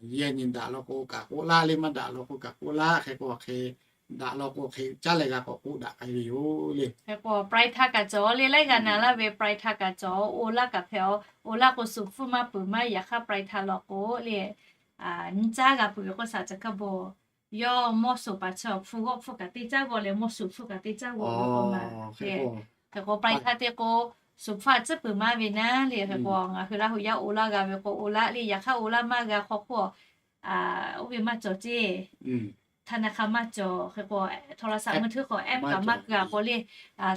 yehˇ nyi daꞈ law k'o kaꞈ k'oˆ laˇ le, maˇ daꞈ law k'o kaꞈ k'oˆ laˇ. Hk'e k'o awˬ hk'e, daꞈ law k'o hk'e caˉ leh g'a k'awꞈ k'oˆ daꞈ k'ai ve yoˬ le. Hk'e k'o ปลายทาง kaꞈ cawˬ le, laiˉ g'aˇ na laˇ ve ปลายทาง kaꞈ cawˬ, oˇ laˇ kaꞈ hpehꞈ a, oˇ laˇ k'o shuˍ hpfuhˇ maˇ peuˬ maˇ, yaꞈ hk'aˇ ปลายทาง law k'o le, nyi caˉ g'a peuˬ ve k'o shaˍ chi hk'a bawˬ yawˇ mawˇ shuˍ paˍ chi awˬ hpfuhˇ g'awˇ hpfuhˇ kaꞈ teˇ caˉ g'awˇ leh mawˇ shuˍ hpfuhˇ kaꞈ teˇ caˉ g'awˇ ve k'o ma le. Hk'e k'o ปลายทาง te k'o shuˍ hpfuhˇ a tcuhˉ peuˬ maˇ ve naˉ le. Hk'e k'o ngaˬ hui Laˇ huˍ yaˇ oˇ laˇ g'a ve k'o oˇ laˇ le, yaꞈ hk'aˇ oˇ laˇ maˇ g'a hk'aw k'o, oˇ ve maˇ cawˬ ceˇ, ธนาคาร maˇ cawˬ. Hk'e k'o โทรศัพท์มือถือ k'o app kaꞈ maˇ keu a k'o le,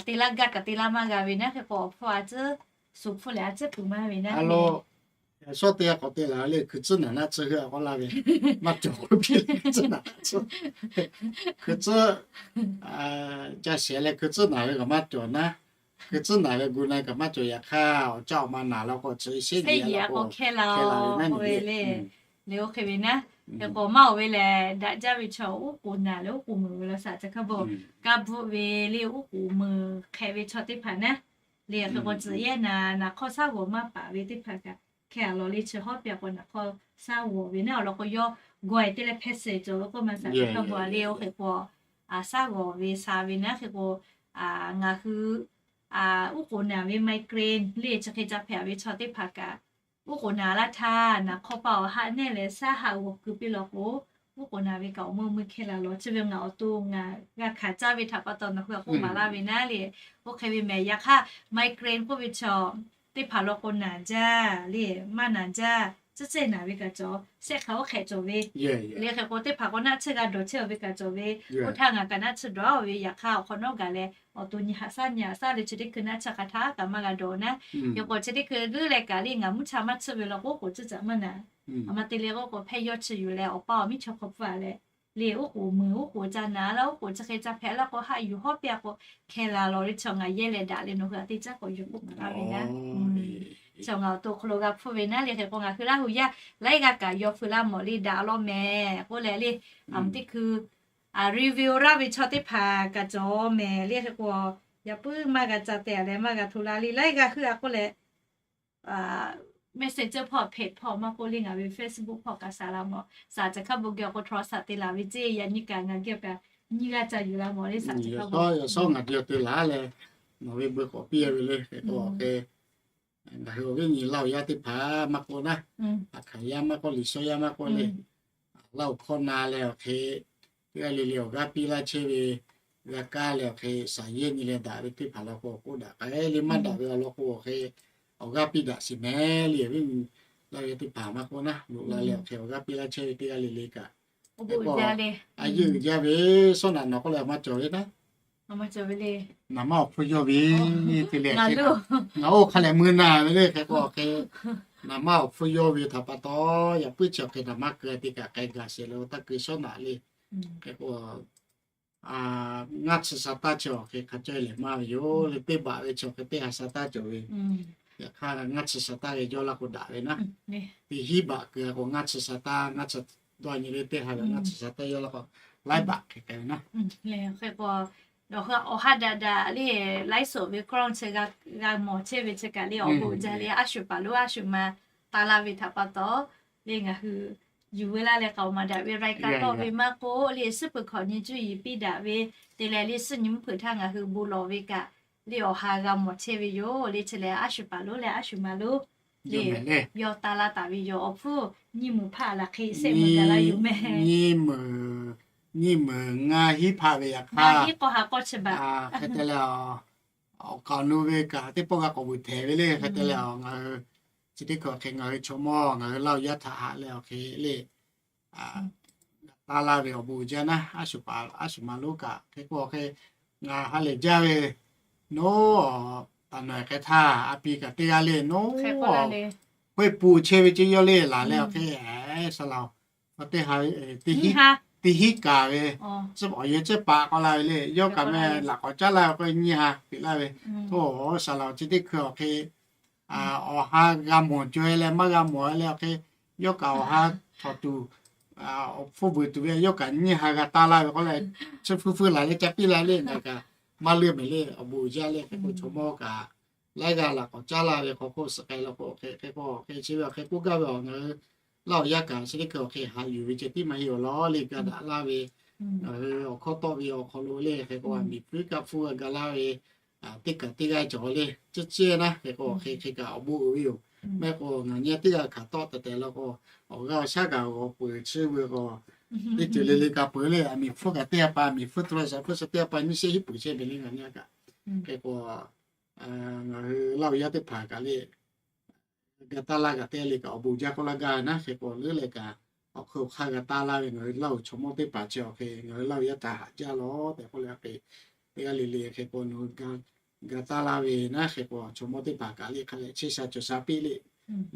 teˇ laˇ gaˇ kaꞈ teˇ laˇ maˇ g'a ve naˉ. Hk'e k'o awˬ hpfuhˇ a tcuhˉ, shuˍ hpfuhˇ leh a tcuhˉ peuˬ maˇ ve naˉ le. Shawˉ teˇ g'aˇ k'awꞈ te laˬ le, hkui tcuhˉ naˍ naˆ tsuhˇ hui a k'awꞈ laˇ ve, maˇ cawˬ k'oˆ piˇ, hkui tcuhˉ naˍ naˆ tsuhˇ, hkui tcuhˉ ca shehˍ leh hkui tcuhˉ naˍ ve kaꞈ maˇ cawˬ naˉ, hkui tcuhˉ naˍ ve gu na kaꞈ maˇ cawˬ. Yaꞈ hk'aˇ awˬ caˆ awˬ ma naˍ law k'o chi sheˉ nyi a k'o hkehˇ la ve naˉ le. Le oˇ hk'e ve naˉ, hk'e k'o maˇ oˬ ve lehˬ daꞈ jaˇ ve chaw oˉ k'oˍ naˍ leh oˉ k'oˍ meuˍ ve law shaˍ chi hk'a bawˬ, kaˇ bvuhˆ ve le oˉ k'oˍ meuˍ hk'ehꞈ ve chaw teˇ hpaˍ naˉ le. Hk'e k'o tcuhꞈ yehˇ naˍ, naˍ hk'awˇ shaˉ g'awˬ maˇ paˍ ve teˇ hpaˍ kaꞈ hkehˇ a law le chi hawˉ piˇ a k'o naˍ hk'awˇ shaˉ g'awˬ ve naˉ awˬ lawn k'o yawˇ gawˬ e te leh hpehˇ shehˍ cawˬ ve k'oˆ ma shaˍ chi hk'a bawˬ le. Oˇ hk'e k'o shaˉ g'awˬ ve sha ve naˉ. Hk'e k'o ngaˬ hui oˉ k'oˍ naˍ ve ไมเกรน le chi hk'e ca hpehꞈ ve chaw teˇ hpaˍ kaꞈ, oˉ k'oˍ naˍ laˇ htaˇ naˍ hk'awˇ pa awˬ haˆ nehˇ leh shaˉ haˆ g'awˬ keu piˇ law k'o, oˉ k'oˍ naˍ ve kaꞈ awˬ meuˇ meuˇ hkehˇ la law. Chi ve ngaˬ awˬ to ngaˬ g'a hkanˍ caˇ ve htaꞈ pa taw nawˬ hui a k'oˆ maˍ laˇ ve naˉ le. Oˇ hk'e ve mehˍ. Yaꞈ hk'aˇ ไมเกรน k'oˆ ve chaw teˇ hpaˍ law k'o naˍ jaˇ le, maˇ naˍ jaˇ, tcuhˉ cehˇ naˍ ve kaꞈ cawˬ, shehˆ hk'aˬ oˇ hk'ehꞈ cawˬ ve le. Hk'e k'o teˇ hpaˍ k'o naˆ tsuhˇ g'a dawˬ chehˇ ve kaꞈ cawˬ ve, oˇ htaˇ ngaˬ kaꞈ naˆ tsuhˇ dawˬ ve. Yaꞈ hk'aˇ awˬ hk'awꞈ nawˉ gaˬ leh awˬ to nyi haꞈ shaˉ nyi haꞈ shaˉ le chi teˇ hkui naˆ tsuhˇ hk'a htaˇ kaꞈ maˇ g'a dawˬ naˉ. Hk'e k'o chi teˇ hkui leuˉ leh kaꞈ le ngaˬ mvuhˇ cha maˇ tsuhˇ ve law k'o k'oˍ tcuhˉ caꞈ maˇ naˍ. A ma te le k'oˆ k'o hpehˇ yawˇ chi yuˬ leh awˬ pa awˬ miˇ chaw hk'aw pfuhˇ a leh le, oˉ k'oˍ meuˍ oˉ k'oˍ ca naˍ laˇ, oˉ k'oˍ chi hk'e ca hpehꞈ laˇ k'o haˆ yuˬ hawˉ piˇ a k'o hkehˇ la law le. Chaw ngaˬ yehˇ leh daꞈ leh nawˬ hui a teˇ caˉ k'awꞈ yuˬ k'oˆ maˍ laˇ ve naˉ. Chaw ngaˬ awˬ to hk'aw lo g'a hpfuhˇ ve naˉ le. Hk'e k'o ngaˬ hui Laˇ huˍ yaˇ laiˉ g'aˇ kaꞈ yaw feu laˇ mawˬ le, daꞈ law mehˍ k'oˆ leh le, a teˇ hkui review laˇ ve chaw teˇ hpaˍ kaꞈ cawˬ mehˍ le. Hk'e k'o yaꞈ puiˉ maˇ g'a ca te a leh maˇ g'a hto la le, laiˉ g'aˇ heuˆ a k'oˆ leh message hpawˇ hpehꞈ hpawˇ maˇ k'oˆ le, ngaˬ ve Facebook hpawˇ kaꞈ shaˍ la mawˬ. Shaˍ chi hk'a bvuhꞈ geh awˬ k'o โทรศัพท์ te laˬ ve ceˇ, yaꞈ nyi kaꞈ ngaˬ geh kaꞈ nyiˇ g'aˇ ca yuˬ la mawˬ le. Shaˍ chi hk'a bvuhꞈ yaw shawˉ ngaˬ geh te laˬ leh nawˬ ve beu k'awꞈ piˇ ve le. Hk'e k'o hk'e ngaˬ hui awˬ viˉ nyi Laˇ huˍ yaˇ teˇ hpaˍ maˇ k'oˆ naˉ, a hkanˍ yaˇ maˇ k'oˆ, Liꞈ shaw yaˇ maˇ k'oˆ le, Laˇ huˍ hkawˇ na leh awˬ hk'e teˇ g'aˇ le le awˬ g'aˇ piˇ laˇ chehˇ ve, g'a kaˇ leh awˬ hk'e shaˍ yehˇ nyi leh daꞈ ve teˇ hpaˍ law k'o k'oˆ daꞈ k'ai le, maˇ daꞈ ve awˬ lawn k'o awˬ hk'e awˬ g'aˇ piˇ daꞈ sheˍ mehˍ le. Awˬ viˉ nyi Laˇ huˍ yaˇ teˇ hpaˍ maˇ k'oˆ naˉ, loꞈ la leh awˬ hk'e awˬ g'aˇ piˇ laˇ chehˇ ve teˇ g'aˇ le le kaꞈ, a yeˇ uiˍ jaˇ ve, shawˉ naꞈ nawˬ k'oˆ leh maˇ cawˬ ve naˉ, naˍ maˇ awˬ hpfuhˇ yawˇ ve te le, ngaˬ oˇ hk'a lehˬ mui na ve le. Hk'e k'o awˬ hk'e naˍ maˇ awˬ hpfuhˇ yawˇ ve htaꞈ pa taw, yaꞈ puiˉ chi awˬ hk'e naˍ maˇ keu a te kaꞈ k'ai gaˬ sheˍ le, taˇ keu shawˉ naꞈ le. Hk'e k'o ngaˇ chi sha taˇ chi awˬ hk'e hk'a caˇ lehˬ maˇ ve yoˬ le. Teˇ baꞈ ve chi awˬ hk'e teˇ ha sha taˇ cawˬ ve. Yaꞈ hk'aˇ ngaˇ chi sha taˇ ve yawˇ laˇ k'o daꞈ ve naˉ, teˇ hinˉ baꞈ keu a k'o ngaˇ chi sha taˇ, ngaˇ chi dawˇ nyi ve teˇ ha ve ngaˇ chi sha taˇ yawˇ laˇ k'o laiˉ baꞈ hk'e k'ai ve naˉ. Hk'e k'o awˬ ha daꞈ daꞈ le, laiˉ soꞈ ve กล้อง chi g'a mawˬ chehˇ ve chi kaꞈ le awˬ bon jaˇ le. A shu paˍ lonˉ a shu ma taˇ laˇ ve htaꞈ pa taw le ngaˬ hui yuˬ ve laˇ leh k'aoˍ maˍ daꞈ ve รายการ tawˆ ve maˇ k'oˆ le, suhˉ peuˬ hkawꞈ nyi cuˇ yiˍ piˇ daꞈ ve te leh le, suhˉ nyi mvuhˇ hpeuꞈ htaˇ ngaˬ hui bon lawˬ ve kaꞈ le awˬ ha g'a mawˬ chehˇ ve yoˬ le. Chi lehˬ a shu paˍ lonˉ leh a shu ma lonˉ le yawˇ taˇ laˇ taˍ ve yoˬ. Awˬ hpfuhˇ nyiˇ meunˍ hpaˆ laˬ hk'e shehˆ meunˍ gaˬ la yoˬ mehˍ. Nyiˇ meunˍ ngaˇ hinˉ hpaˆ ve yaꞈ hk'aˇ, hk'e te leh awˬ kaˍ awˬ nu ve kaꞈ teˇ pawˆ g'a k'awꞈ vuiˬ htehˍ ve le. Hk'e te leh ngaˬ hui chi teˇ hkui awˬ hk'e ngaˬ hui chaw mawˇ ngaˬ hui Laˇ huˍ yaˇ htaꞈ haꞈ leh awˬ hk'e le, g'a taˇ laˇ ve awˬ bon uiˍ jaˇ naˉ, a shu ma lonˉ kaꞈ hk'e k'o hk'e, ngaˬ ha lehˬ jaˇ ve, nawˬ taˍ nawˬ k'ai htaˇ a pi kaꞈ teˇ g'aˇ le, nawˬ hk'e pun chehˇ ve ceˇ yawˇ le laˬ leh awˬ hk'e, sa laˬ, teˇ ha, teˇ hinˉ kaˍ ve, awˬ yawˇ tcuhˉ paˍ k'awꞈ la ve le, yawˇ kaꞈ meh laꞈ k'awꞈ caˉ laˇ ve k'o nyiˇ ha peꞈ laˇ ve, htawˇ sa laˬ chi teˇ hkui awˬ hk'e awˬ ha g'a mawˬ caweh leh maˇ g'a mawˬ leh awˬ hk'e, yawˇ kaꞈ awˬ ha htawnˍ tuˬ, awˬ hpfuhˇ vuiˬ tuˬ ve yawˇ kaꞈ nyiˇ ha g'a taˇ laˇ ve k'oˆ leh, chi hpu hpu laˬ leh ca piˇ la le, ngaˬ kaꞈ maˇ leuˆ mehˍ le. Awˬ bon uiˍ jaˇ leh hk'e k'o chaw mawˇ kaꞈ laiˉ g'aˇ laꞈ k'awꞈ caˉ laˇ ve hk'aw hk'oˆ suh k'ai la k'o hk'e, hk'e k'o hk'e chi ve awˬ hk'e k'oˆ gaˇ ve awˬ ngaˬ hui Laˇ huˍ yaˇ kaꞈ chi teˇ hkui awˬ hk'e haꞈ yuˬ ve ceh tiˉ maˇ heˆ awˬ lawn le, ga daꞈ laˇ ve, ngaˬ hui awˬ hkawˇ tawˆ ve awˬ hk'aw lo le hk'e k'o, aˬ miˍ hpfuhˇ kaˆ hpfuhˇ g'a ga laˇ ve, teˇ kaꞈ teˇ g'aˇ cawˬ le, cehˇ cehˇ naˉ hk'e k'o, hk'e hk'e kaꞈ awˬ bon uiˍ ve yoˬ. Mehˆ k'o ngaˬ nyi teˇ g'aˇ hkanˍ tawˆ tehˬ tehˬ la k'o, awˬ g'aˇ awˬ shaˉ kaꞈ g'aw peuˬ chi ve k'o, teˇ ceuˬ le le kaꞈ peuˬ le, aˬ miˍ hpfuhˇ kaꞈ teˇ g'aˇ pa, aˬ miˍ hpfuhˇ tawˆ la shaˍ hpfuhˇ shaˍ teˇ g'aˇ pa nyiˇ shehˆ hiˉ peuˬ chehˇ ve le ngaˬ nyi kaꞈ. Hk'e k'o, ngaˬ hui Laˇ huˍ yaˇ teˇ hpaˍ kaꞈ le ga taˇ laˇ kaꞈ teˇ g'aˇ le kaꞈ awˬ bon jaˇ k'oˆ laˇ gaˇ ve naˉ hk'e k'o, leuˉ leh kaꞈ awˬ hk'e awˬ hk'aˇ g'a taˇ laˇ ve ngaˬ hui Laˇ huˍ chaw mawˇ teˇ hpaˍ chi awˬ hk'e ngaˬ hui Laˇ huˍ yaˇ htaꞈ haꞈ jaˇ lawˬ tehꞈ k'oˆ leh hk'e, teˇ g'aˇ le le hk'e k'o nawˬ hui ga taˇ laˇ ve naˉ hk'e k'o, chaw mawˇ teˇ hpaˍ kaꞈ le hk'a leh chehˇ sha cawˬ sha piˇ le,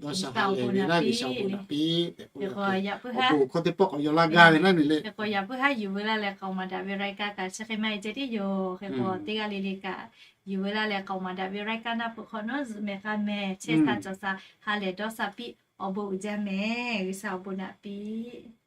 dawˇ sha ha lehˬ ve naˉ G'uiˬsha awˬ bon naꞈ piˇ tehꞈ k'oˆ leh, awˬ bon hkawˇ teˇ pawˆ k'awꞈ yaw laˇ gaˇ ve naˉ ne le. Hk'e k'o yaꞈ puiˉ haˉ yuˬ veu laˇ leh k'aoˍ maˍ daꞈ ve รายการ kaꞈ chi hk'e maˇ heˆ ceh tiˉ yoˬ. Hk'e k'o teˇ g'aˇ le le kaꞈ yuˬ veu laˇ leh k'aoˍ maˍ daꞈ ve รายการ naˆ peuˬ hk'awꞈ nawˉ zuhꞈ mehˍ k'a mehˍ chehˇ sha cawˬ sha ha lehˬ dawˇ sha piˇ awˬ bon uiˍ jaˇ mehˍ. G'uiˬsha awˬ bon naꞈ piˇ